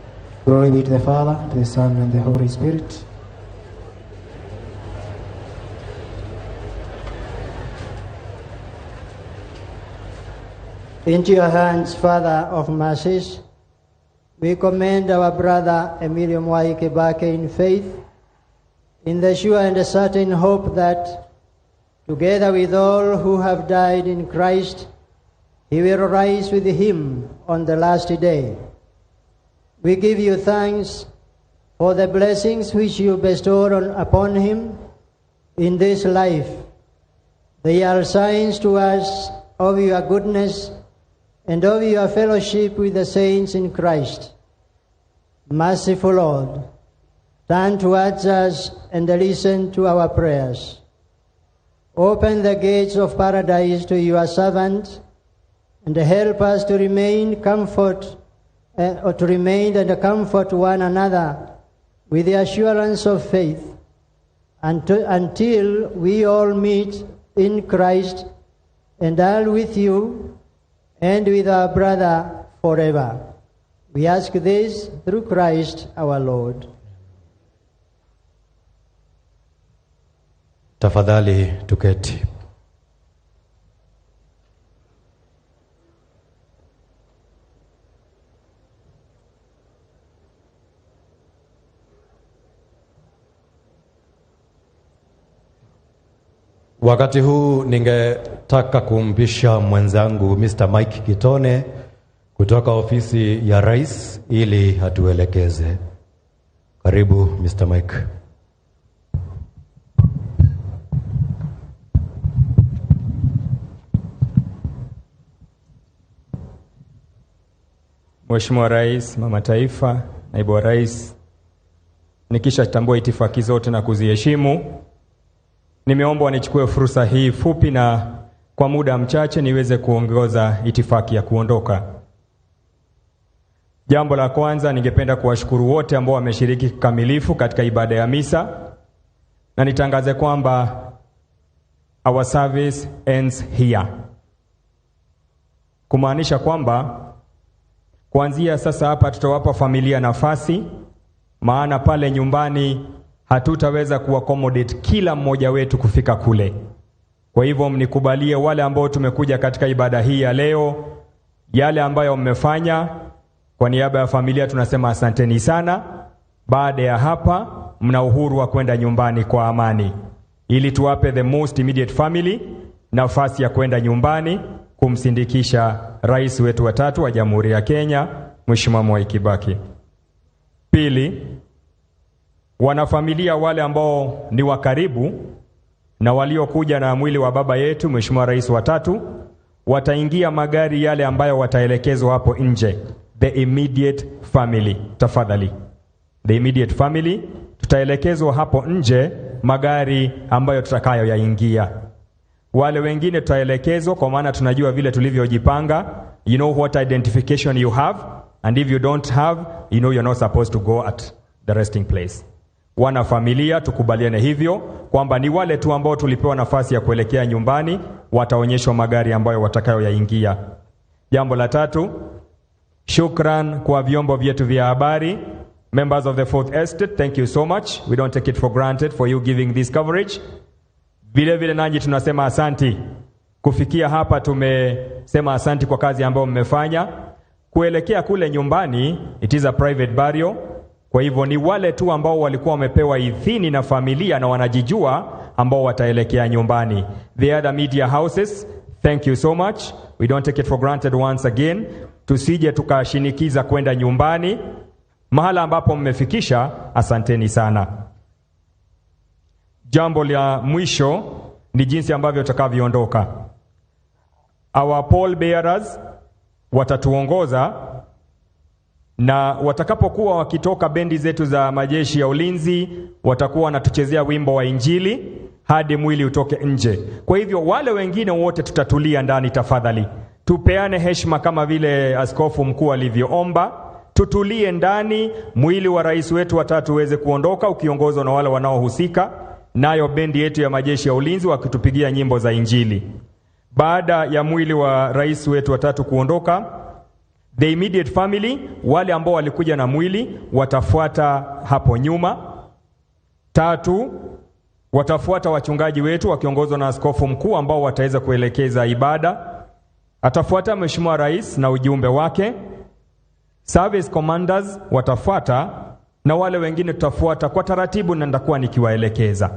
Glory be to the Father, to the Son, and the Holy Spirit. Into your hands, Father of mercies, we commend our brother Emilio Mwai Kibaki in faith, in the sure and certain hope that, together with all who have died in Christ, he will rise with him on the last day. We give you thanks for the blessings which you bestowed upon him in this life. They are signs to us of your goodness and of your fellowship with the saints in Christ. Merciful Lord, turn towards us and listen to our prayers. Open the gates of paradise to your servant and help us to remain comfort, or to remain and comfort one another with the assurance of faith until we all meet in Christ and are with you and with our brother forever. We ask this through Christ our Lord. Tafadhali tuketi. Wakati huu ningetaka kumpisha mwenzangu Mr. Mike Kitone kutoka ofisi ya Rais ili atuelekeze. Karibu Mr. Mike. Mheshimiwa Rais, Mama Taifa, Naibu wa Rais, nikishatambua itifaki zote na kuziheshimu, nimeomba nichukue fursa hii fupi na kwa muda mchache niweze kuongoza itifaki ya kuondoka. Jambo la kwanza, ningependa kuwashukuru wote ambao wameshiriki kikamilifu katika ibada ya misa, na nitangaze kwamba our service ends here. Kumaanisha kwamba kuanzia sasa hapa tutawapa familia nafasi, maana pale nyumbani hatutaweza kuaccommodate kila mmoja wetu kufika kule. Kwa hivyo mnikubalie wale ambao tumekuja katika ibada hii ya leo, yale ambayo mmefanya, kwa niaba ya familia tunasema asanteni sana. Baada ya hapa mna uhuru wa kwenda nyumbani kwa amani, ili tuwape the most immediate family nafasi ya kwenda nyumbani kumsindikisha rais wetu wa tatu wa Jamhuri ya Kenya, Mheshimiwa Mwai Kibaki. Pili, wanafamilia wale ambao ni wa karibu na waliokuja na mwili wa baba yetu Mheshimiwa Rais wa tatu wataingia magari yale ambayo wataelekezwa hapo nje. The immediate family, tafadhali. The immediate family tutaelekezwa hapo nje magari ambayo tutakayo yaingia. Wale wengine tutaelekezwa, kwa maana tunajua vile tulivyojipanga. You know what identification you have, and if you don't have, you know you're not supposed to go at the resting place. Wana familia tukubaliane hivyo kwamba ni wale tu ambao tulipewa nafasi ya kuelekea nyumbani wataonyeshwa magari ambayo watakayo yaingia. Jambo la tatu, shukran kwa vyombo vyetu vya habari. Members of the Fourth Estate, thank you so much. We don't take it for granted for you giving this coverage. Vile vile nanyi tunasema asanti. Kufikia hapa tumesema asanti kwa kazi ambayo mmefanya. Kuelekea kule nyumbani, it is a private burial. Kwa hivyo ni wale tu ambao walikuwa wamepewa idhini na familia na wanajijua ambao wataelekea nyumbani. The other media houses, thank you so much. We don't take it for granted once again. Tusije tukashinikiza kwenda nyumbani. Mahala ambapo mmefikisha, asanteni sana. Jambo la mwisho ni jinsi ambavyo tutakavyoondoka. Our pall bearers watatuongoza, na watakapokuwa wakitoka bendi zetu za majeshi ya ulinzi watakuwa wanatuchezea wimbo wa Injili hadi mwili utoke nje. Kwa hivyo wale wengine wote tutatulia ndani tafadhali. Tupeane heshima kama vile askofu mkuu alivyoomba. Tutulie ndani, mwili wa rais wetu watatu uweze kuondoka ukiongozwa na wale wanaohusika, nayo bendi yetu ya majeshi ya ulinzi wakitupigia nyimbo za Injili. Baada ya mwili wa rais wetu watatu kuondoka, the immediate family, wale ambao walikuja na mwili watafuata hapo nyuma. Tatu, watafuata wachungaji wetu wakiongozwa na askofu mkuu ambao wataweza kuelekeza ibada. Atafuata Mheshimiwa Rais na ujumbe wake. Service commanders watafuata, na wale wengine tutafuata kwa taratibu na nitakuwa nikiwaelekeza.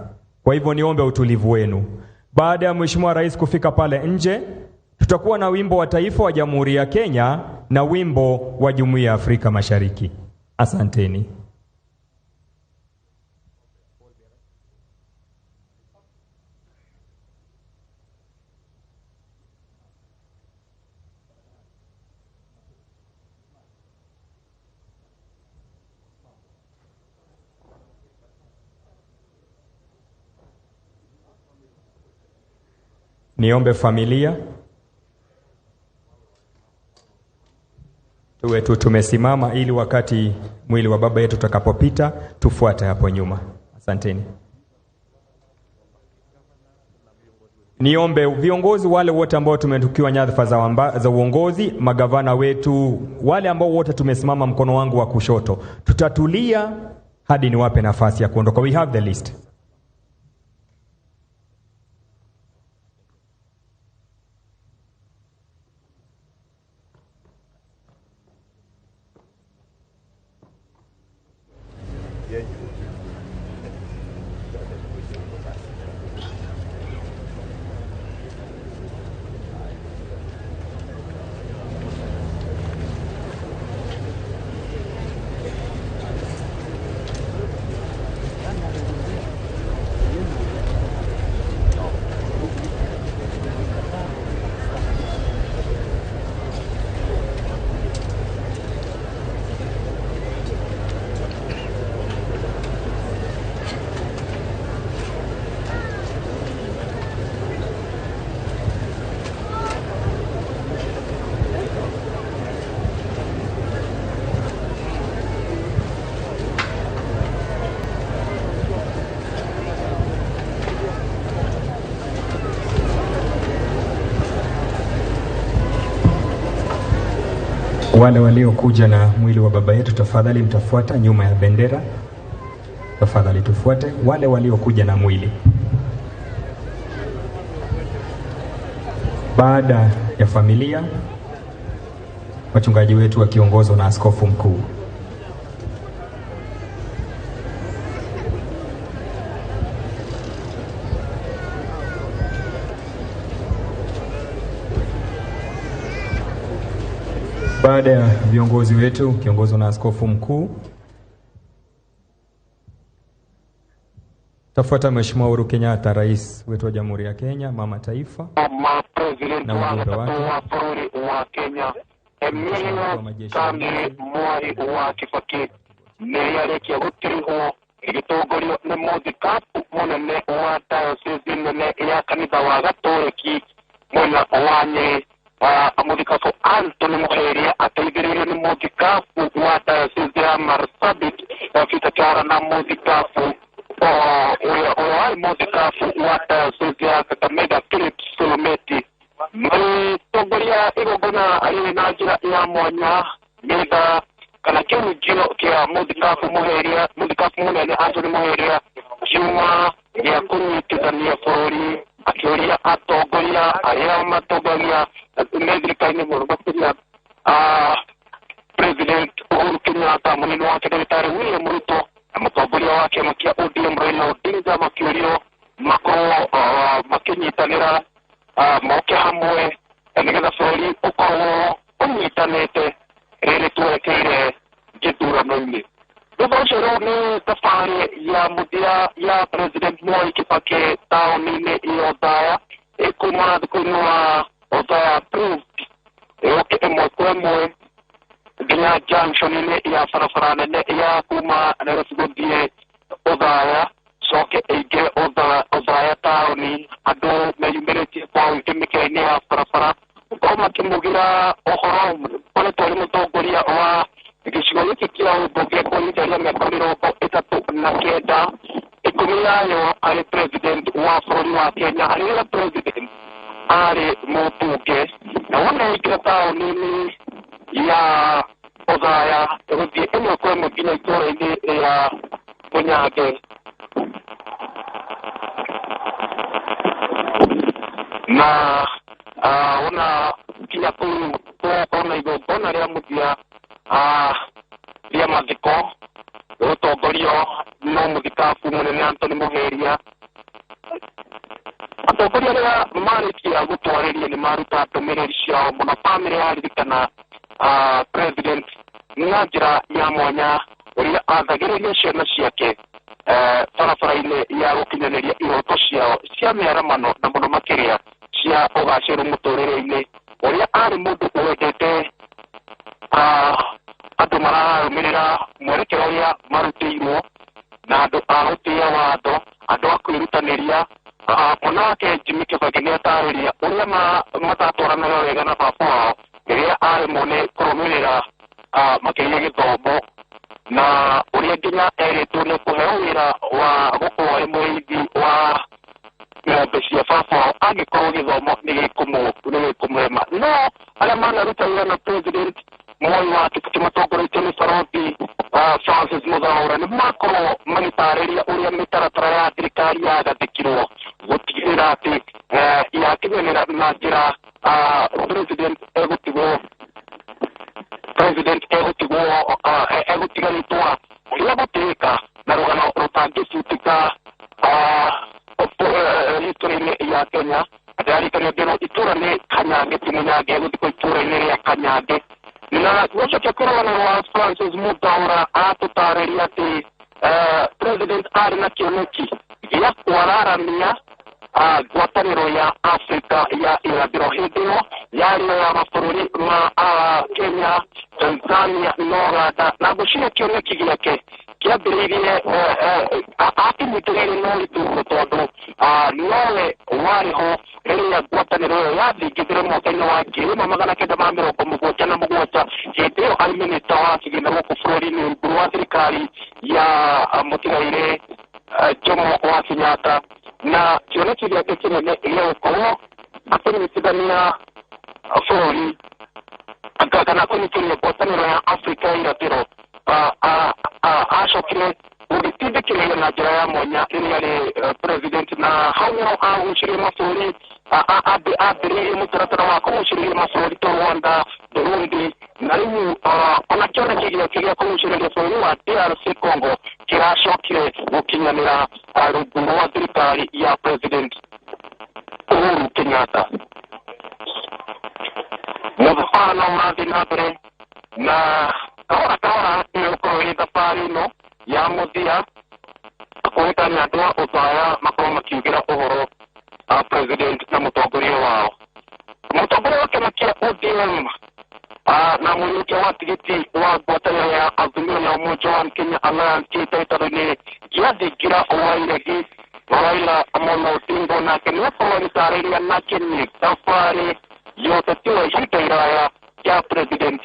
Kwa hivyo niombe utulivu wenu. Baada ya Mheshimiwa Rais kufika pale nje, tutakuwa na wimbo wa taifa wa Jamhuri ya Kenya na wimbo wa Jumuiya ya Afrika Mashariki. Asanteni. Niombe familia tuwe tu tumesimama, ili wakati mwili wa baba yetu utakapopita tufuate hapo nyuma. Asanteni. Niombe viongozi wale wote ambao tumetukiwa nyadhifa za uongozi, magavana wetu, wale ambao wote tumesimama mkono wangu wa kushoto, tutatulia hadi niwape nafasi ya kuondoka. We have the list. Wale waliokuja na mwili wa baba yetu, tafadhali mtafuata nyuma ya bendera. Tafadhali tufuate wale waliokuja na mwili. Baada ya familia, wachungaji wetu wakiongozwa na askofu mkuu. Baada ya viongozi wetu kiongozwa na askofu mkuu, tafuata Mheshimiwa Uhuru Kenyatta, rais wetu wa Jamhuri ya Kenya, mama taifa, na ujumbe wake wa Kenya Emilio Kamili Mwai wa Kibaki nĩarĩkia gũtirihwo ĩgĩtongorio nĩ mũthikabu mũnene wa diocese nene ya kanitha wa Gatoliki mwena wa Nyĩrĩ, mũthikabu Anthony Muheria ateithĩrĩirio nĩ mũthikabu wa diocese ya Marsabit Peter Kiara na mũthikabu ũrĩa warĩ mũthikabu wa diocese ya Kakamega Philip Solometi magĩtongoria igongona rĩrĩ na njĩra ya mwanya nĩgetha kana kĩhunjio kĩa mũthikabu Muheria, mũthikabu mũnene Anthony Muheria kiuma gĩa kũnyitithania bũrũri, akĩũria atongoria arĩa matongoria me thirikari-inĩ mũno makĩria President Uhuru Kenyatta, mũnini wake Ndagĩtarĩ William Ruto na mũtongoria wa kĩama kĩa ODM Raila Odinga makĩũrio makorwo makĩnyitanĩra, moke hamwe nĩgetha bũrũri ũkorwo ũnyitanĩte rĩrĩ twerekeire gĩthurano-inĩ. Thutha ũcio rĩu nĩ thabarĩ ya mũthia ya President Mwai Kibaki taũni-inĩ ya Othaya, ĩkuma thukuru-inĩ wa Othaya Approved ĩũke ĩmwe kwa ĩmwe nginya junction-inĩ ya barabara nene ya kuma Nairobi gũthiĩ Othaya, coke ĩingĩre Othaya taũni, andũ meyumĩrĩtie kwa ũingĩ mĩkĩra-inĩ ya barabara gũkorwo makĩmugĩra ũhoro ũkoretwo arĩ mũtongoria wa gĩcigo gĩkĩ kĩa ũmbunge kwa ihinda rĩa mĩaka 39, 10 yayo arĩ president wa bũrũri wa Kenya, arĩ wĩra president arĩ mũmbunge, na wona aingĩra taũni-inĩ ya Othaya gũthiĩ ĩmwe kwa ĩmwe nginya itũũra-inĩ rĩa Mũnyange. Na wona kinya kũu gũgakorwo na igongona rĩa mũthia rĩa mathiko gũtongorio no mũthikabu mũnene Anthony Muheria. Atongoria arĩa marĩkia gũtwarĩria nĩ maruta ndũmĩrĩri ciao mũno, bamĩrĩ yaririkana president na njĩra ya mwanya ũrĩa athagĩrĩria ciana ciake barabara-inĩ ya gũkinyanĩria ihoto ciao cia mĩaramano na mũno makĩria cia ũgacĩru mũtũrĩre-inĩ, ũrĩa arĩ mũndũ wendete andũ mararũmĩrĩra mwerekera ũrĩa marutĩirwo na andũ a gũtĩĩa watho, andũ a kwĩrutanĩria, Mwana wake Jimmy Kibaki nĩ atarĩria ũrĩa matatwaranaga wega na baba wao rĩrĩa aremwo nĩ kũrũmĩrĩra makĩria gĩthomo na ũrĩa nginya erĩtwo nĩ kũheo wĩra wa gũkorwo arĩ mũrĩithi wa ng'ombe cia baba wao angĩkorwo gĩthomo nĩ gĩkũmũrema. No arĩa manaruta wĩra na President Moi wa Kibaki matongoretio nĩ Barothi Francis Muthaura nĩ makorwo magĩtarĩria ũrĩa mĩtaratara ya thirikari yagathĩkirwo gũtigĩrĩra atĩ yakinyanĩra na njĩra President egũtigwo egũtiga rĩtwa rĩa gũtĩĩka na rũgano rũtangĩbutika history-inĩ ya Kenya. Ndirarikania ngĩrwo itũra nĩ Kanyange ti Mũnyange, egũthikwo itũra-inĩ rĩa Kanyange. Na gũcokia kũrũgano rwa Francis Muthaura atũtarĩria atĩ President arĩ na kĩoneki gĩa kwararamia ngwatanĩro ya Afrika ya irathĩro hĩndĩ ĩyo yarĩ ya mabũrũri ma Kenya, Tanzania na Uganda, na ngwĩciria kĩoneki gĩake kĩambĩrĩirie akĩnyitĩrĩire na ũritũ mũno tondũ nowe warĩ ho rĩrĩa ngwatanĩro ĩyo yathingithire mwaka-inĩ wa 1977 hĩndĩ ĩyo arĩ minista wa kĩgĩna gũkũ bũrũri-inĩ rungu rwa thirikari ya mũtigairĩ Jomo wa Kenyatta, na kĩoneki gĩake kĩnene gĩa gũkorwo akĩnyitithania bũrũri kana kũnyitĩrĩra ngwatanĩro ya Afrika ya irathĩro acokire gũgĩtindĩkĩrĩria na njĩra ya mwanya rĩrĩa arĩ president, na hau nĩho agucĩrĩirie mabũrũri ambĩrĩirie mũtaratara wa kũgucĩrĩria mabũrũri ta Rwanda, Burundi, na rĩu ona kĩoneki gĩake gĩa kũgucĩrĩria bũrũri wa DRC Congo kĩracokire gũkinyanĩra rungu rwa thirikari ya President Uhuru Kenyatta. Mũthabara no ũrathiĩ na mbere na kahora kahora nĩgũkorwo ĩ thabarĩ ĩno ya mũthia kũhĩtania nĩ andũ a Othaya makorwo makiugĩra ũhoro President na mũtongoria wao. Mũtongoria wa kĩama kĩa ODM na mũnyukia wa tigiti wa ngwatanĩro ya Azimio la Umoja wa Kenya Alliance kĩhĩtahĩtano-inĩ gĩa thingira wa iregi Raila Amolo Odinga nake nĩakorwo agĩtarĩria na kinyi thabarĩ ya ũteti wa ihinda iraya ya President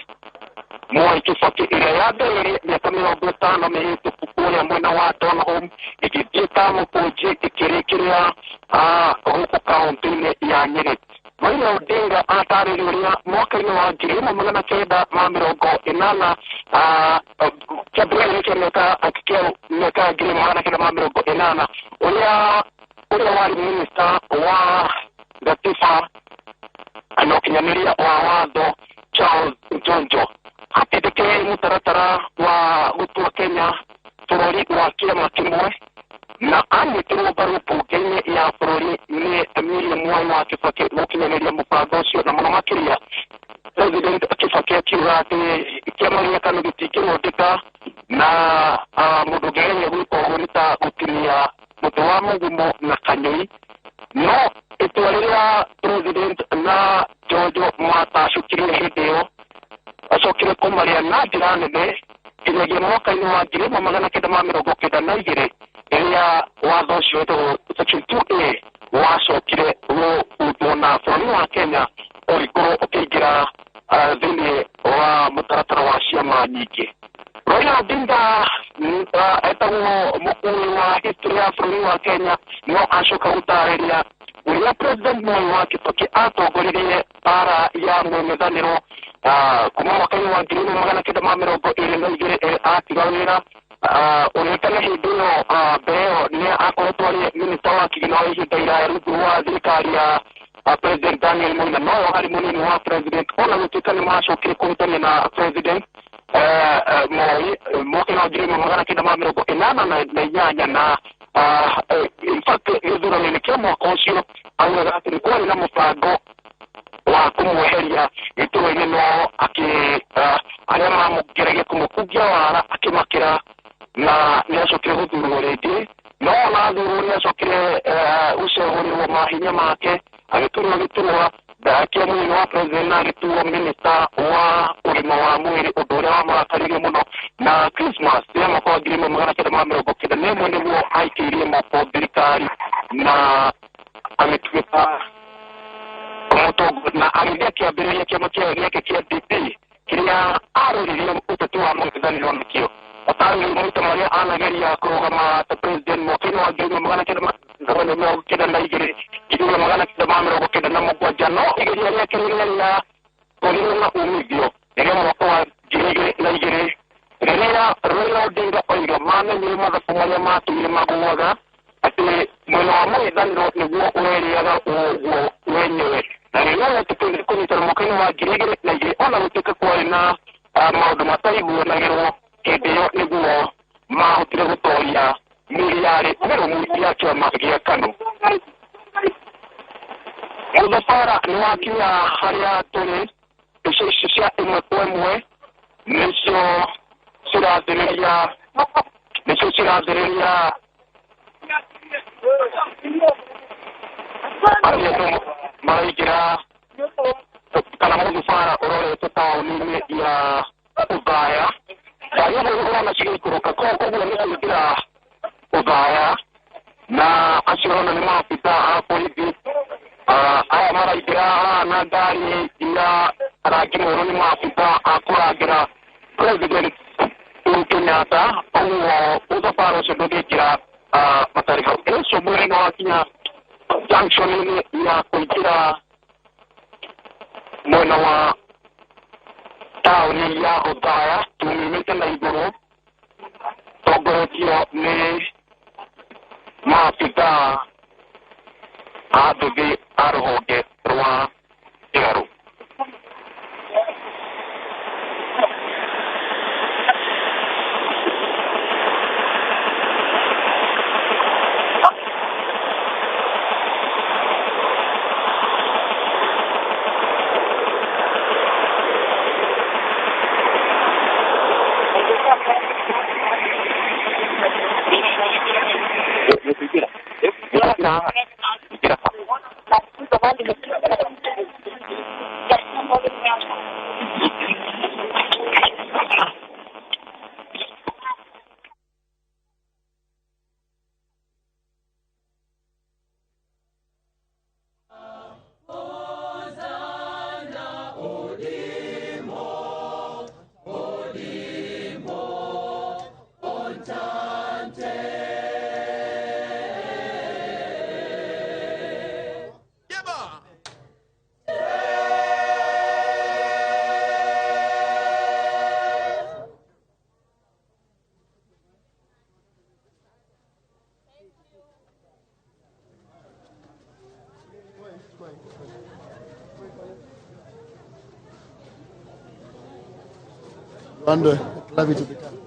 Moi Kibaki ĩrĩa yambĩrĩirie mĩaka 50 mĩhĩtũku kũrĩa mwena wa Donholm ĩgĩthiĩ Kamũkũnji ĩkĩrĩkĩrĩra gũkũ kaũntĩ-inĩ ya Nyĩrĩ. Raila Odinga atarĩria ũrĩa mwaka-inĩ wa 1980 kĩambĩrĩria kĩa mĩaka 1980 ũrĩa warĩ minista wa gatiba na ũkinyanĩria wa watho Charles Njonjo atindĩkĩrĩirie mũtaratara wa gũtua Kenya bũrũri wa kĩama kĩmwe na anyitĩrwo mbaru mbunge-inĩ ya bũrũri nĩ William Mwai wa Kibaki gũkinyanĩria mũbango ũcio, na mũno makĩria President Kibaki akiuga atĩ kĩama gĩa KANU gĩtingĩrũndĩka na mũndũ ũngĩgeria gwĩka ũguo nĩ ta gũtinia mũtĩ wa mũgumo na kanyũi. No itua rĩrĩa President na Njonjo matacũkirie hĩndĩ ĩyo acokire kũmarĩa na njĩra nene nginyagia mwaka-inĩ wa 1992 rĩrĩa watho ũcio wĩtagwo Section 2A wacokire gũbutwo na bũrũri wa Kenya ũgĩkorwo ũkĩingĩra thĩinĩ wa mũtaratara wa ciama nyingĩ. Raila Odinga etagwo mũkui wa history ya bũrũri wa Kenya no acoka gũtarĩria ũrĩa President Moi wa Kibaki atongoririe bara ya mũng'ethanĩro kuma mwaka-inĩ wa 1922 atiga wĩra ũrĩkana hĩndĩ ĩyo mbere ĩyo nĩ akoretwo arĩ minista wa kĩgĩna wa ihinda iraya rungu rwa thirikari ya President Daniel Moi, na nowe arĩ mũnini wa President ona gũtuĩka nĩ macokire kũhĩtania na President Moi mwaka-inĩ wa 1988 na in fact gĩthurano-inĩ kĩa mwaka ũcio augaga atĩ nĩ kwarĩ na mũbango wa kũmweheria gĩturwa-inĩ no arĩa mamũgeragia kũmũkungia wara akĩmakĩra na nĩ acokire gũthurwo rĩngĩ, no ona athurwo nĩ acokire gũcagũrĩrwo mahinya make agĩturwo gĩturwa kĩa mũnini wa president na agĩtuo minista wa ũgima wa mwĩrĩ, ũndũ ũrĩa wamũrakaririe mũno. Na Christmas ya mwaka wa 1991 nĩguo aikĩirie moko thirikari na agĩtuĩka mũtongoria na agĩthiĩ akĩambĩrĩria kĩama gĩake kĩa DP kĩrĩa arũririe ũteti wa mũng'ethanĩro nakĩo. Otarĩ maita marĩa anageria kũrũgama ta president mwaka-inĩ wa 1992, 1997, no igeria rĩake rĩrĩa rĩakorirwo na umithio rĩrĩa mwaka wa 2002 rĩrĩa Raila Odinga oiga mamenyire mathabu marĩa matũire magũaga atĩ mwena wa mũng'ethanĩro nĩguo ũrerĩaga ũguo wenyewe, na rĩrĩa wetĩkĩrire kũnyitana mwaka-inĩ wa 2002 ona gũtuĩka kwarĩ na maũndũ mataiguanagĩrwo hĩndĩ ĩyo nĩguo mahotire gũtoria mĩri yarĩ mĩrũmu ya kĩama gĩa KANU. Mũthabara nĩ wakinya harĩa tũrĩ, mbica ici cia ĩmwe kwa ĩmwe nĩcio cirathĩrĩria arĩa andũ maraingĩra kana mũthabara ũrorete taũni-inĩ ya Othaya. Ngari imwe ũrona cigĩikũrũka koguo nĩ kũingĩra Othaya, na acio ũrona nĩ maabitha a borithi. Aya maraingĩra haha na ngari ya rangi mwerũ nĩ maabitha a kũrangĩra President Uhuru Kenyatta, ũguo mũthabara ũcio ndũngĩingĩra matarĩ hau. Ũcio mwĩrĩ nĩ wakinya junction-inĩ ya kũingĩra mwena wa taũni ya Othaya tumimĩte na igũrũ tongoretio nĩ maabitha a nduthi a rũhonge rwa mbirarũ. Rwanda, love to become.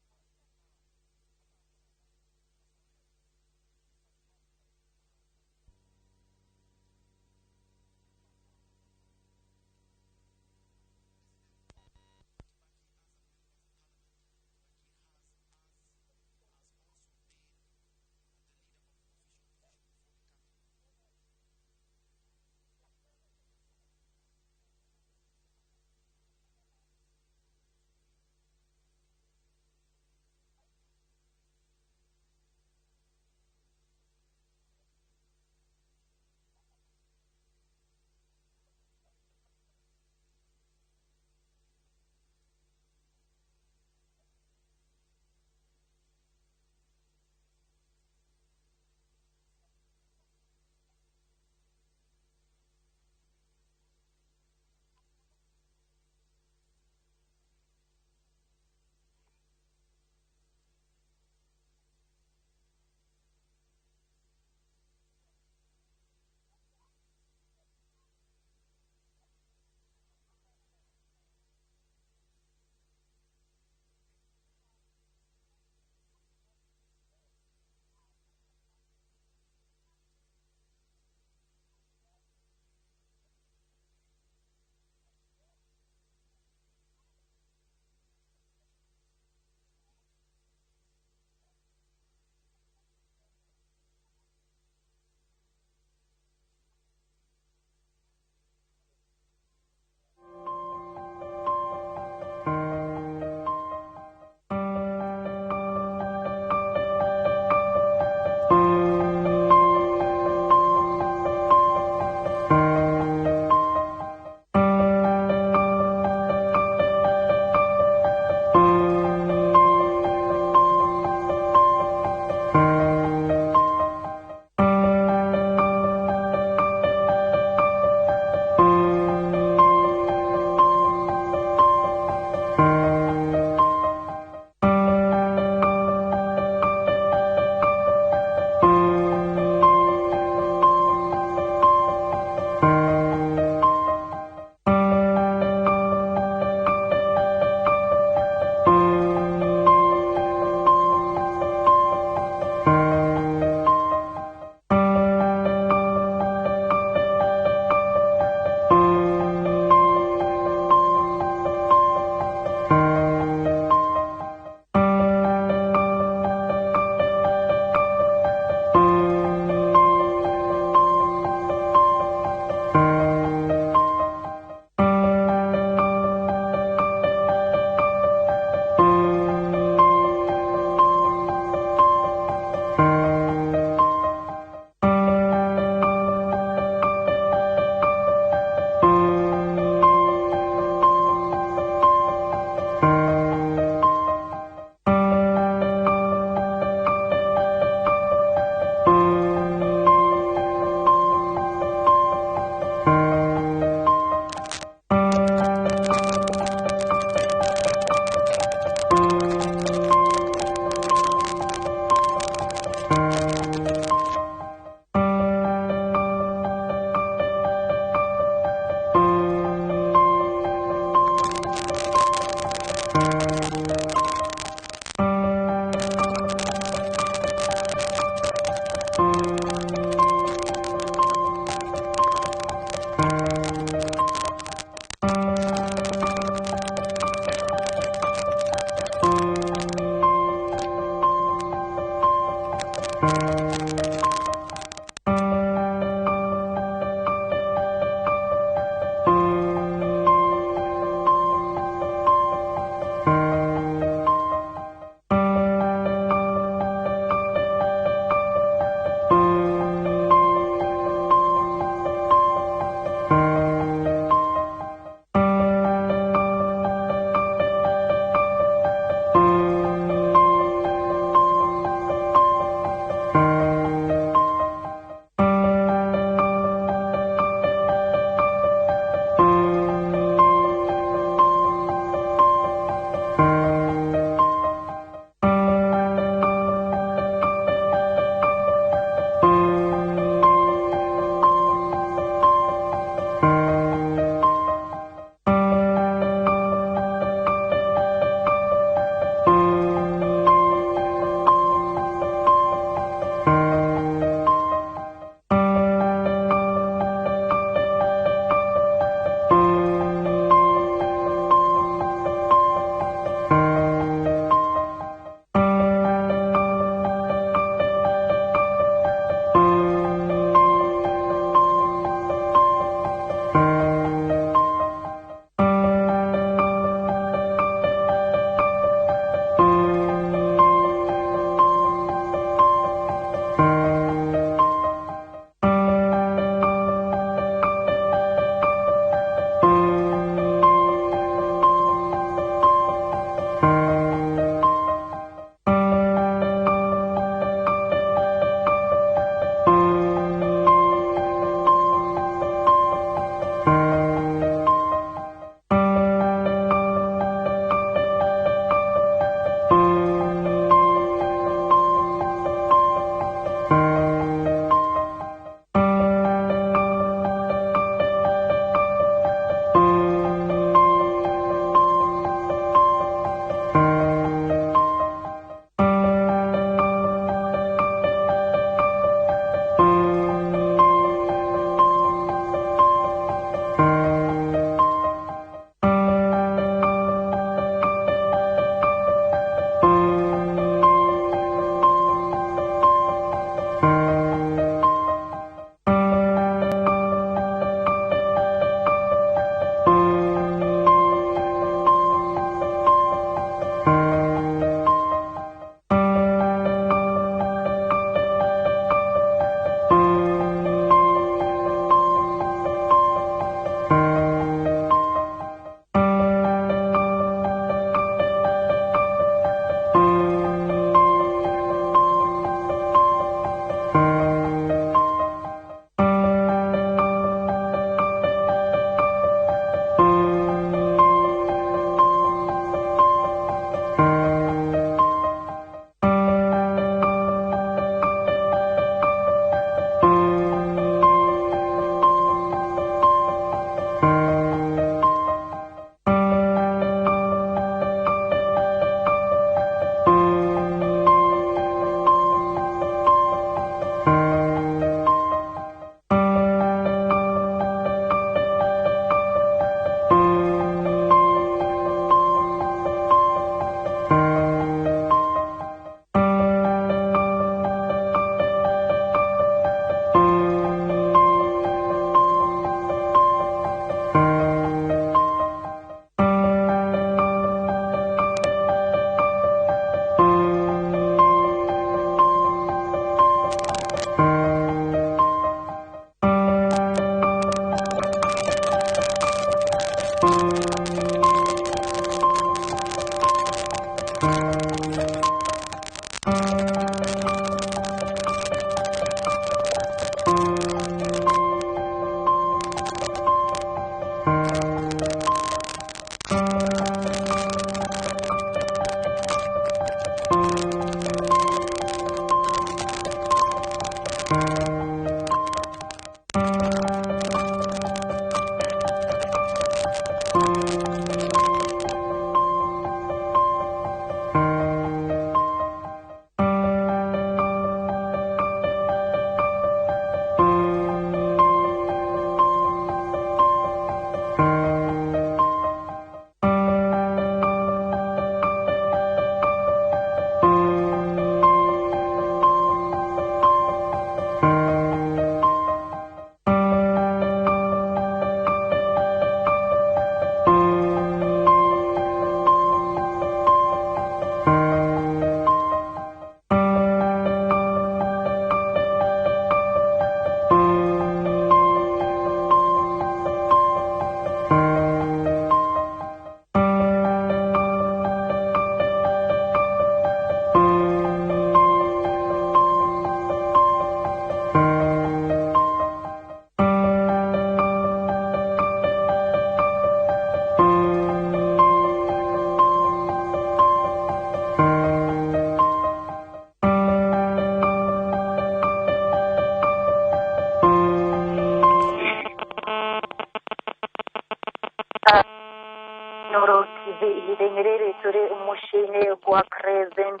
Mũciĩ-inĩ gwa President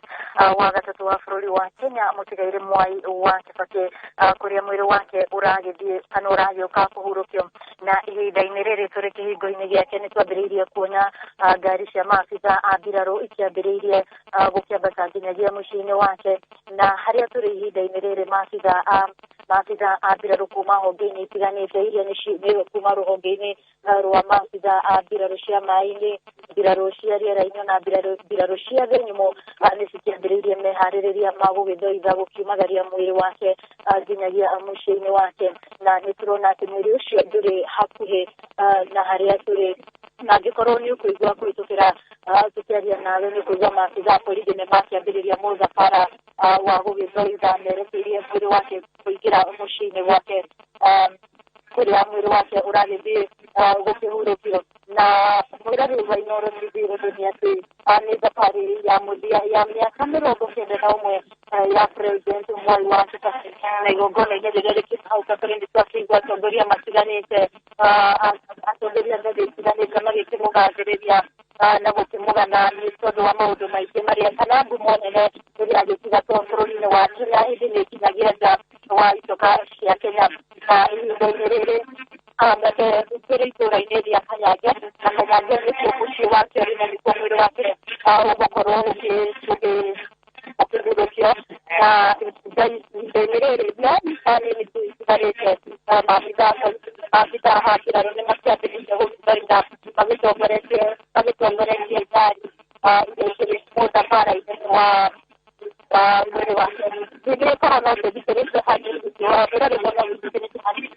wa gatatũ wa bũrũri wa Kenya mũtigairĩ Mwai wa Kibaki, kũrĩa mwĩrĩ wake ũragĩthiĩ kana ũragĩũka kũhurũkio. Na ihinda-inĩ rĩrĩ tũrĩ kĩhingo-inĩ gĩake nĩ twambĩrĩirie kuona ngari cia maabitha a mbirarũ ikĩambĩrĩirie gũkĩambata nginyagia mũciĩ-inĩ wake, na harĩa tũrĩ ihinda-inĩ rĩrĩ maabitha a mbirarũ kuma honge-inĩ itiganĩte iria nĩ kuma rũhonge-inĩ rwa maabitha a mbirarũ cia maĩ-inĩ, mbirarũ cia rĩera-inĩ na mbirarũ cia thĩ nyũmũ nĩ cikĩambĩrĩirie meharĩrĩria ma gũgĩthoitha gũkiumagaria mwĩrĩ wake nginyagia mũciĩ-inĩ wake. Na nĩ tũrona atĩ mwĩrĩ ũcio ndũrĩ hakuhĩ na harĩa tũrĩ, na angĩkorwo nĩ ũkũigua kũhĩtũkĩra tũkĩaria nawe nĩ ũkũigua maabitha a borithi nĩ makĩambĩrĩria mũthabara wa gũgĩthoitha merekeirie mwĩrĩ wake kũingĩra mũciĩ-inĩ gwake, kũrĩa mwĩrĩ wake ũragĩthiĩ gũkĩhurũkio. Na mwĩrori wa Inooro TV ũndũ nĩ atĩ nĩ thabarĩ ya mũthia ya mĩaka 91 ya President Mwai wa Kibaki, na igongona-inĩ rĩrĩa rĩkĩrĩ hau kabere nĩ twakĩigua atongoria matiganĩte, atongoria ngathĩ itiganĩte magĩkĩmũgathĩrĩria na gũkĩmũgana nĩ tondũ wa maũndũ maingĩ marĩa kana ngumo nene ĩrĩa agĩtigatwo bũrũri-inĩ wa Kenya hĩndĩ nĩ ĩkinyagia nja wa itoka cia Kenya. Na ihinda-inĩ rĩrĩ tũrĩ itũũra-inĩ rĩa Kanyange, na Kanyange nĩkuo mũciĩ wake ũrĩ na nĩkuo mwĩrĩ wake ũgũkorwo ũkĩhurũkio. Na ihinda-inĩ rĩrĩ no mbica nini tu itigarĩte, maabitha a mbirarũ nĩ makĩambĩrĩirie gũgĩthoitha magĩtongoretie ngari iria ikĩrĩ mũthabara-inĩ wa mwĩrĩ wake. Ningĩ korwo no tũthikĩrĩrie hanini mwĩrori no gũthikĩrĩrie hanini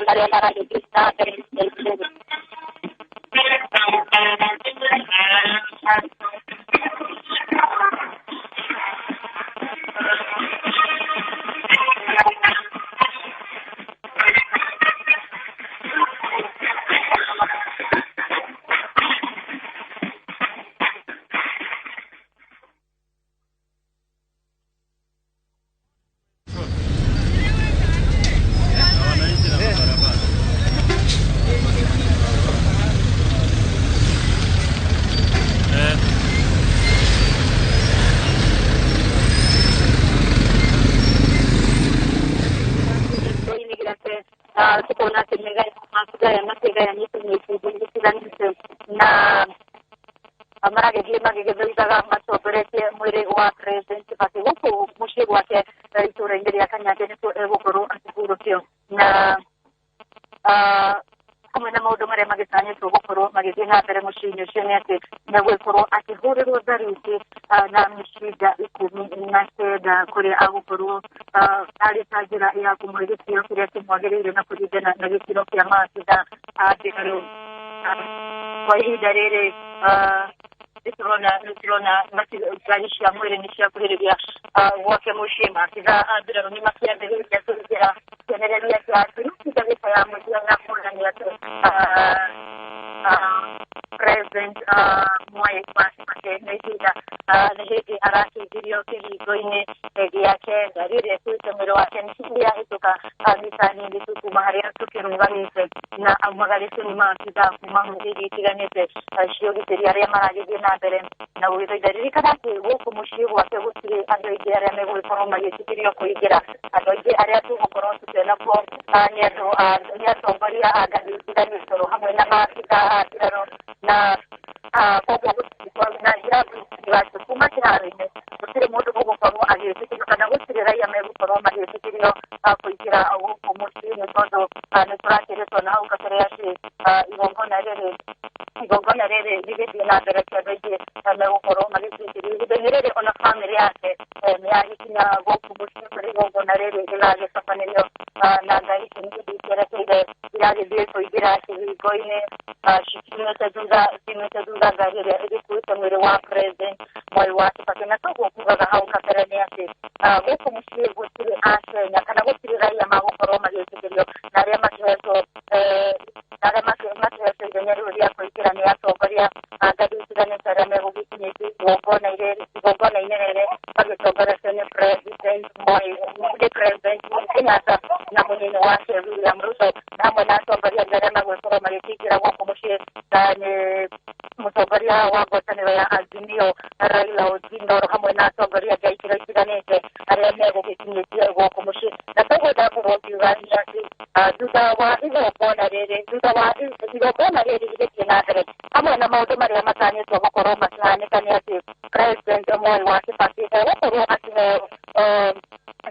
marĩa maragĩthiĩ na mbere ihinda-inĩ rĩrĩ. Tukona atĩ magayanĩte na ikundi itiganĩte na maragĩthiĩ magĩgĩthoithaga matongoretie mwĩrĩ wa President Kibaki gũkũ mũciĩ gwake itũũra-inĩ rĩa Kanyange nĩkuo egũkorwo akĩhurũkio. Na hamwe na maũndũ marĩa magĩtanyĩtwo gũkorwo magĩthiĩ na mbere mũciĩ-inĩ ũcio nĩ atĩ nĩegũkorwo akĩhũrĩrwo tharuti na mĩcinga 19 kũrĩa agũkorwo arĩ ta njĩra ya kũmũhe gĩtĩo kĩrĩa kĩmwagĩrĩire na kũringana na gĩkĩro kĩa maabitha a mbirarũ. Kwa ihinda rĩrĩ nĩtũrona ngari cia mwĩrĩ nĩ ciakuhĩrĩria gwake mũciĩ. Maabitha a mbirarũ nĩ makĩambĩrĩria kũhũthĩra kĩonereria kĩa ndagĩka ya mũthia ya kuonania atĩ President Mwai wa Kibaki nĩ ihinda nĩ hĩndĩ arakĩingĩrio kĩhingo-inĩ gĩake. Ngari ĩrĩa ĩkuĩte mwĩrĩ wake nĩ yahĩtũka mita nyingĩ tu kuma harĩa tũkĩrũgamĩte, na aumagarĩtio nĩ maabitha kuma honge iria itiganĩte cia ũgitĩri arĩa maragĩthiĩ na mbere na gũgĩthoitha. Ririkana atĩ gũkũ mũciĩ gwake gũtirĩ andũ aingĩ arĩa megũgĩkorwo magĩtĩkĩrio kũingĩra. Andũ aingĩ arĩa tũgũkorwo tũkĩona kuo nĩ atongoria a ngathĩ itiganĩte oro hamwe na maabitha a mbirarũ, na koguo na irabu kuma kĩharo-inĩ gũtirĩ mũndũ ũgũkorwo agĩtĩkĩrio kana gũtirĩ raia megũkorwo magĩtĩkĩrio kũingĩra gũkũ mũciĩ-inĩ, tondũ nĩ tũrakĩrĩtwo na hau kabere atĩ igongona rĩrĩ rĩgĩthiĩ na mbere ti andũ aingĩ megũkorwo magĩtĩkĩrio. Ihinda-inĩ rĩrĩ ona bamĩrĩ yake nĩ yagĩkinya gũkũ mũciĩ kũrĩa igongona rĩrĩ rĩragĩtabanĩrio, na ngari ici nĩ cierekeire iragĩthiĩ kũingĩra kĩhingo-inĩ cikiumĩte thutha ngari ĩrĩa ĩgĩkuĩte mwĩrĩ wa President Mwai wa Kibaki. Na toguo kugaga hau kabere nĩ atĩ gũkũ mũciĩ gũtirĩ Akenya kana gũtirĩ raia magũkorwo magĩtĩkĩrio, na arĩa makĩhetwo ithenya rĩu rĩa kũingĩra nĩ atongoria a ngathĩ itiganĩte arĩa megũgĩkinyĩte igongona-inĩ rĩrĩ magĩtongoretio nĩ President Moi, nĩ President Kenyatta na mũnini wake William Ruto, na hamwe na atongoria angĩ arĩa megũkorwo magĩkĩingĩra gũkũ mũciĩ, na nĩ mũtongoria wa ngwatanĩro ya Azimio Raila Raila Odinga oro hamwe na atongoria angĩ a ikĩro itiganĩte arĩa megũgĩkinyĩtie gũkũ mũciĩ. Na koguo ndakorwo ngiuga nĩ atĩ thutha wa igongona rĩrĩ, thutha wa igongona rĩrĩ rĩgĩthiĩ na mbere hamwe na maũndũ marĩa matanyĩtwo gũkorwo makĩhanĩka nĩ atĩ President Moi wa Kibaki egũkorwo akĩheo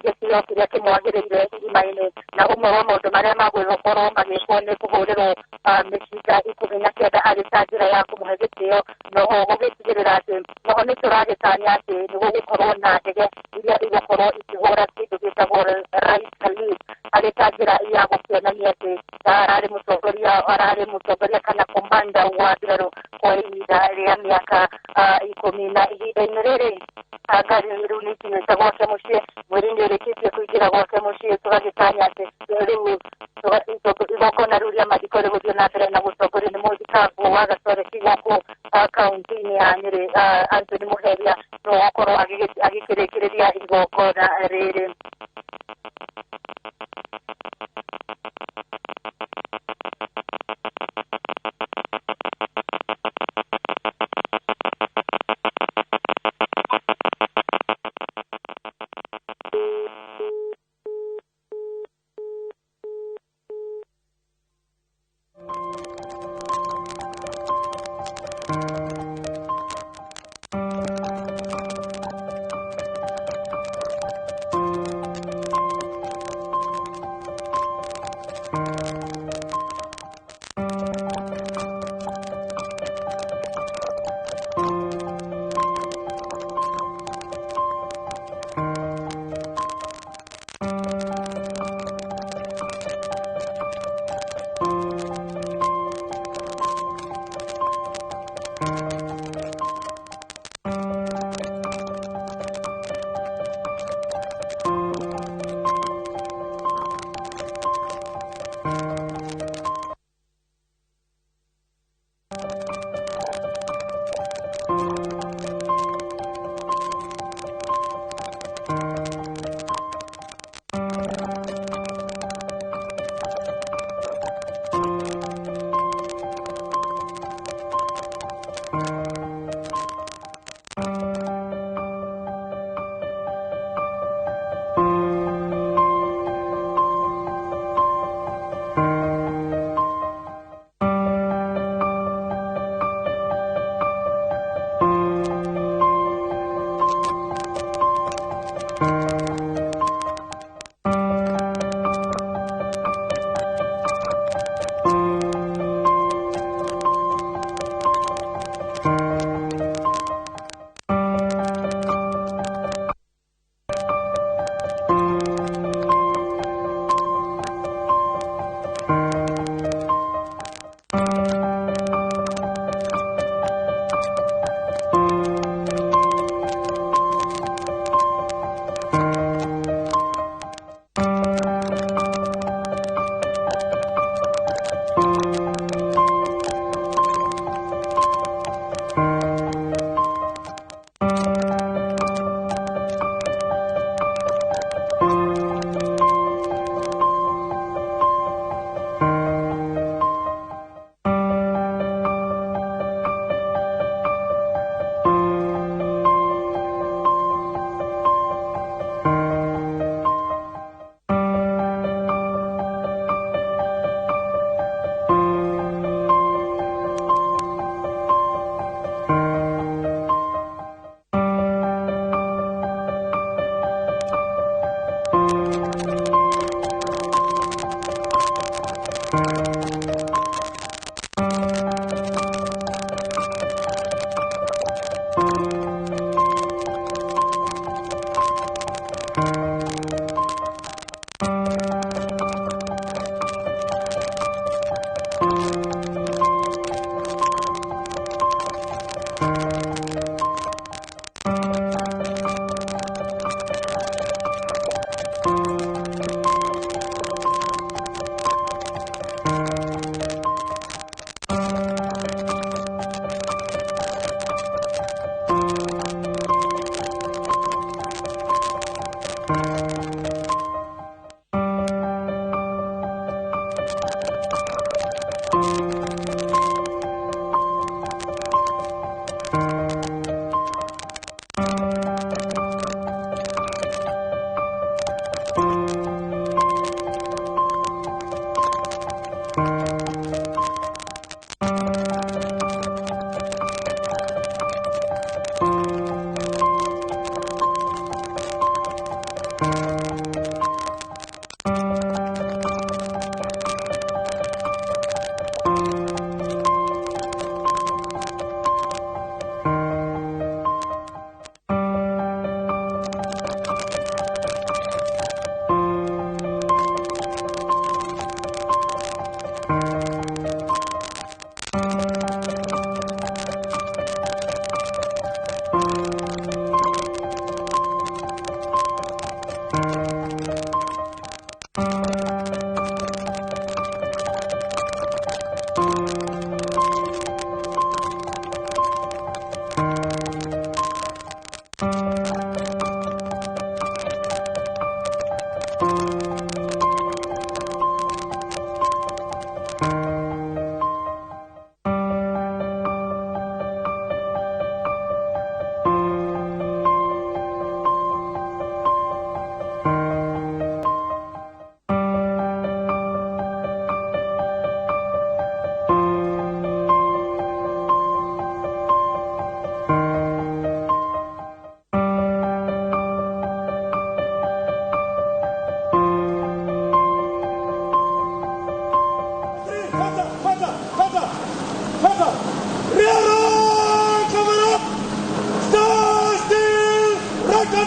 gĩtĩo kĩrĩa kĩmwagĩrĩire irima-inĩ, na ũmwe wa maũndũ marĩa magũgĩkorwo magĩkwo nĩ kũhũrĩrwo mĩcinga 19 arĩ ta njĩra ya kũmũhe gĩtĩo, noho gũgĩtigĩrĩra atĩ noho nĩ tũragĩtanya atĩ nĩ gũgũkorwo na ndege iria igũkorwo ikĩhũra kĩndũ gĩtagwo right salute arĩ ta njĩra ya gũkĩonania atĩ ararĩ mũtongoria kana komanda wa mbirarũ kwa ihinda rĩa mĩaka 10. Na ihinda-inĩ rĩrĩ ngari rĩu nĩ ikinyĩte gwake mũciĩ, mwĩrĩ nĩ ũrĩkĩtie kũingĩra gwake mũciĩ, tũgagĩtanya atĩ rĩu igongona rĩu rĩa mathiko rĩgũthiĩ na mbere na gũtongorio nĩ mũthikangwo wa Gatoreki gũkũ kaunti-inĩ ya Nyĩrĩ, Anthony Muheria nĩwe ũgũkorwo agĩkĩrĩkĩrĩria igongona rĩrĩ.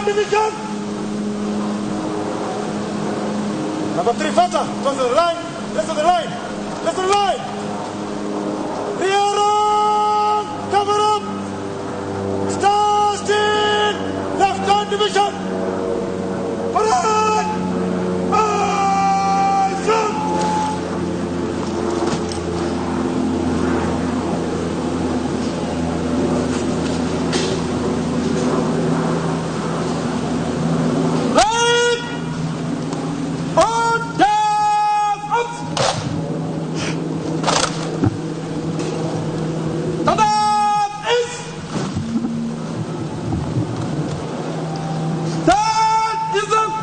division. Number 3 faster, towards the line, left of the line, left of the line. Rear on, cover up. Stand still, left hand division. Parade! Eyes up! Right! On down! Up! Stand up! Is! Stand! Is up!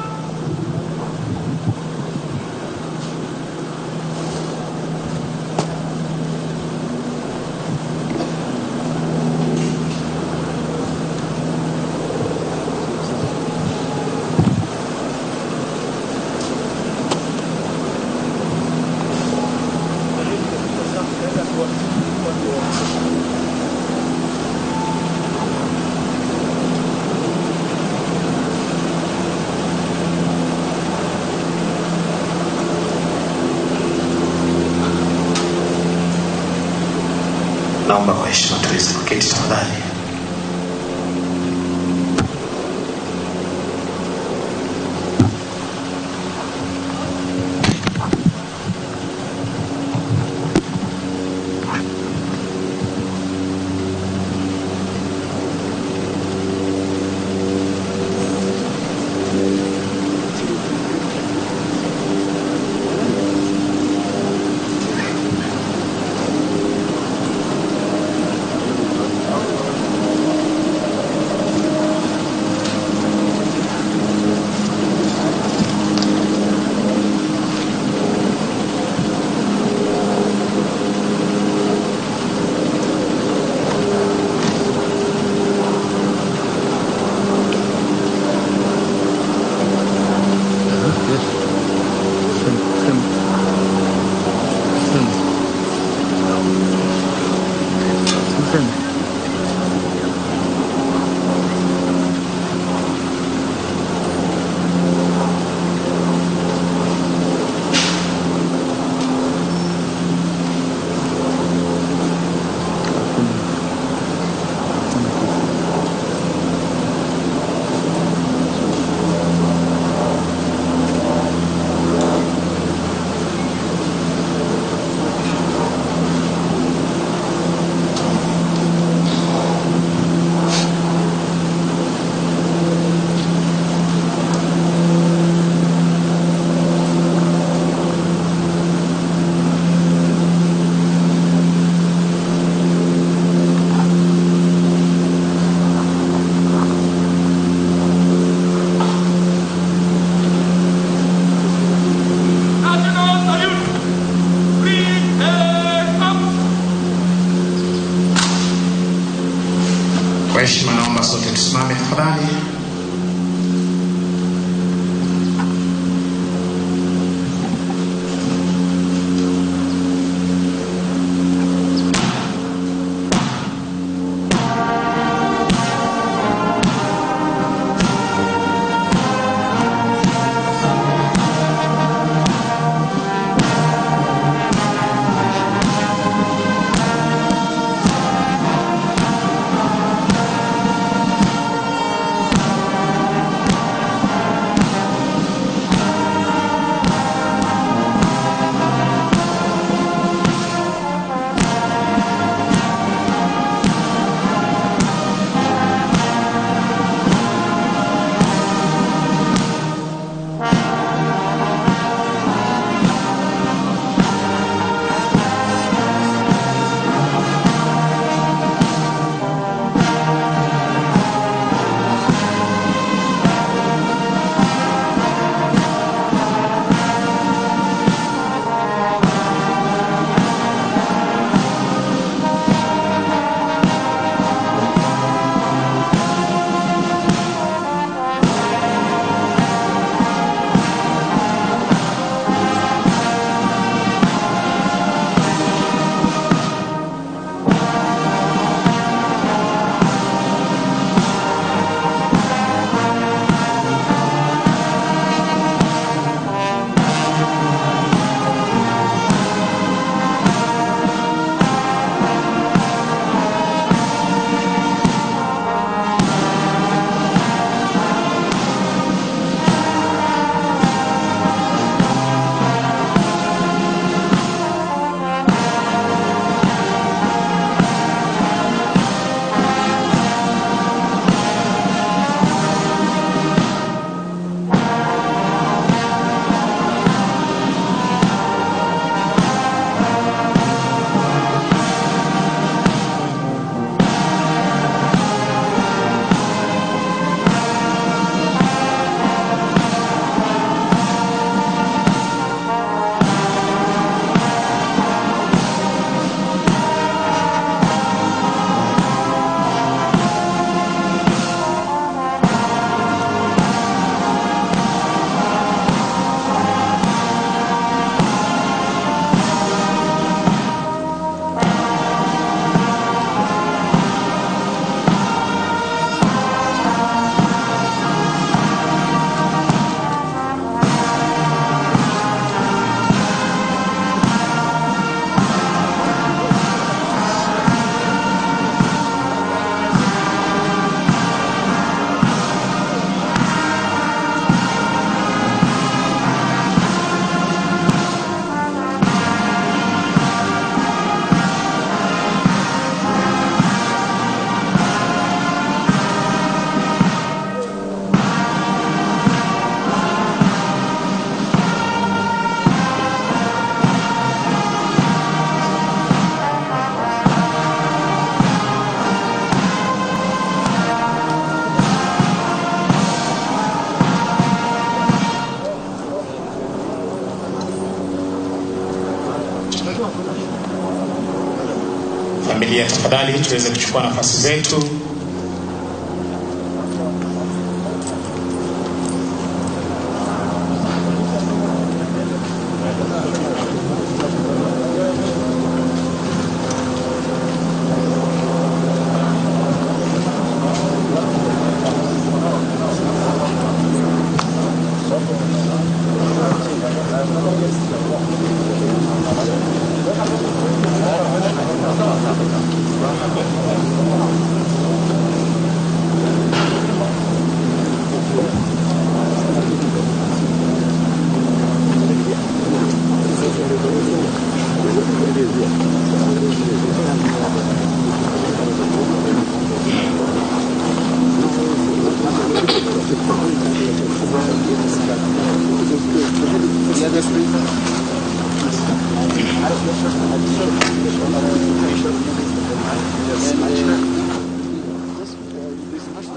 Naomba kwa heshima tuweze kuketi tafadhali. National salute! Prepare up! Kwa heshima naomba sote tusimame tafadhali. Familia, tafadhali tuweze kuchukua nafasi zetu.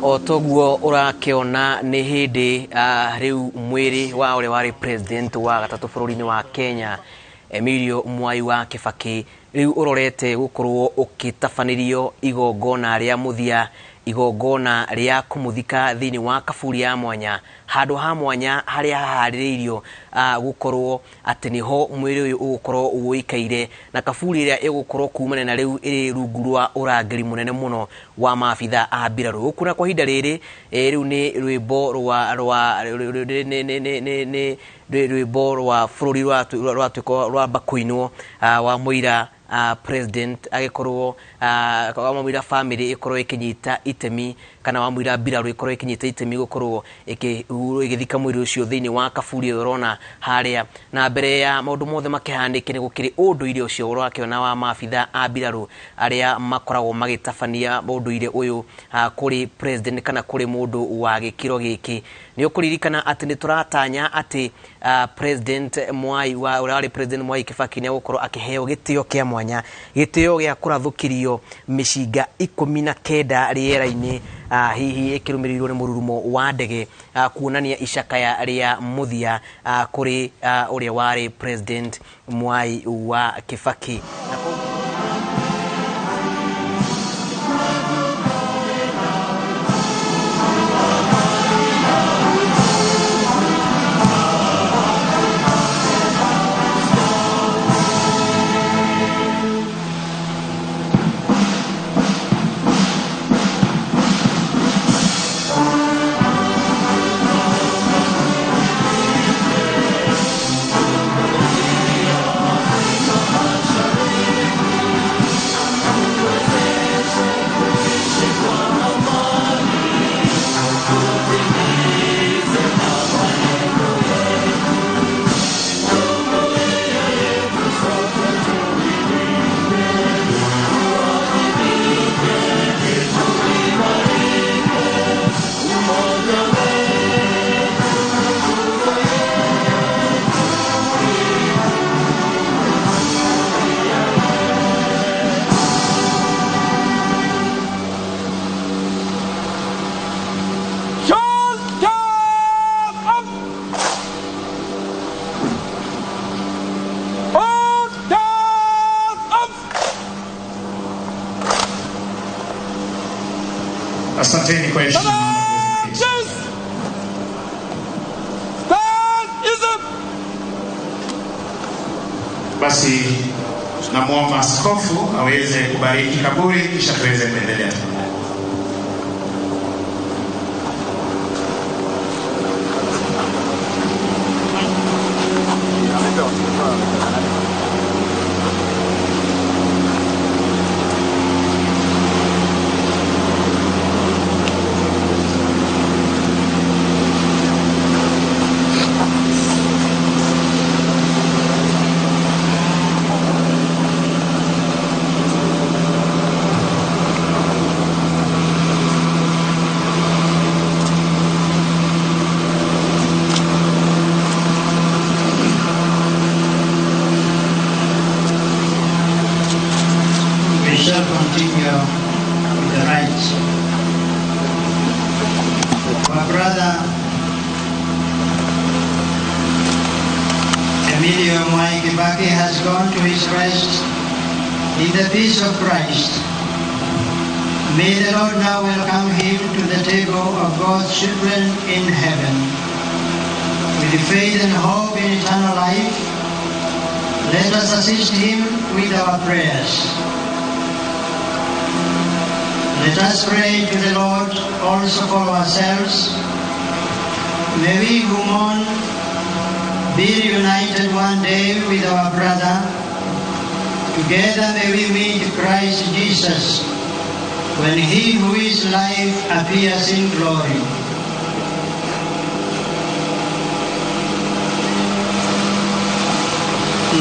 O toguo ũrakĩona nĩ hĩndĩ rĩu mwĩrĩ wa ũrĩa warĩ president wa gatatũ bũrũri-inĩ wa Kenya Emilio Mwai wa Kibaki rĩu ũrorete gũkorwo ũkĩtabanĩrio igongona rĩa mũthia, igongona rĩa kũmũthika thĩinĩ wa kaburi ya mwanya, handũ ha mwanya harĩa haharĩrĩirio gũkorwo atĩ nĩho mwĩrĩ ũyũ ũgũkorwo ũikaire, na kaburi ĩrĩa ĩgũkorwo kumana na rĩu ĩrĩ rungu rwa ũrangĩri mũnene mũno wa maabitha a mbirarũ. Gũkũ na kwa ihinda rĩrĩ rĩu nĩ rwĩmbo rwa rwa nĩ rwĩmbo rwa bũrũri rwatuĩka rwamba kũinwo wa mũira president agĩkorwo wa mũira family ĩkorwo ĩkĩnyita itemi, kana wa mũira mbirarũ ĩkorwo ĩkĩnyita itemi gũkorwo ĩgĩthika mwĩrĩ ũcio thĩinĩ wa kaburi ĩyo ũrona harĩa. Na mbere ya maũndũ mothe makĩhanĩke nĩ gũkĩrĩ ũndũire ũcio ũrakĩona wa maabitha a mbirarũ arĩa makoragwo magĩtabania ũndũire ũyũ kũrĩ president kana kũrĩ mũndũ wa gĩkĩro gĩkĩ. Nĩ ũkũririkana atĩ nĩ tũratanya atĩ president Mwai wa ũrĩa warĩ president Mwai Kibaki nĩ egũkorwo akĩheo gĩtĩo kĩa mwanya, gĩtĩo gĩa kũrathũkĩrio mĩcinga 19 rĩera-inĩ, hihi ĩkĩrũmĩrĩirwo nĩ mũrurumo wa ndege, kuonania icakaya rĩa mũthia kũrĩ ũrĩa warĩ president Mwai wa Kibaki. Asanteni kwa heshima. Basi tunamwomba askofu aweze kubariki kaburi kisha tuweze kuendelea. Continue with the rites. My brother Emilio Mwai Kibaki has gone to his rest in the peace of Christ. May the Lord now welcome him to the table of God's children in heaven. With faith and hope in eternal life, let us assist him with our prayers. Let us pray to the Lord also for ourselves. May we who mourn be reunited one day with our brother. Together may we meet Christ Jesus when he who is life appears in glory.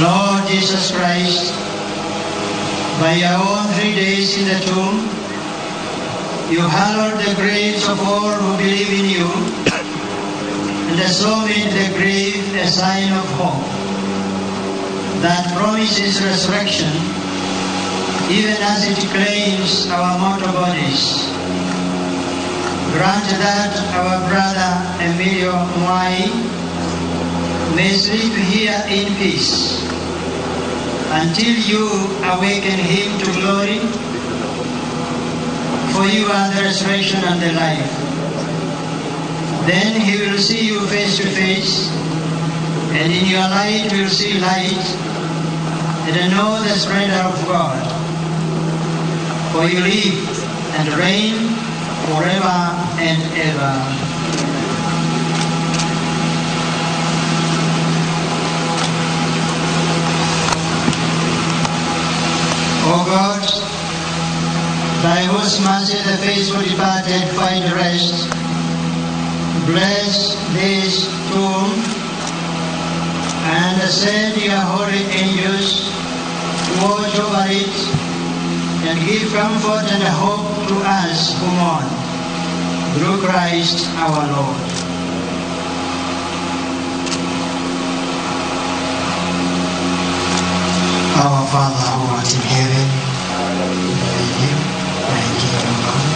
Lord Jesus Christ, by your own 3 days in the tomb, you hallowed the graves of all who believe in you, and so made the grave a sign of hope that promises resurrection, even as it claims our mortal bodies. Grant that our brother Emilio Mwai may sleep here in peace until you awaken him to glory, for you are the resurrection and the life. Then he will see you face to face, and in your light will see light, and know the splendor of God. For you live and reign forever and ever. O God, by whose mercy the faithful departed find rest, bless this tomb and send your holy angels to watch over it and give comfort and hope to us who mourn, through Christ our Lord. Our Father who art in heaven, thy name, thy kingdom come,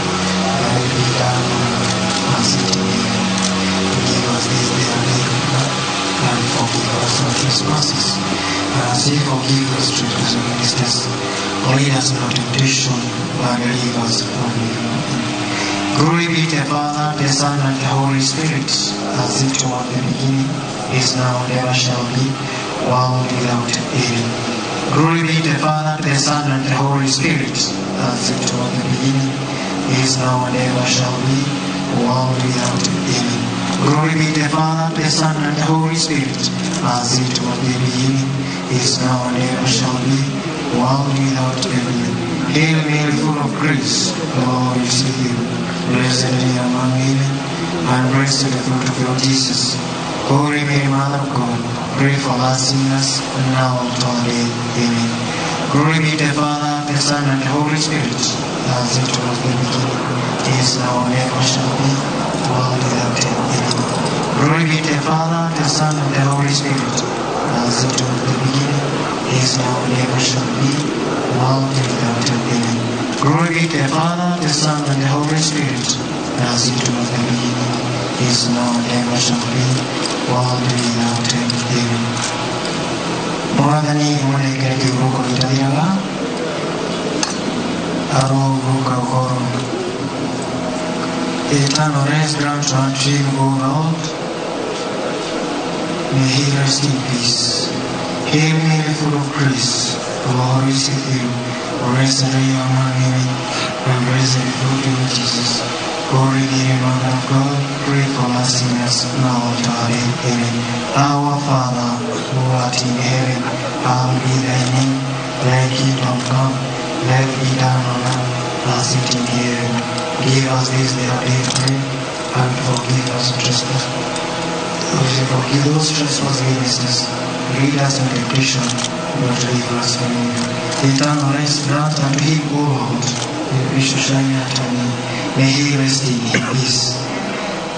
thy will be done on earth as it is in heaven. Give us this day our daily bread, and forgive us our trespasses, as we forgive those who trespass against us. Lead us not into temptation, but deliver us from evil. Glory be to the Father, the Son, and the Holy Spirit, as it was in the beginning, is now, and ever shall be, world without end. Glory be to the Father, the Son, and the Holy Spirit, as it was in the beginning, is now, and ever shall be, world without end. Glory be to the Father, the Son, and the Holy Spirit, as it was in the beginning, is now, and ever shall be, world without end. Hail Mary, full of grace, the Lord is with you. Blessed are you among women, and blessed is the fruit of your Jesus. Holy Mary, Mother of God, pray for us sinners, now and at our death. Amen. Glory be to the Father, the Son, and the Holy Spirit, as it was in the beginning, is now, and ever shall be, world without end. Amen. Glory be to the Father, the Son, and the Holy Spirit, as it was in the beginning, is now, and ever shall be, world without end. Amen. Glory be to the Father, the Son, and the Holy Spirit, as it was in the beginning, is now, and ever shall be, world without end. Amen. Mwathani mũnengere kĩhurũko gĩtathiraga, arohurũka ũhoro. Eternal rest grant unto him, O Lord. May he rest in peace. Hail Mary, full of grace, the Lord is with you. Blessed are you among women, and blessed is the fruit of Jesus. Holy Mary, Mother of God, pray for us sinners, now and at our death. Amen. Our Father, who art in heaven, hallowed be thy name. Thy kingdom come, thy will be done on earth as it is in heaven. Give us this day our daily bread, and forgive us our trespasses, as we forgive those who trespass against us. Lead us not into temptation, but deliver us from evil. Eternal rest grant unto him, O Lord, may he rest in peace.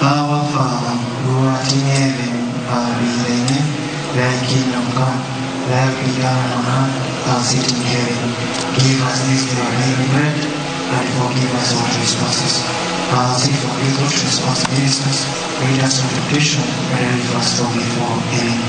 Our Father, who art in heaven, hallowed be thy name. Thy kingdom come, thy will be done on earth as it is in heaven. Give us this day our daily bread, and forgive us our trespasses, as we forgive those who trespass against us. Lead us not into temptation, but deliver us from evil. Amen.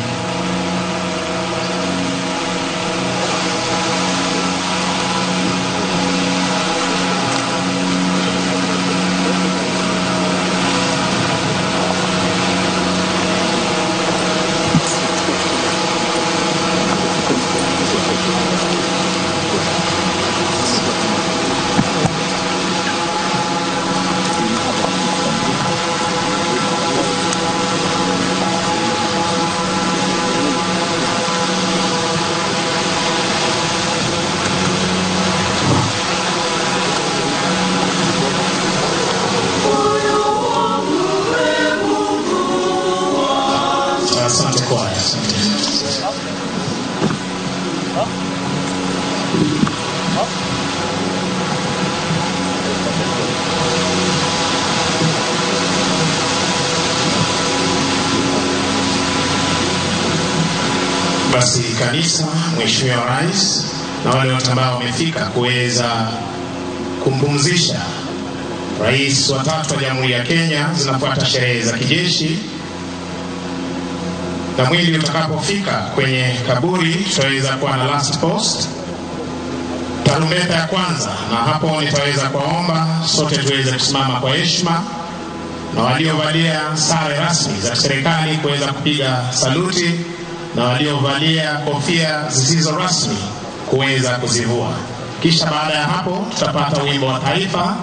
Choir. Asante. Basi kanisa, Mheshimiwa Rais na wale wote ambao wamefika kuweza kumpumzisha Rais wa tatu wa Jamhuri ya Kenya, zinafuata sherehe za kijeshi, na mwili utakapofika kwenye kaburi tutaweza kuwa na last post, tarumbeta ya kwanza, na hapo nitaweza kuwaomba sote tuweze kusimama kwa heshima na waliovalia sare rasmi za serikali kuweza kupiga saluti na waliovalia kofia zisizo rasmi kuweza kuzivua. Kisha baada ya hapo tutapata wimbo wa taifa,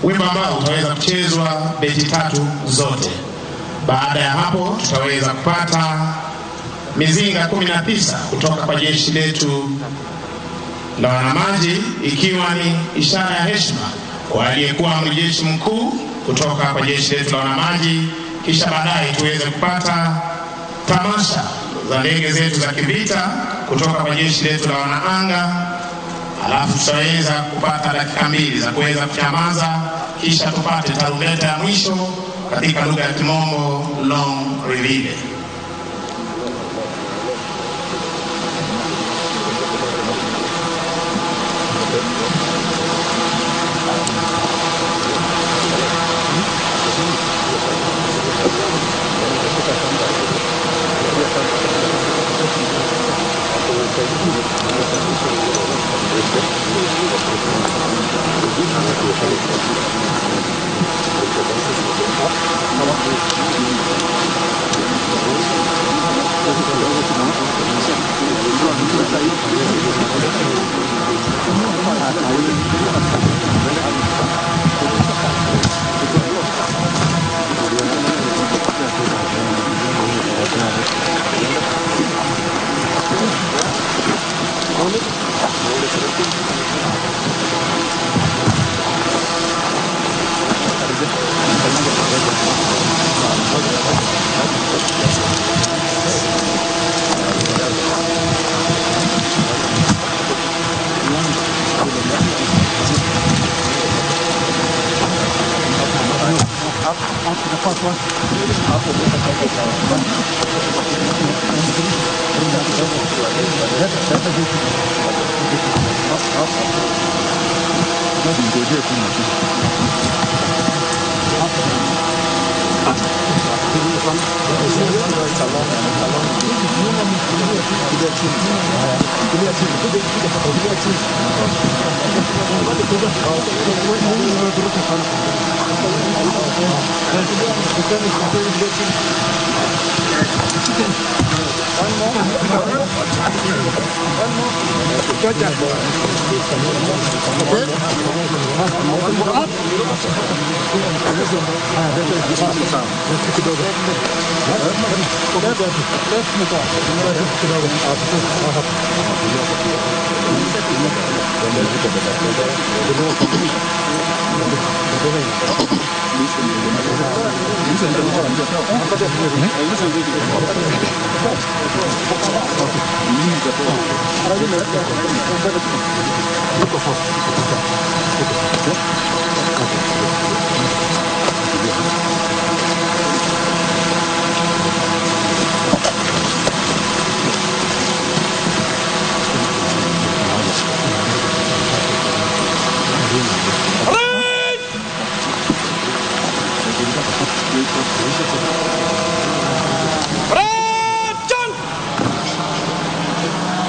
wimbo ambao utaweza kuchezwa beti tatu zote. Baada ya hapo tutaweza kupata mizinga 19 kutoka kwa jeshi letu la wanamaji, ikiwa ni ishara ya heshima kwa aliyekuwa amiri jeshi mkuu kutoka kwa jeshi letu la wanamaji. Kisha baadaye tuweze kupata tamasha za ndege zetu za kivita kutoka kwa jeshi letu la wanaanga. Alafu tutaweza kupata dakika 2 za kuweza kunyamaza, kisha tupate tarumbeta ya mwisho katika lugha ya Kimombo, long reveal.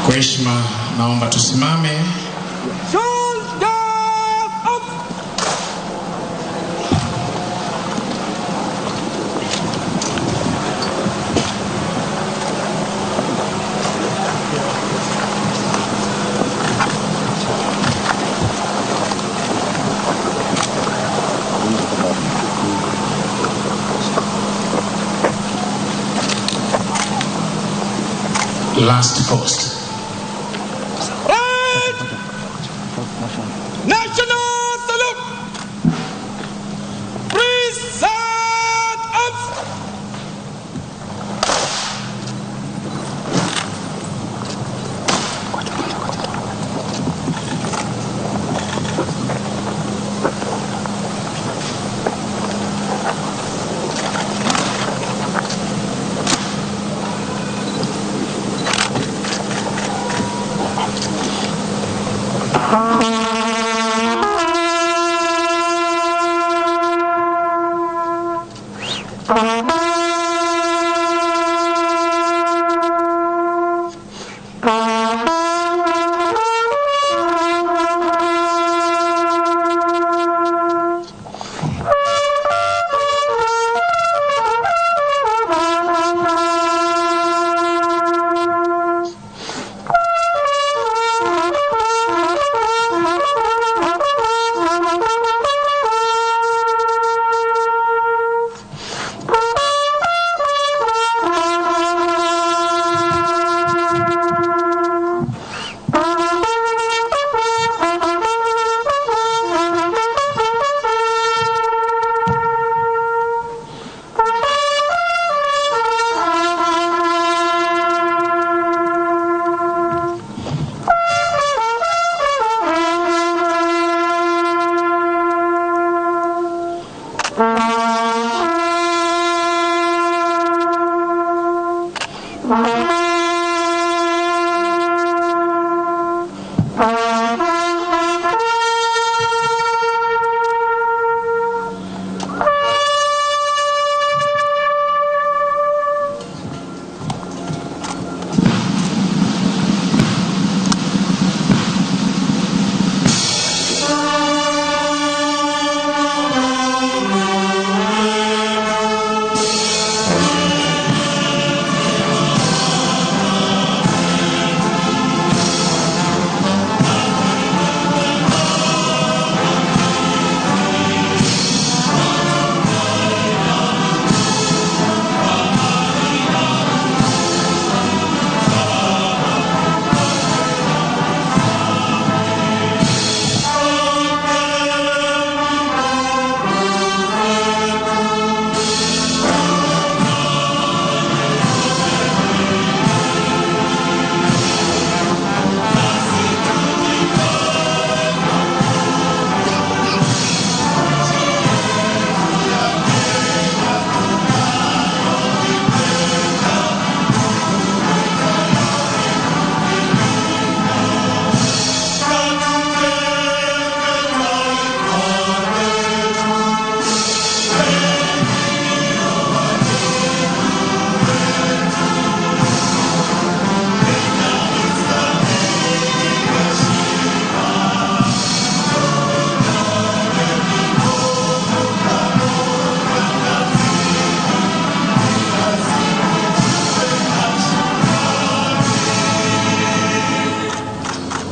Kwa heshima naomba tusimame. Last post. National salute! Present arms!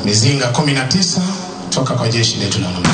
Mizinga 19 toka kwa jeshi letu la wanamaji.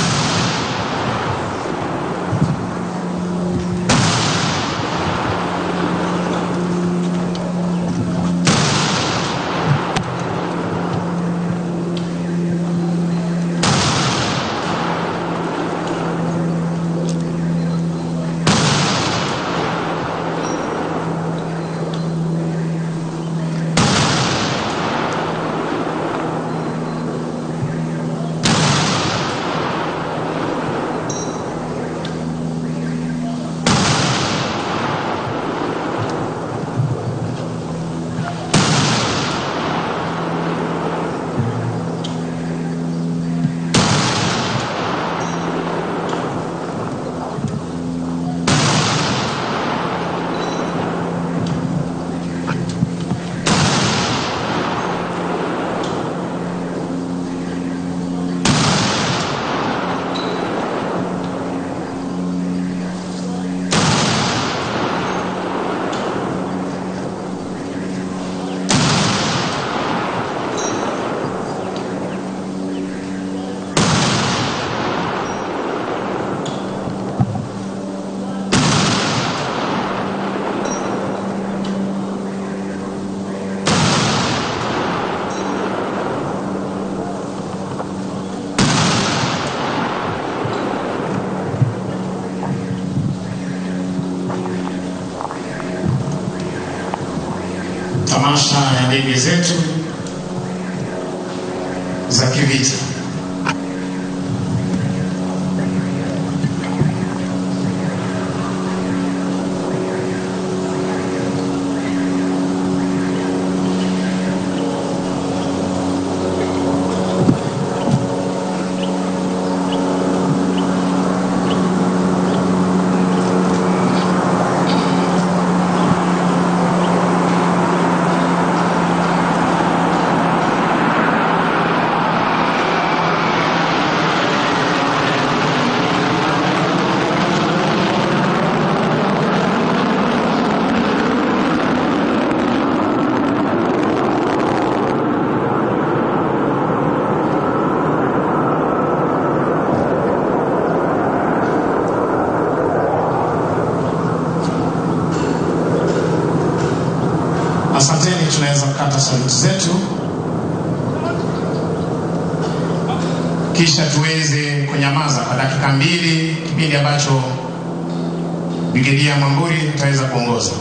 Tamasha ya ndege zetu za kivita. Tunaweza kukata saluti zetu, kisha tuweze kunyamaza kwa dakika 2, kipindi ambacho Brigedia Mwamburi ataweza kuongoza.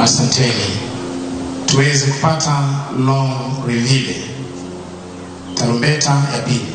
Asanteni, tuweze kupata long reveal, tarumbeta ya pili.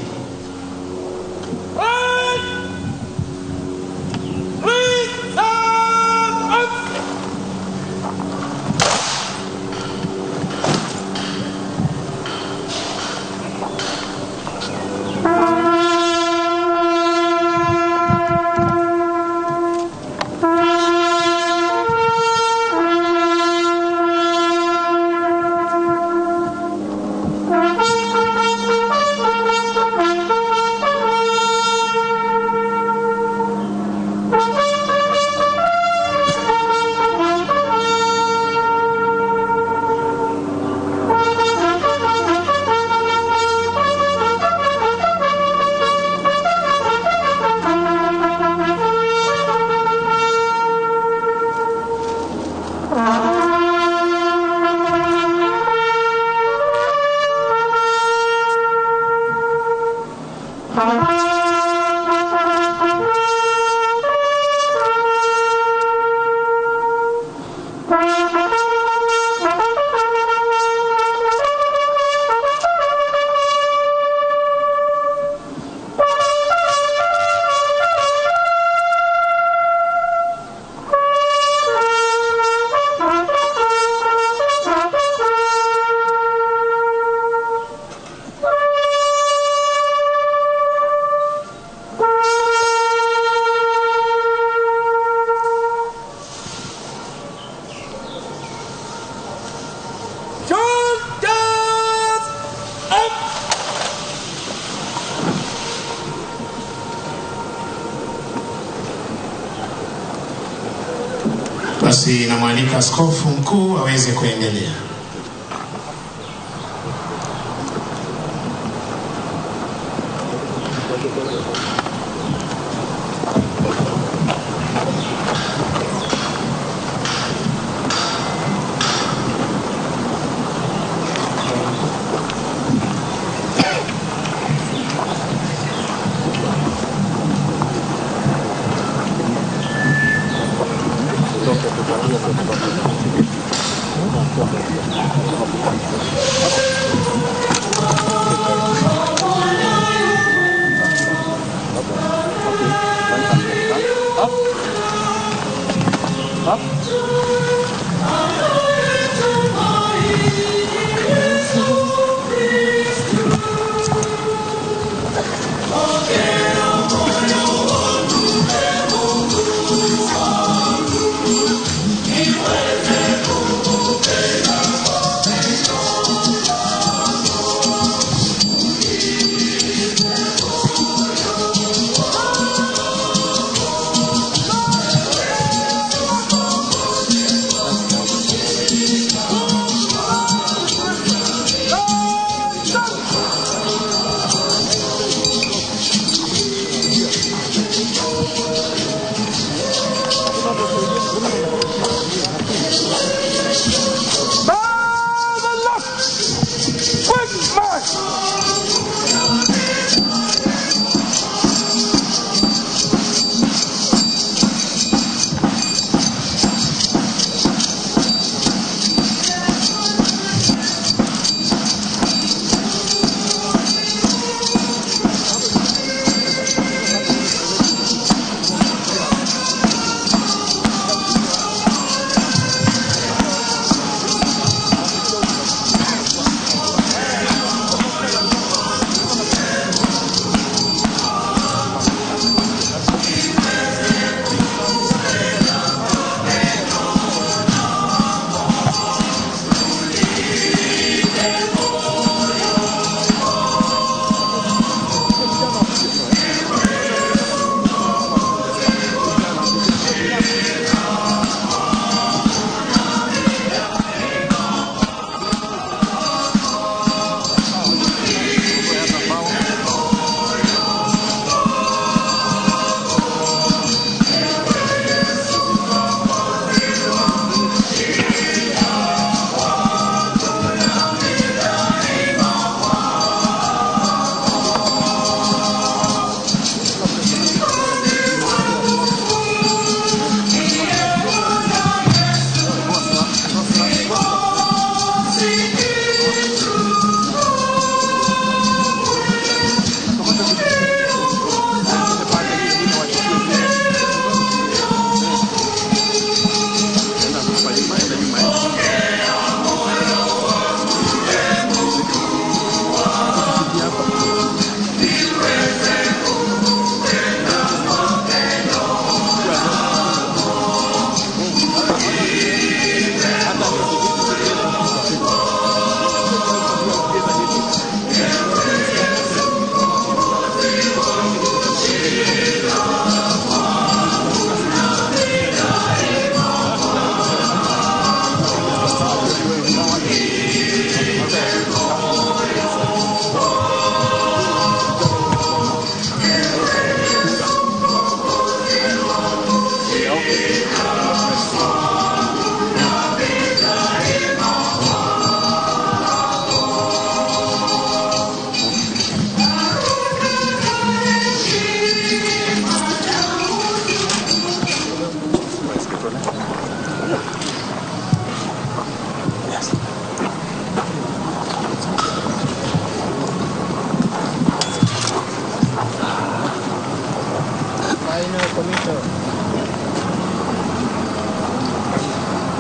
Basi namwalika askofu mkuu aweze kuendelea. Thank you.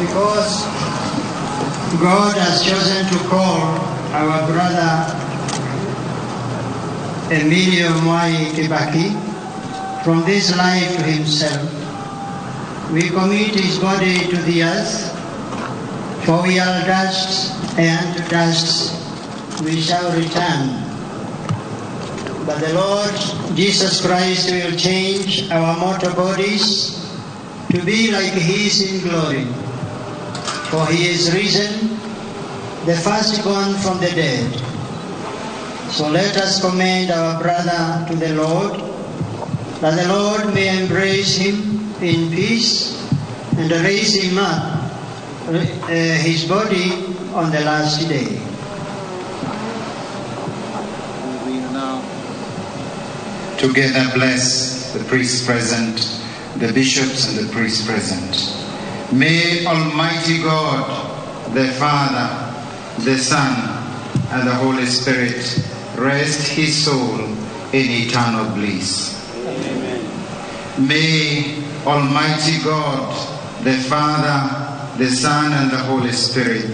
Because God has chosen to call our brother Emilio Mwai Kibaki from this life to himself, we commit his body to the earth, for we are dust, and to dust we shall return. But the Lord Jesus Christ will change our mortal bodies to be like his in glory. For he is risen, the firstborn from the dead. So let us commend our brother to the Lord, that the Lord may embrace him in peace and raise him up, his body on the last day. We will now together bless the priests present, the bishops and the priests present. May Almighty God, the Father, the Son, and the Holy Spirit rest his soul in eternal bliss. Amen. May Almighty God, the Father, the Son, and the Holy Spirit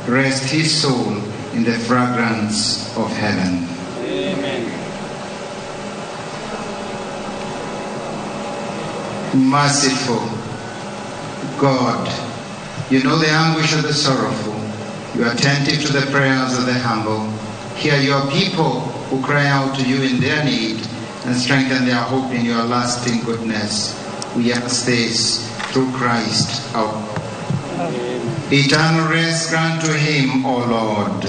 rest his soul in the fragrance of heaven. Amen. Merciful God, you know the anguish of the sorrowful. You are attentive to the prayers of the humble. Hear your people who cry out to you in their need and strengthen their hope in your lasting goodness. We ask this through Christ our Lord. Eternal rest grant to him, O Lord.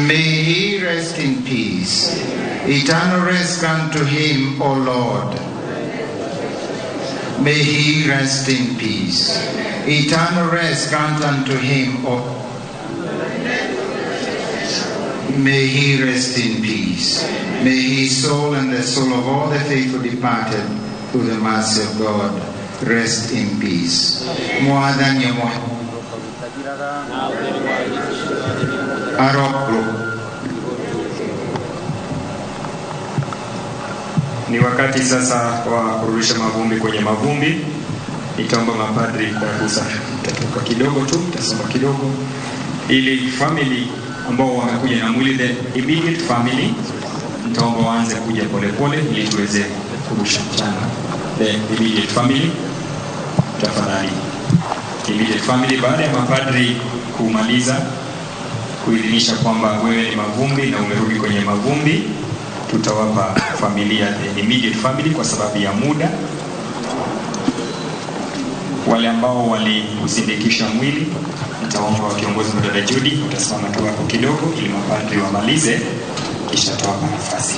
May he rest in peace. Eternal rest grant to him, O Lord. May he rest in peace. Eternal rest grant unto him, O May he rest in peace. May his soul and the soul of all the faithful departed, through the mercy of God, rest in peace. Ni wakati sasa wa kurudisha mavumbi kwenye mavumbi. Nitaomba mapadri kwa ruhusa, mtatoka kidogo tu, mtasoma kidogo, ili family ambao wamekuja na mwili, the immediate family, nitaomba waanze kuja polepole ili tuweze kurusha mchanga. The immediate family, tafadhali. Immediate family, baada ya mapadri kumaliza kuidhinisha kwamba wewe ni mavumbi na umerudi kwenye mavumbi, tutawapa familia, the immediate family, kwa sababu ya muda. Wale ambao waliusindikisha mwili, nitaomba wakiongozwa na dada Judy, utasimama tu hapo kidogo ili mapadri wamalize, kisha tutawapa nafasi.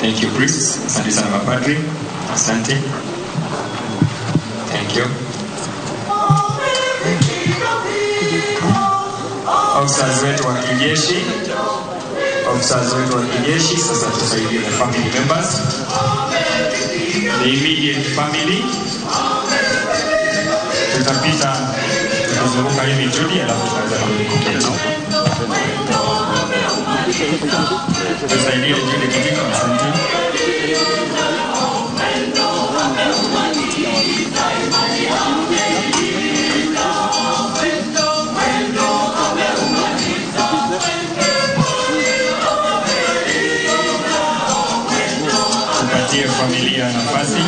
Thank you priests. Asante sana mapadri. Asante. Thank you. Officers wetu wa kijeshi, officers wetu wa kijeshi, sasa tusaidie the family members, the immediate family. Tutapita, tutazunguka hivi Judy, alafu tutaweza kuketi. Tusaidie Judy kidogo, asante. Tupatie familia nafasi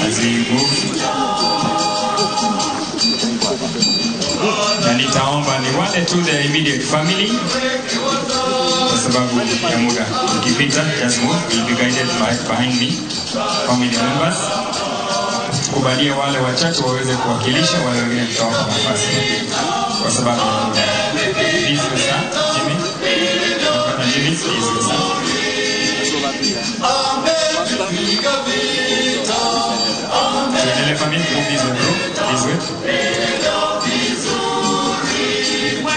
as we move. Na nitaomba ni wale tu the immediate family kwa sababu ya muda. Tukipita, just move, will be guided by behind me. Family members, tukubalie wale wachache waweze kuwakilisha, wale wengine tutawapa nafasi kwa sababu ya muda. Please, sir, Jimmy. Jimmy, please, sir. Tuendelee family, move this way bro, this way.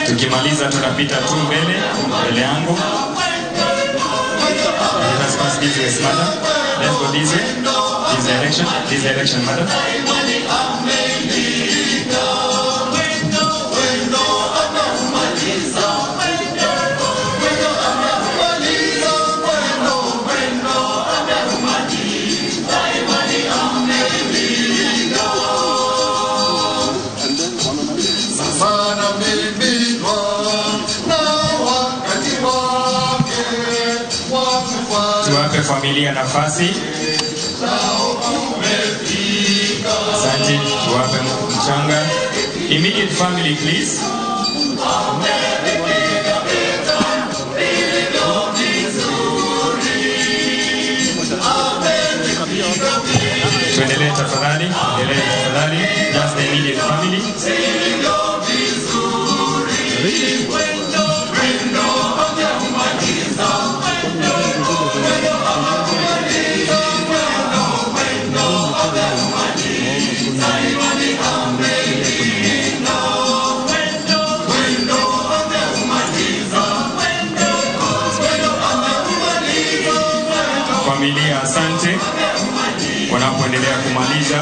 Tukimaliza tunapita tu mbele, mbele yangu. Let us pass this way, madam. Let's go this way. This direction, madam. Familia nafasi. Asante, tuwape mchanga. Immediate family please. Tuendelee tafadhali, endelee tafadhali. Just the immediate family. Familia, asante. Wanapoendelea kumaliza,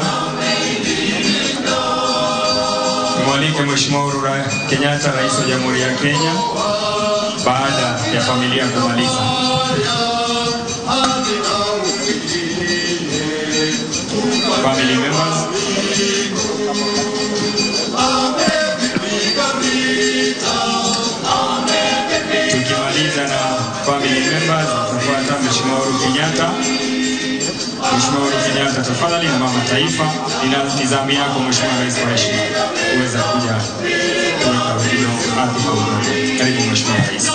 nimwalike Mheshimiwa Uhuru Kenyatta, Rais wa Jamhuri ya Kenya, baada ya familia kumaliza. Family members. Tukimaliza na family members, tutafuata Mheshimiwa Uhuru Kenyatta. Mheshimiwa Uhuru Kenyatta, tafadhali, na mama taifa, ni zamu yako Mheshimiwa Rais wa heshima kuweza kuja kuweka wino ardhi kwa udongo. Karibu Mheshimiwa Rais.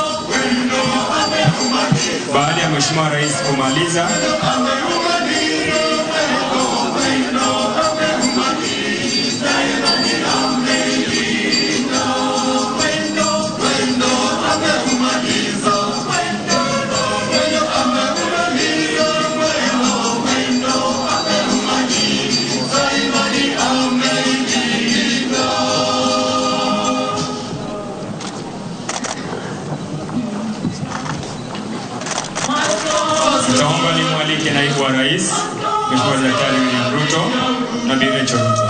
Baada ya Mheshimiwa Rais kumaliza, nitaomba nimwalike naibu wa rais Mheshimiwa Daktari William Ruto na Bi Rachel Ruto.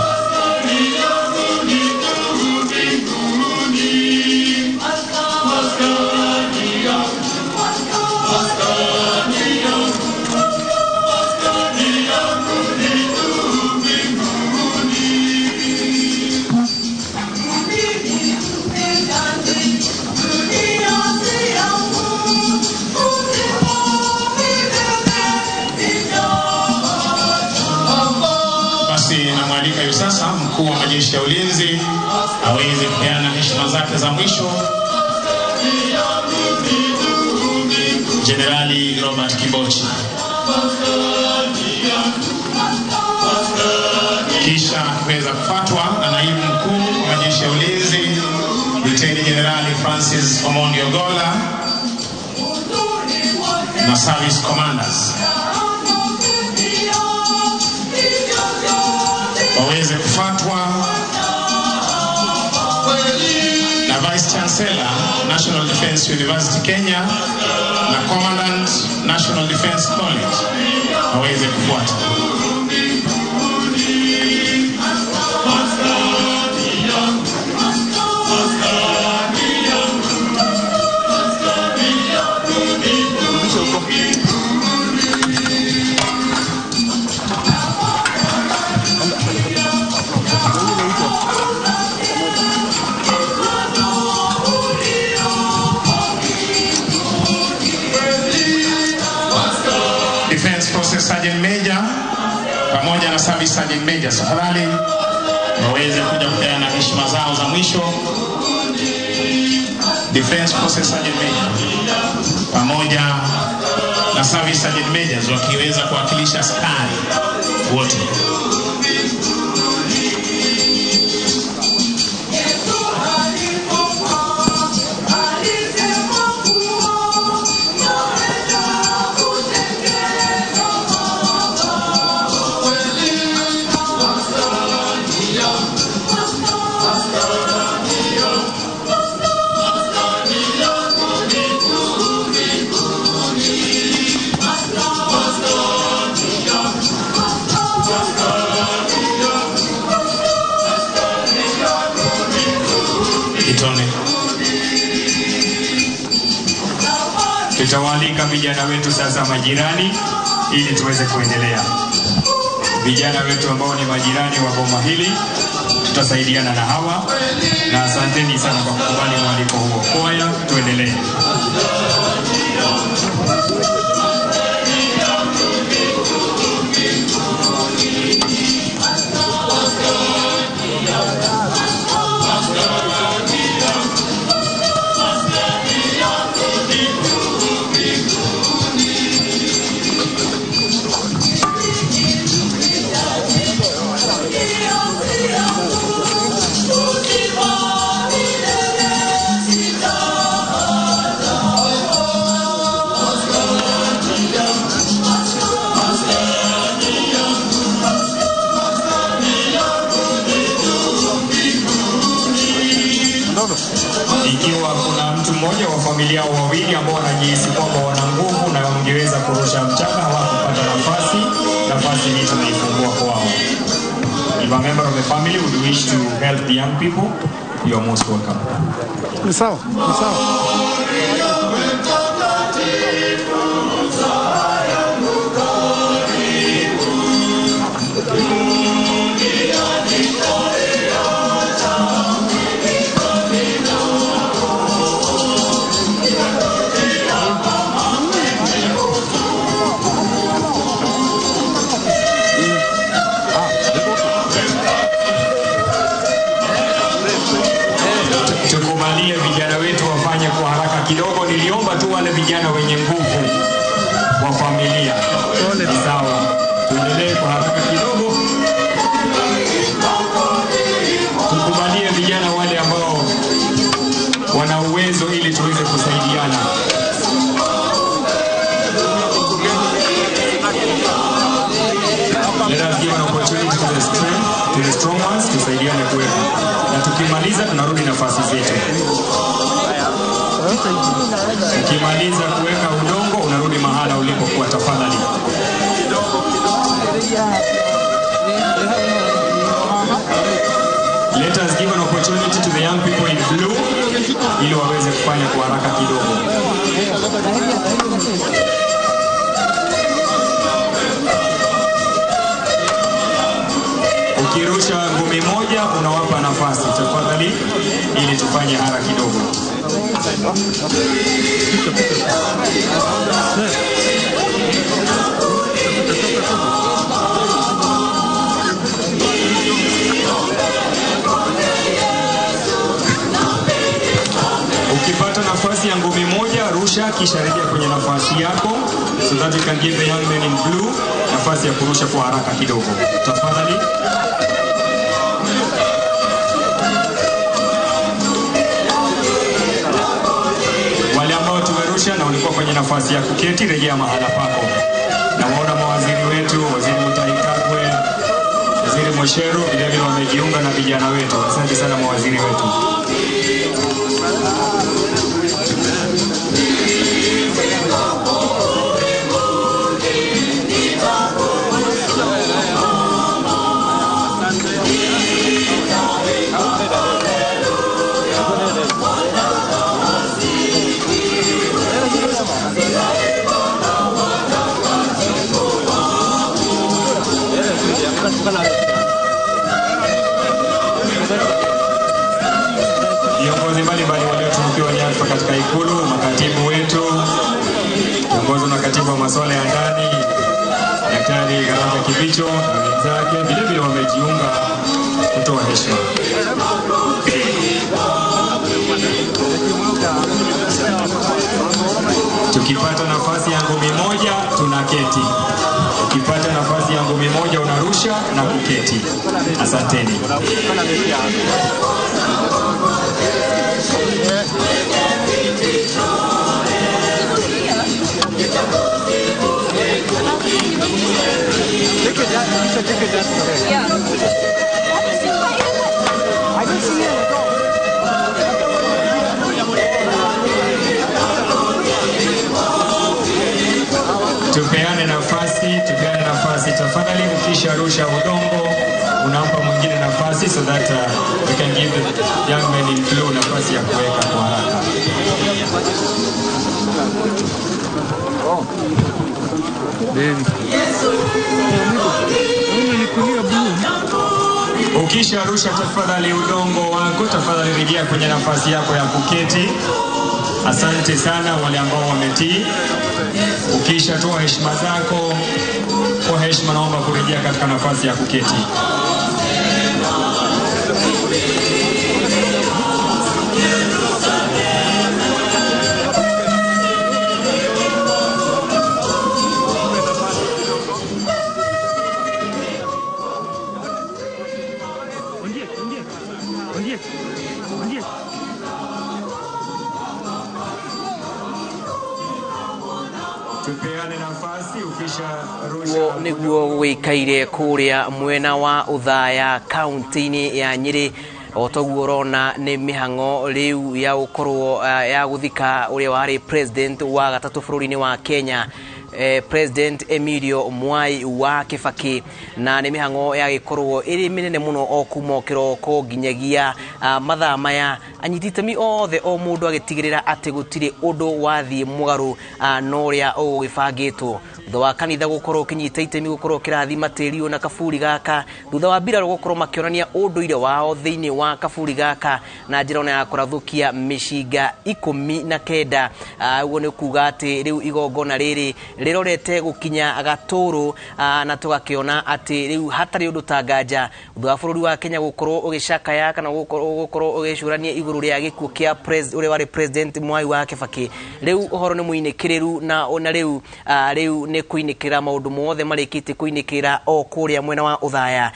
Basi namwalika hivi sasa mkuu wa majeshi ya ulinzi aweze kupeana heshima zake za mwisho, Jenerali Robert Kibochi. Kisha akiweza kufuatwa na naibu mkuu wa majeshi ya ulinzi Luteni Jenerali Francis Omondi Ogolla na service commanders waweze kufuatwa na Vice Chancellor National Defence University Kenya na Commandant National Defence College waweze kufuata. Defense Forces Sergeant Major pamoja na Service Sergeant Major, tafadhali waweze kuja kupeana heshima zao za mwisho. Defense Forces Sergeant Major pamoja na Service Sergeant Majors wakiweza kuwakilisha askari wote. Kitone. Tutawaalika vijana wetu sasa majirani ili tuweze kuendelea. Vijana wetu ambao ni majirani wa boma hili tutasaidiana na hawa, na asanteni sana kwa kukubali mwaliko huo. Kwaya, tuendelee. Ikiwa kuna mtu mmoja wa familia au wawili ambao wanajihisi kwamba wana nguvu na wangeweza kurusha mchanga hawakupata nafasi, nafasi hii tunaifungua kwao. If a member of the family would wish to help the young people, you are most welcome. Ni sawa, ni sawa. Tukubalie vijana wetu wafanye kwa haraka kidogo. Niliomba tu wale vijana wenye nguvu wa familia. Ni sawa, tuendelee kwa haraka kidogo. Tukubalie vijana wale ambao wana uwezo ili tuweze kusaidiana. Let us give an opportunity to the strength, to the strong ones, tusaidiane kuweka. Na tukimaliza tunarudi nafasi zetu. Ukimaliza kuweka udongo unarudi mahala ulipokuwa tafadhali. Let us give an opportunity to the young people in blue ili waweze kufanya kwa haraka kidogo. Ukirusha ngumi moja unawapa nafasi tafadhali, ili tufanye haraka kidogo. Ukipata nafasi ya ngumi moja rusha, kisha rejea kwenye nafasi yako, so that you can give the young men in blue nafasi ya kurusha kwa haraka kidogo tafadhali. Wale ambao tumerusha na ulikuwa kwenye nafasi ya kuketi, rejea mahala pako. Na waona mawaziri wetu, Waziri Mutahi Kagwe, Waziri Mosheru vilevile wamejiunga na vijana wetu. Asante sana mawaziri wetu. Viongozi mbalimbali waliotunukiwa nyadhifa katika Ikulu, makatibu wetu, kiongozi na katibu wa masuala ya ndani Daktari Karanja Kibicho na wenzake vilevile wamejiunga kutoa heshima. Tukipata nafasi ya ngumi moja tunaketi. Ukipata nafasi ya ngumi moja unarusha na kuketi. Asanteni. I didn't see it at all. Tupeane nafasi, tupeane nafasi tafadhali. Ukisharusha udongo unampa mwingine nafasi so that we can give the young men in blue nafasi ya kuweka kwa haraka. Ukisharusha tafadhali udongo wako, tafadhali rejea kwenye nafasi yako ya kuketi. Asante sana wale ambao wametii. Ukishatoa heshima zako kwa heshima, naomba kurejea katika nafasi ya kuketi. Tupeane nafasi ukisharusha Guo niguo wikaire kuria mwena wa Uthaya kaunti-inĩ ya Nyĩrĩ O toguo ũrona nĩ mĩhang'o rĩu ya gũkorwo ya gũthika ũrĩa warĩ president wa gatatũ bũrũri-inĩ wa Kenya, President Emilio Mwai wa Kibaki, na nĩ mĩhang'o yagĩkorwo ĩrĩ mĩnene mũno o kuma kĩroko nginyagia mathaa maya. Anyiti itemi othe, o mũndũ agĩtigĩrĩra atĩ gũtirĩ ũndũ wathiĩ mũgarũ na ũrĩa ũgũgĩbangĩtwo, thutha wa kanitha gũkorwo ũkĩnyita itemi gũkorwo ũkĩrathima tĩri ũyũ na kaburi gaka, thutha wa mbirarũ gũkorwo makĩonania ũndũire wao thĩinĩ wa kaburi gaka na njĩra ona ya kũrathũkia mĩcinga 19. Ũguo nĩ kuga atĩ rĩu igongona rĩrĩ rĩrorete gũkinya gatũrũ, na tũgakĩona atĩ rĩu hatarĩ ũndũ ta nganja, thutha wa bũrũri wa Kenya gũkorwo ũgĩcakaya kana gũkorwo ũgĩcũrania igũrũ rĩa gĩkuũ kĩa ũrĩa warĩ President Mwai wa Kibaki, rĩu ũhoro nĩ mũinĩkĩrĩru na ona rĩu rĩu nĩ kũinĩkĩra maũndũ mothe marĩkĩtie kũinĩkĩra o kũrĩa mwena wa Ũthaya.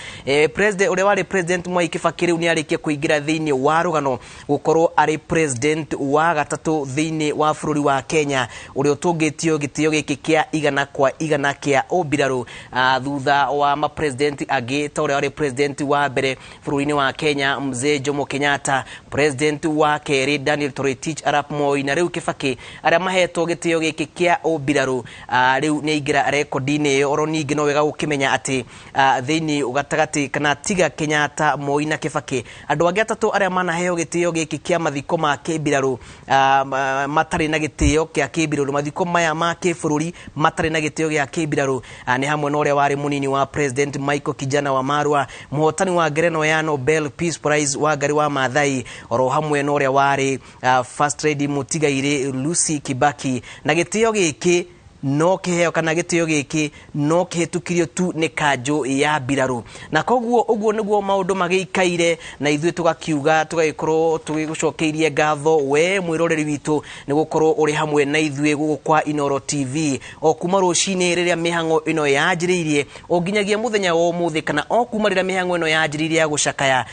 President ũrĩa warĩ President Mwai Kibaki rĩu nĩ arĩkia kũingĩra thĩinĩ wa rũgano gũkorwo arĩ president wa gatatũ thĩinĩ wa bũrũri wa Kenya ũrĩa ũtũngĩtio gĩtĩo gĩkĩ kĩa 100% kĩa ũmbirarũ, thutha wa mapresident angĩ ta ũrĩa warĩ president wa mbere bũrũri-inĩ wa Kenya Mzee Jomo Kenyatta, president wa kerĩ Daniel Toroitich arap Moi, na rĩu Kibaki arĩa mahetwo gĩtĩo gĩkĩ kĩa ũmbirarũ. Rĩu nĩ aingĩra rekondi-inĩ ĩyo. Oro ningĩ no wega gũkĩmenya atĩ thĩinĩ gatagatĩ kana tiga Kenyatta, Moi na Kibaki, andũ angĩ atatũ arĩa manaheo gĩtĩo gĩkĩ kĩa mathiko ma kĩmbirarũ matarĩ na gĩtĩo kĩa kĩmbirarũ, mathiko maya ma kĩbũrũri matarĩ na gĩtĩo gĩa kĩmbirarũ, nĩ hamwe na ũrĩa warĩ mũnini wa President Michael Kijana wa Marwa, mũhotani wa ngerenwa ya Nobel Peace Prize Wangari wa Maathai, oro hamwe na ũrĩa warĩ First Lady mũtigairĩ Lucy Kibaki. Na gĩtĩo gĩkĩ no kĩheo kana gĩtĩo gĩkĩ no kĩhĩtũkirio tu nĩ kanjũ ya mbirarũ, na koguo ũguo nĩguo maũndũ magĩikaire, na ithuĩ tũgakiuga tũgagĩkorwo tũgĩgũcokeirie ngatho we mwĩroreri witũ nĩ gũkorwo ũrĩ hamwe na ithuĩ gũkũ kwa Inooro TV o kuma rũcinĩ rĩrĩa mĩhang'o ĩno yanjĩrĩirie o nginyagia mũthenya wa ũmũthĩ, kana o kuma rĩrĩa mĩhang'o ĩno yanjĩrĩirie ya gũcakaya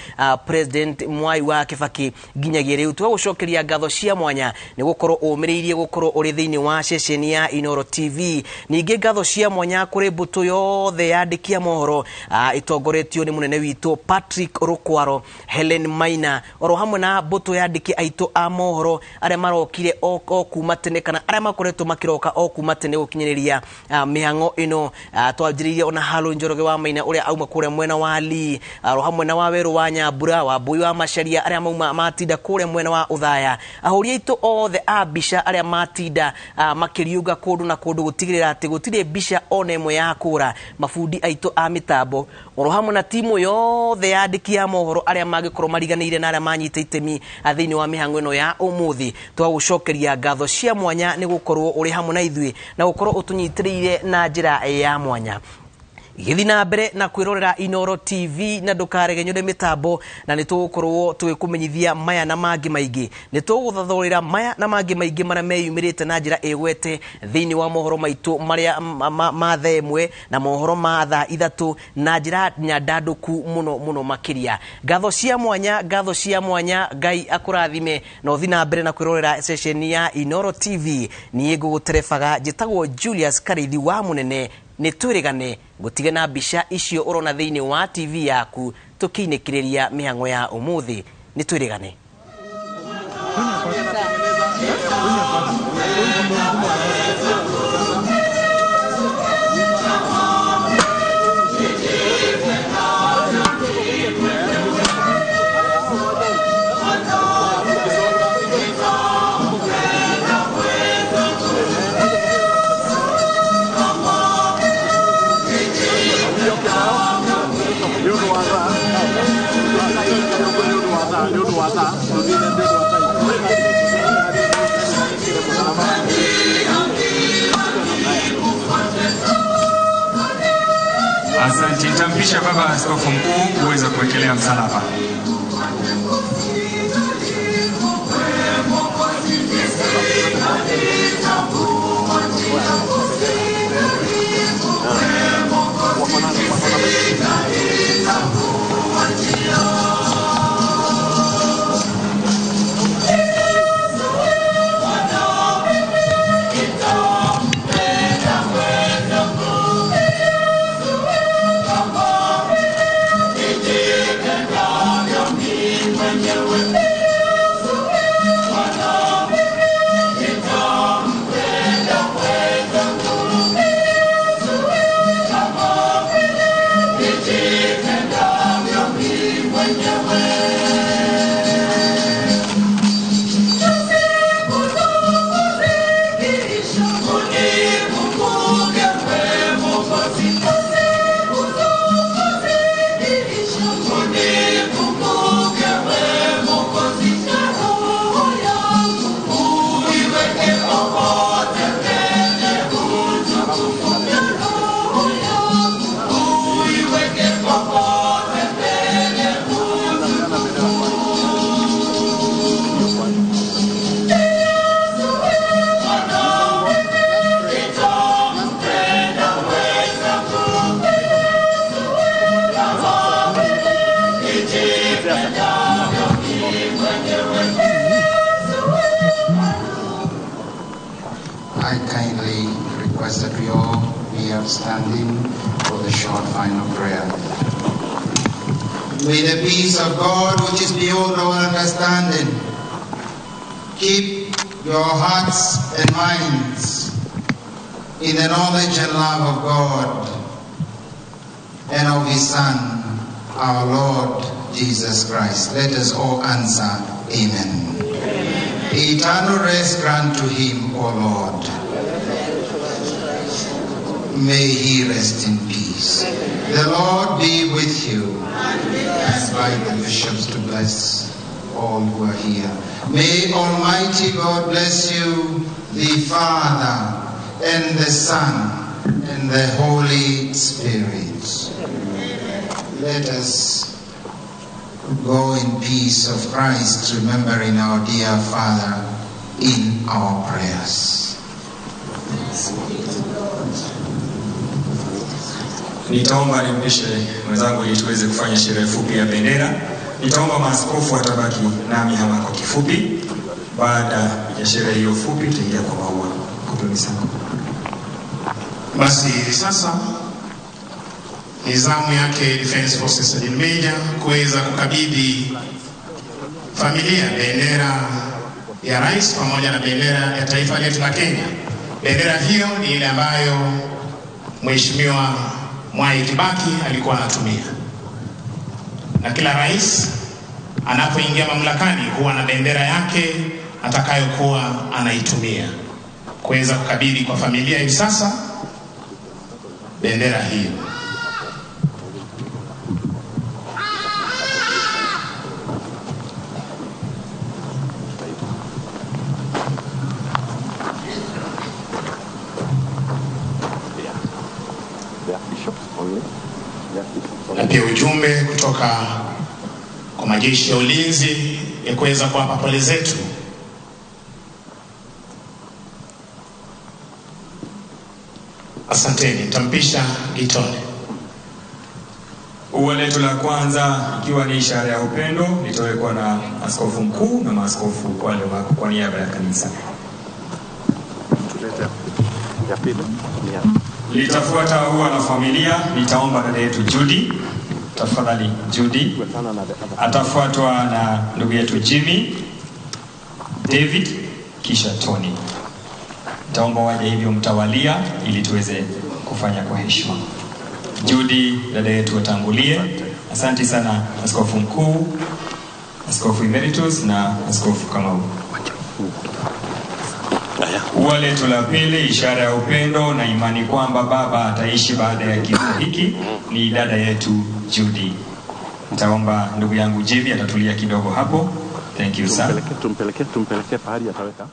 President Mwai wa Kibaki nginyagia rĩu. Tũgagũcokeria ngatho cia mwanya nĩ gũkorwo ũmĩrĩirie gũkorwo ũrĩ thĩinĩ wa ceceni ya Inooro TV. Ningĩ ngatho cia mwanya kũrĩ mbũtũ yothe yandĩki a mohoro ĩtongoretio nĩ mũnene witũ Patrick Rukwaro, Helen Maina, oro hamwe na mbũtũ yandĩki aitũ a mohoro arĩa marokire o kuma tene kana arĩa makoretwo makĩroka o kuma tene gũkinyĩrĩria mĩhang'o ĩno. Twanjĩrĩirie ona Halo Njoroge wa Maina ũrĩa auma kũrĩa mwena wa Lee, oro hamwe na Wawerũ wa Nyambura, wa Mbui wa Macharia arĩa mauma matinda kũrĩa mwena wa Ũthaya, ahũri aitũ othe a mbica arĩa matinda makĩriũnga kũndũ na kũndũ gũtigĩrĩra atĩ gũtirĩ mbica ona ĩmwe ya kũra, mabundi aitũ a mĩtambo oro hamwe na timu yothe ya andĩki a mohoro arĩa mangĩkorwo mariganĩire na arĩa manyita itemi thĩinĩ wa mĩhang'o ĩno ya ũmũthĩ. Twagũcokeria ngatho cia mwanya nĩ gũkorwo ũrĩ hamwe na ithuĩ na gũkorwo ũtũnyitĩrĩire na njĩra ya mwanya. Gĩthiĩ na mbere na kwĩrorera Inooro TV na ndũkaregenywo nĩ mĩtambo, na nĩ tũgũkorwo tũgĩkũmenyithia maya na mangĩ maingĩ. Nĩ tũgũthathaũrĩra maya na mangĩ maingĩ marĩa meyumĩrĩte na njĩra ĩgwete thĩinĩ wa mohoro maitũ marĩa ma thaa 1 na mohoro ma thaa 3 na njĩra nyandandũku mũno mũno makĩria. Ngatho cia mwanya, ngatho cia mwanya, Ngai akũrathime na ũthiĩ na mbere na kwĩrorera ceceni ya Inooro TV. Niĩ ngũgũterebaga njĩtagwo Julius Karithi wa Mũnene. Nĩ twĩrĩgane gũtige na mbica icio ũrona thĩinĩ wa TV yaku tũkĩinĩkĩrĩria mĩhang'o ya ũmũthĩ. Nĩ twĩrĩgane. Asante. Nitampisha Baba Askofu Mkuu kuweza kuwekelea msalaba. Thank you. I kindly request that we all be upstanding for the short final prayer. May the peace of God, which is beyond all understanding, keep your hearts and minds in the knowledge and love of God and of His Son, our Lord Jesus Christ. Let us all answer, Amen. Amen. Eternal rest grant to him, O Lord. May he rest in peace. The Lord be with you. I invite the bishops to bless all who are here. May Almighty God bless you, the Father, and the Son, and the Holy Spirit. Let us go in peace of Christ, remembering our dear Father in our prayers. Nitaomba nimpishe mwenzangu ili tuweze kufanya sherehe fupi ya bendera. Nitaomba maaskofu watabaki nami hapa kwa kifupi. Baada ya sherehe hiyo fupi tutaingia kwa maua. Kutumisako. Basi hivi sasa ni zamu yake Defence Forces Sergeant Major kuweza kukabidhi familia bendera ya rais pamoja na bendera ya taifa letu la Kenya. Bendera hiyo ni ile ambayo Mheshimiwa Mwai Kibaki alikuwa anatumia, na kila rais anapoingia mamlakani huwa na bendera yake atakayokuwa anaitumia. Kuweza kukabidhi kwa familia hivi sasa bendera hiyo. Na pia ujumbe kutoka kwa majeshi ya ulinzi ya kuweza kuwapa pole zetu. Asanteni, nitampisha Gitone. Ua letu la kwanza ikiwa ni ishara ya upendo litawekwa na askofu mkuu na maaskofu wale wako kwa niaba ya kanisa. Litafuata ua la familia. Nitaomba dada yetu Judy, tafadhali Judy. Atafuatwa na ndugu yetu Jimmy, David, kisha Tony. Nitaomba waje hivyo mtawalia ili tuweze kufanya kwa heshima. Judy, dada yetu atangulie. Asante sana askofu mkuu, askofu emeritus na askofu Kamau. Ua letu la pili, ishara ya upendo na imani kwamba baba ataishi baada ya kifo hiki, ni dada yetu Judy. Nitaomba ndugu yangu Jimmy atatulia kidogo hapo. Thank you sir. Tumpeleke pahali ataweka.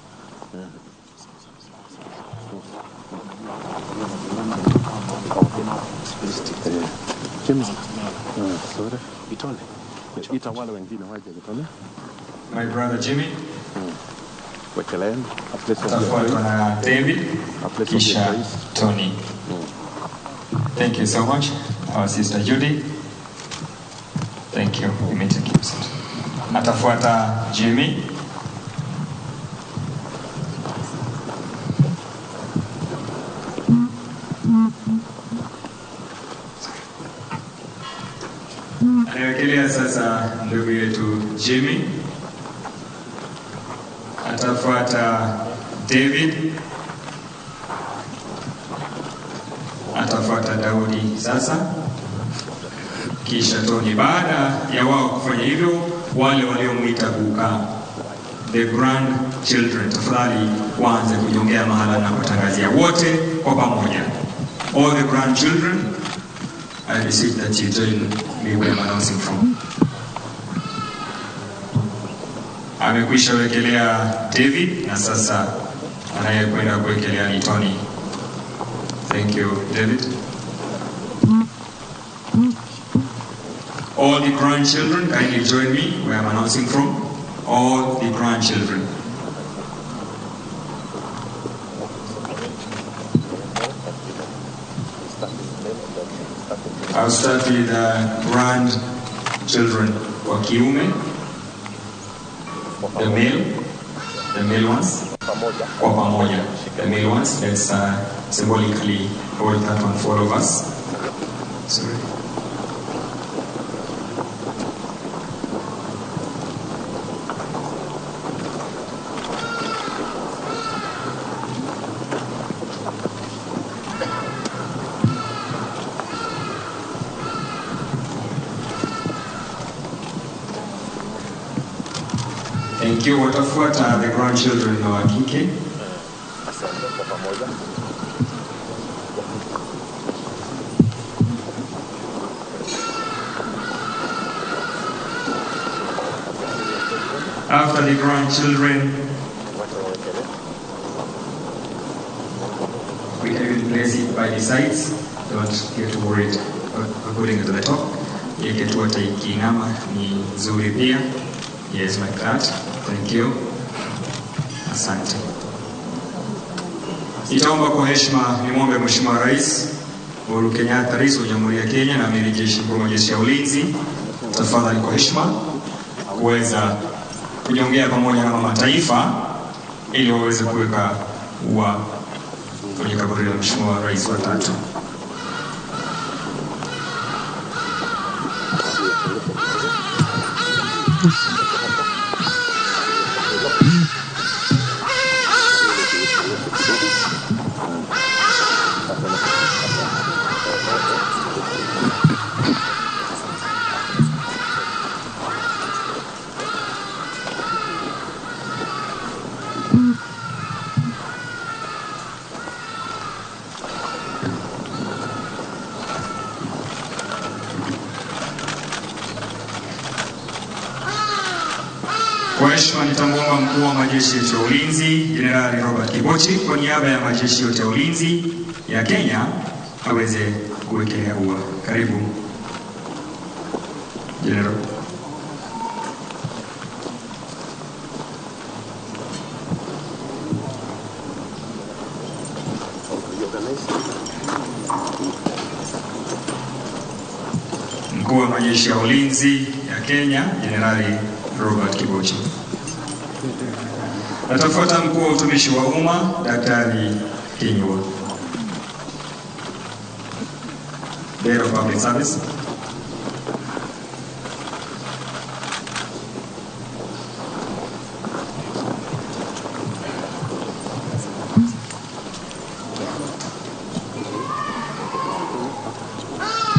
My brother Jimmy. Atafuatwa na David, kisha Tony. Thank you so much, our sister Judy. Thank you. You may take your seat. Atafuata Jimmy. Anawekelea sasa ndugu yetu Jimmy. Atafuata David, atafuata Daudi sasa, kisha Tony. Baada ya wao kufanya hivyo, wale waliomwita kukaa, the grandchildren, tafadhali waanze kujongea mahala ninapotangazia, wote kwa pamoja. All the grandchildren, I beseech that you join me where I'm announcing from. Amekwisha wekelea David na sasa anayekwenda kuwekelea ni Tony. Thank you, David. All the grandchildren, kindly join me where I'm announcing from. All the grandchildren. I'll start with the grandchildren wa kiume, the male ones, kwa pamoja, the male ones. Let's symbolically hold that one for all of us. Sorry. Thank you. Watafuata the grandchildren wa kike. After the grandchildren, we can even place it by the sides. Don't get worried about putting it to the top. Yeke tu ikiinama ni nzuri pia. Yes, like that. Thank you. Asante. Nitaomba kwa heshima nimwombe Mheshimiwa Rais Uhuru Kenyatta, Rais wa Jamhuri ya Kenya na Amiri Jeshi Mkuu wa Majeshi ya Ulinzi, tafadhali kwa heshima kuweza kujiongea pamoja na mama taifa ili waweze kuweka ua kwenye kaburi la Mheshimiwa Rais wa tatu. Kwa heshima nitamwomba mkuu wa majeshi yote ya ulinzi Jenerali Robert Kibochi kwa niaba ya majeshi yote ya ulinzi ya Kenya aweze kuwekelea ua. Karibu Jenerali. Mkuu wa majeshi ya ulinzi ya Kenya Jenerali Robert Kibochi. Atafuata mkuu wa utumishi wa umma Daktari Kinyua, Head of Public Service.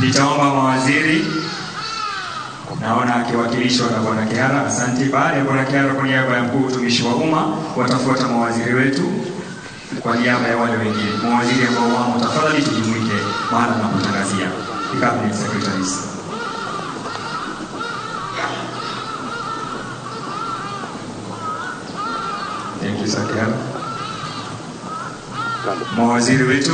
Nitaomba mawaziri, naona akiwakilishwa na Bwana Kihara. Asante. Baada ya Bwana Kihara, kwa niaba ya mkuu utumishi wa umma, watafuata mawaziri wetu kwa niaba ya wale wengine. Mawaziri ambao wamo, tafadhali tujumuike mahala napotangazia. The cabinet secretaries. Thank you, Sir Kihara. Mawaziri wetu.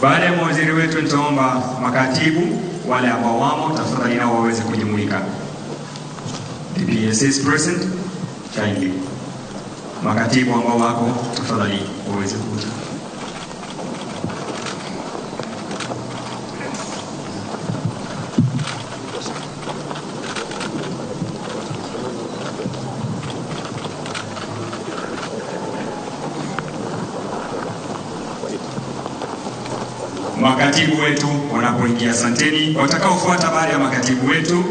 Baada ya mawaziri wetu nitaomba makatibu wale ambao wamo tafadhali nao waweze kujumuika. The PS is present, kindly. Makatibu ambao wako tafadhali waweze kuja. Makatibu wetu wanapoingia, asanteni. Watakaofuata baada ya makatibu wetu,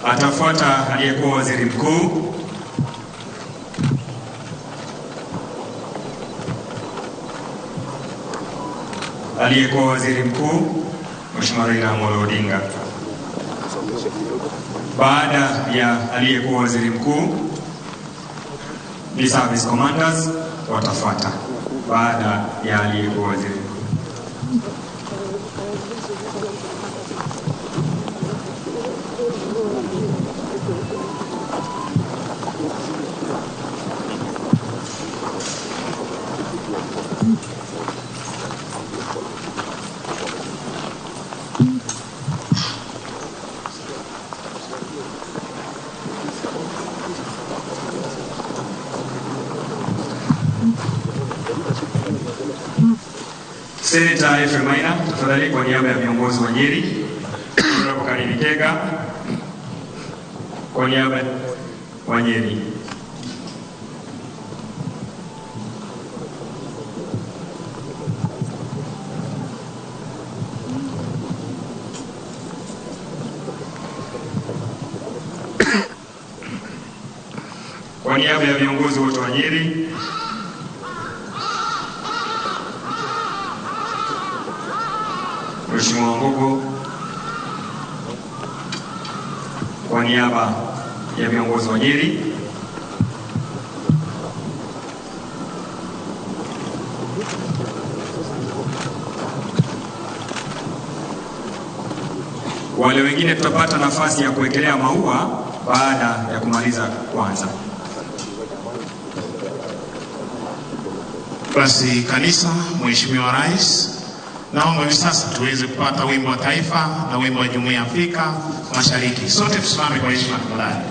atafuata aliyekuwa waziri mkuu, aliyekuwa waziri mkuu Mheshimiwa Raila Amolo Odinga. Baada ya aliyekuwa waziri mkuu ni service commanders watafuata baada ya aliyekuwa waziri mkuu. Senator Ephraim Maina, tafadhali kwa niaba ya viongozi wa Nyeri. Honorable Kanini Kega kwa niaba wa Nyeri. Kwa niaba ya viongozi wote wa Nyeri, Mheshimiwa Wambugu kwa niaba ya viongozi wa Nyeri. Wale wengine tutapata nafasi ya kuwekelea maua baada ya kumaliza kwanza. Basi kanisa, Mheshimiwa Rais, naomba hivi sasa tuweze kupata wimbo wa taifa na wimbo wa Jumuiya ya Afrika Mashariki. Sote tusimame kwa heshima tafadhali.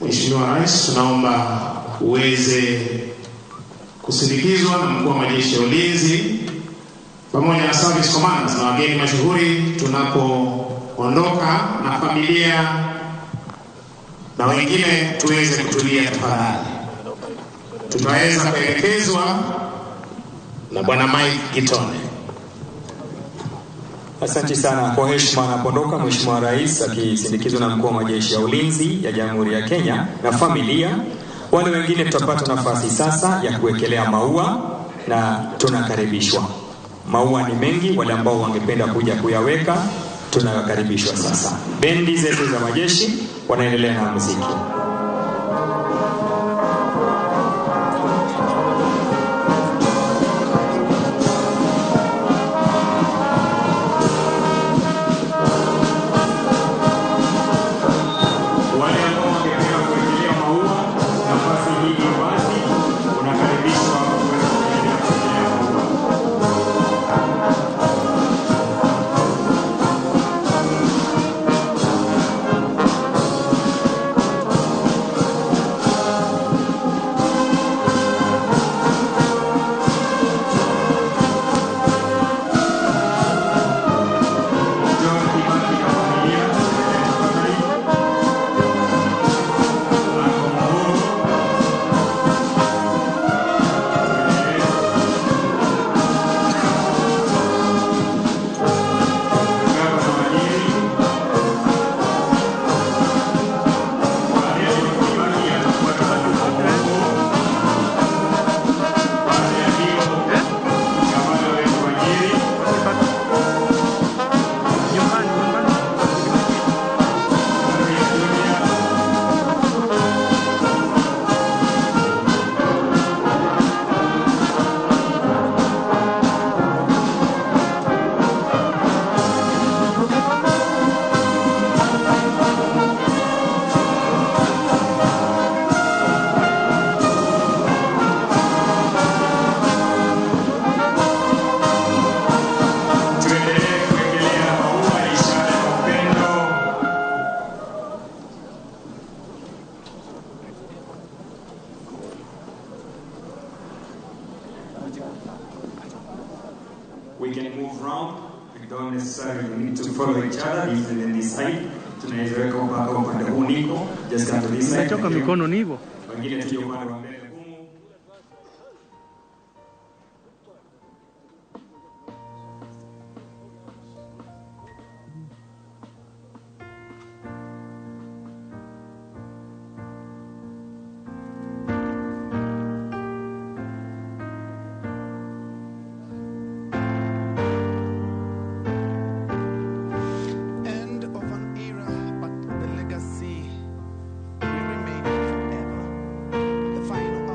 Mheshimiwa Rais, tunaomba uweze kusindikizwa na mkuu wa majeshi ya ulinzi pamoja na service commanders na wageni mashuhuri tunapoondoka na familia na wengine, tuweze kutulia tafadhali. Tutaweza kuelekezwa na Bwana Mike Gitone. Asante sana kwa heshima. Anapondoka Mheshimiwa Rais akisindikizwa na mkuu wa majeshi ya ulinzi ya Jamhuri ya Kenya na familia. Wale wengine tutapata nafasi sasa ya kuwekelea maua na tunakaribishwa. Maua ni mengi, wale ambao wangependa kuja kuyaweka tunawakaribishwa sasa. Bendi zetu za majeshi wanaendelea na muziki. Wale ambao wangependa kuwekelea maua, nafasi hii ni wazi, unakaribishwa kuweza kuendelea kuwekelea maua. We can move round. We don't necessarily need to follow each other. This is this side. Tunaweza weka mpaka upande huu niko. Just come to this side. Nimechoka mikono ni hivyo. Wengine tuje upande wa mbele. End of an era, but the legacy will remain forever. The final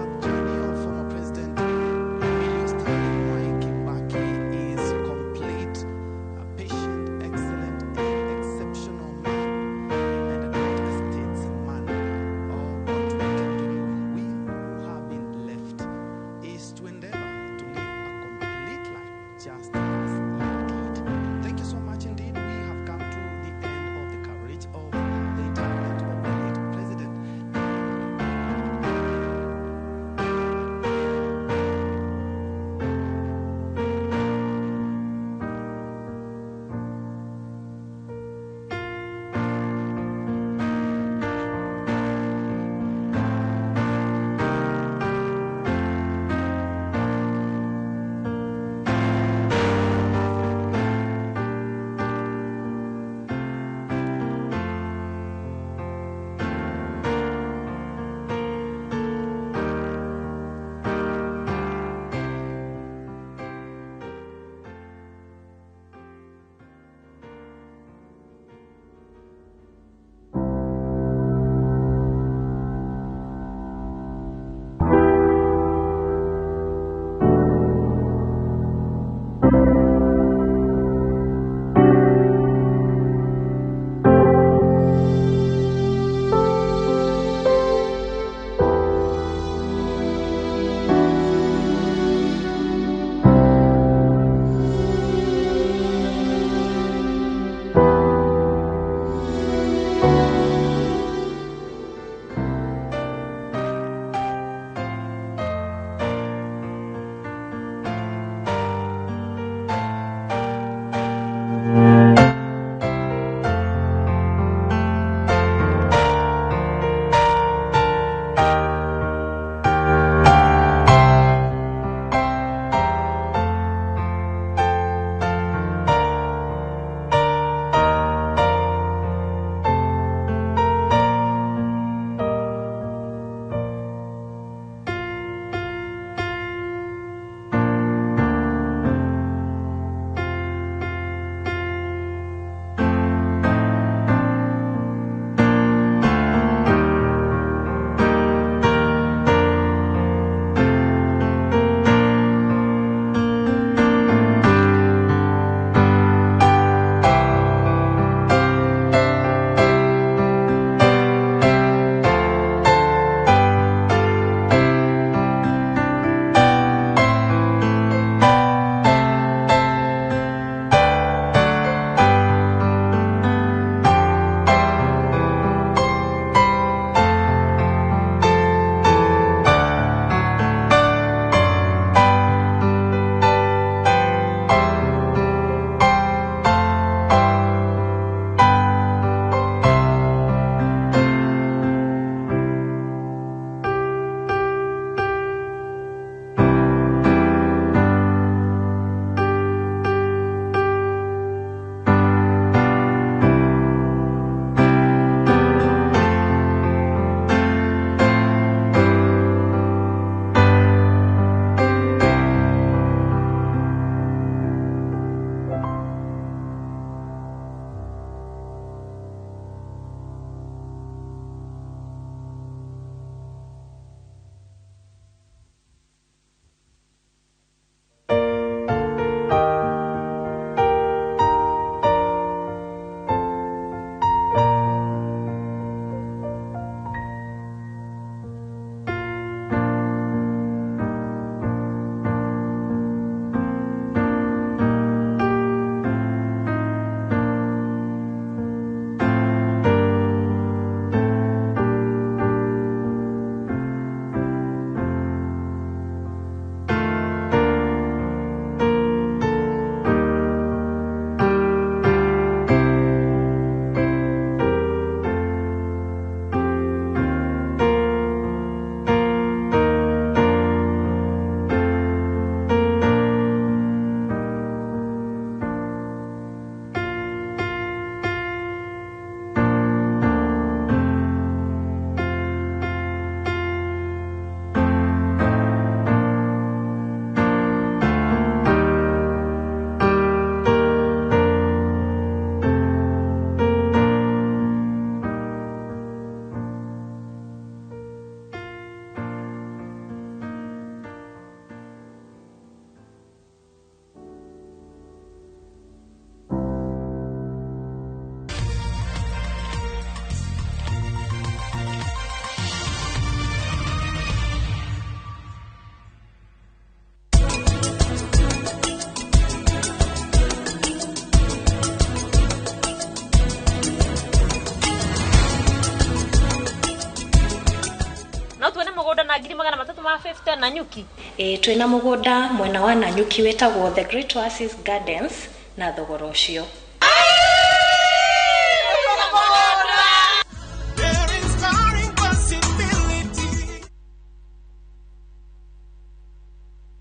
350,000 Nanyuki. Ĩĩ, twĩna mũgũnda mwena wa Nanyuki wĩtagwo The Great Oasis Gardens na thogora ũcio.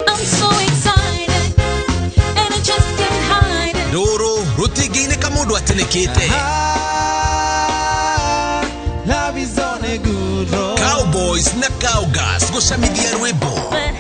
I'm so excited and I just can't hide it. Rũrũ rũtingĩinĩka mũndũ atinĩkĩte. Love is on a good road. Cowboys na Cowgirls gũcamithia rwĩmbo. But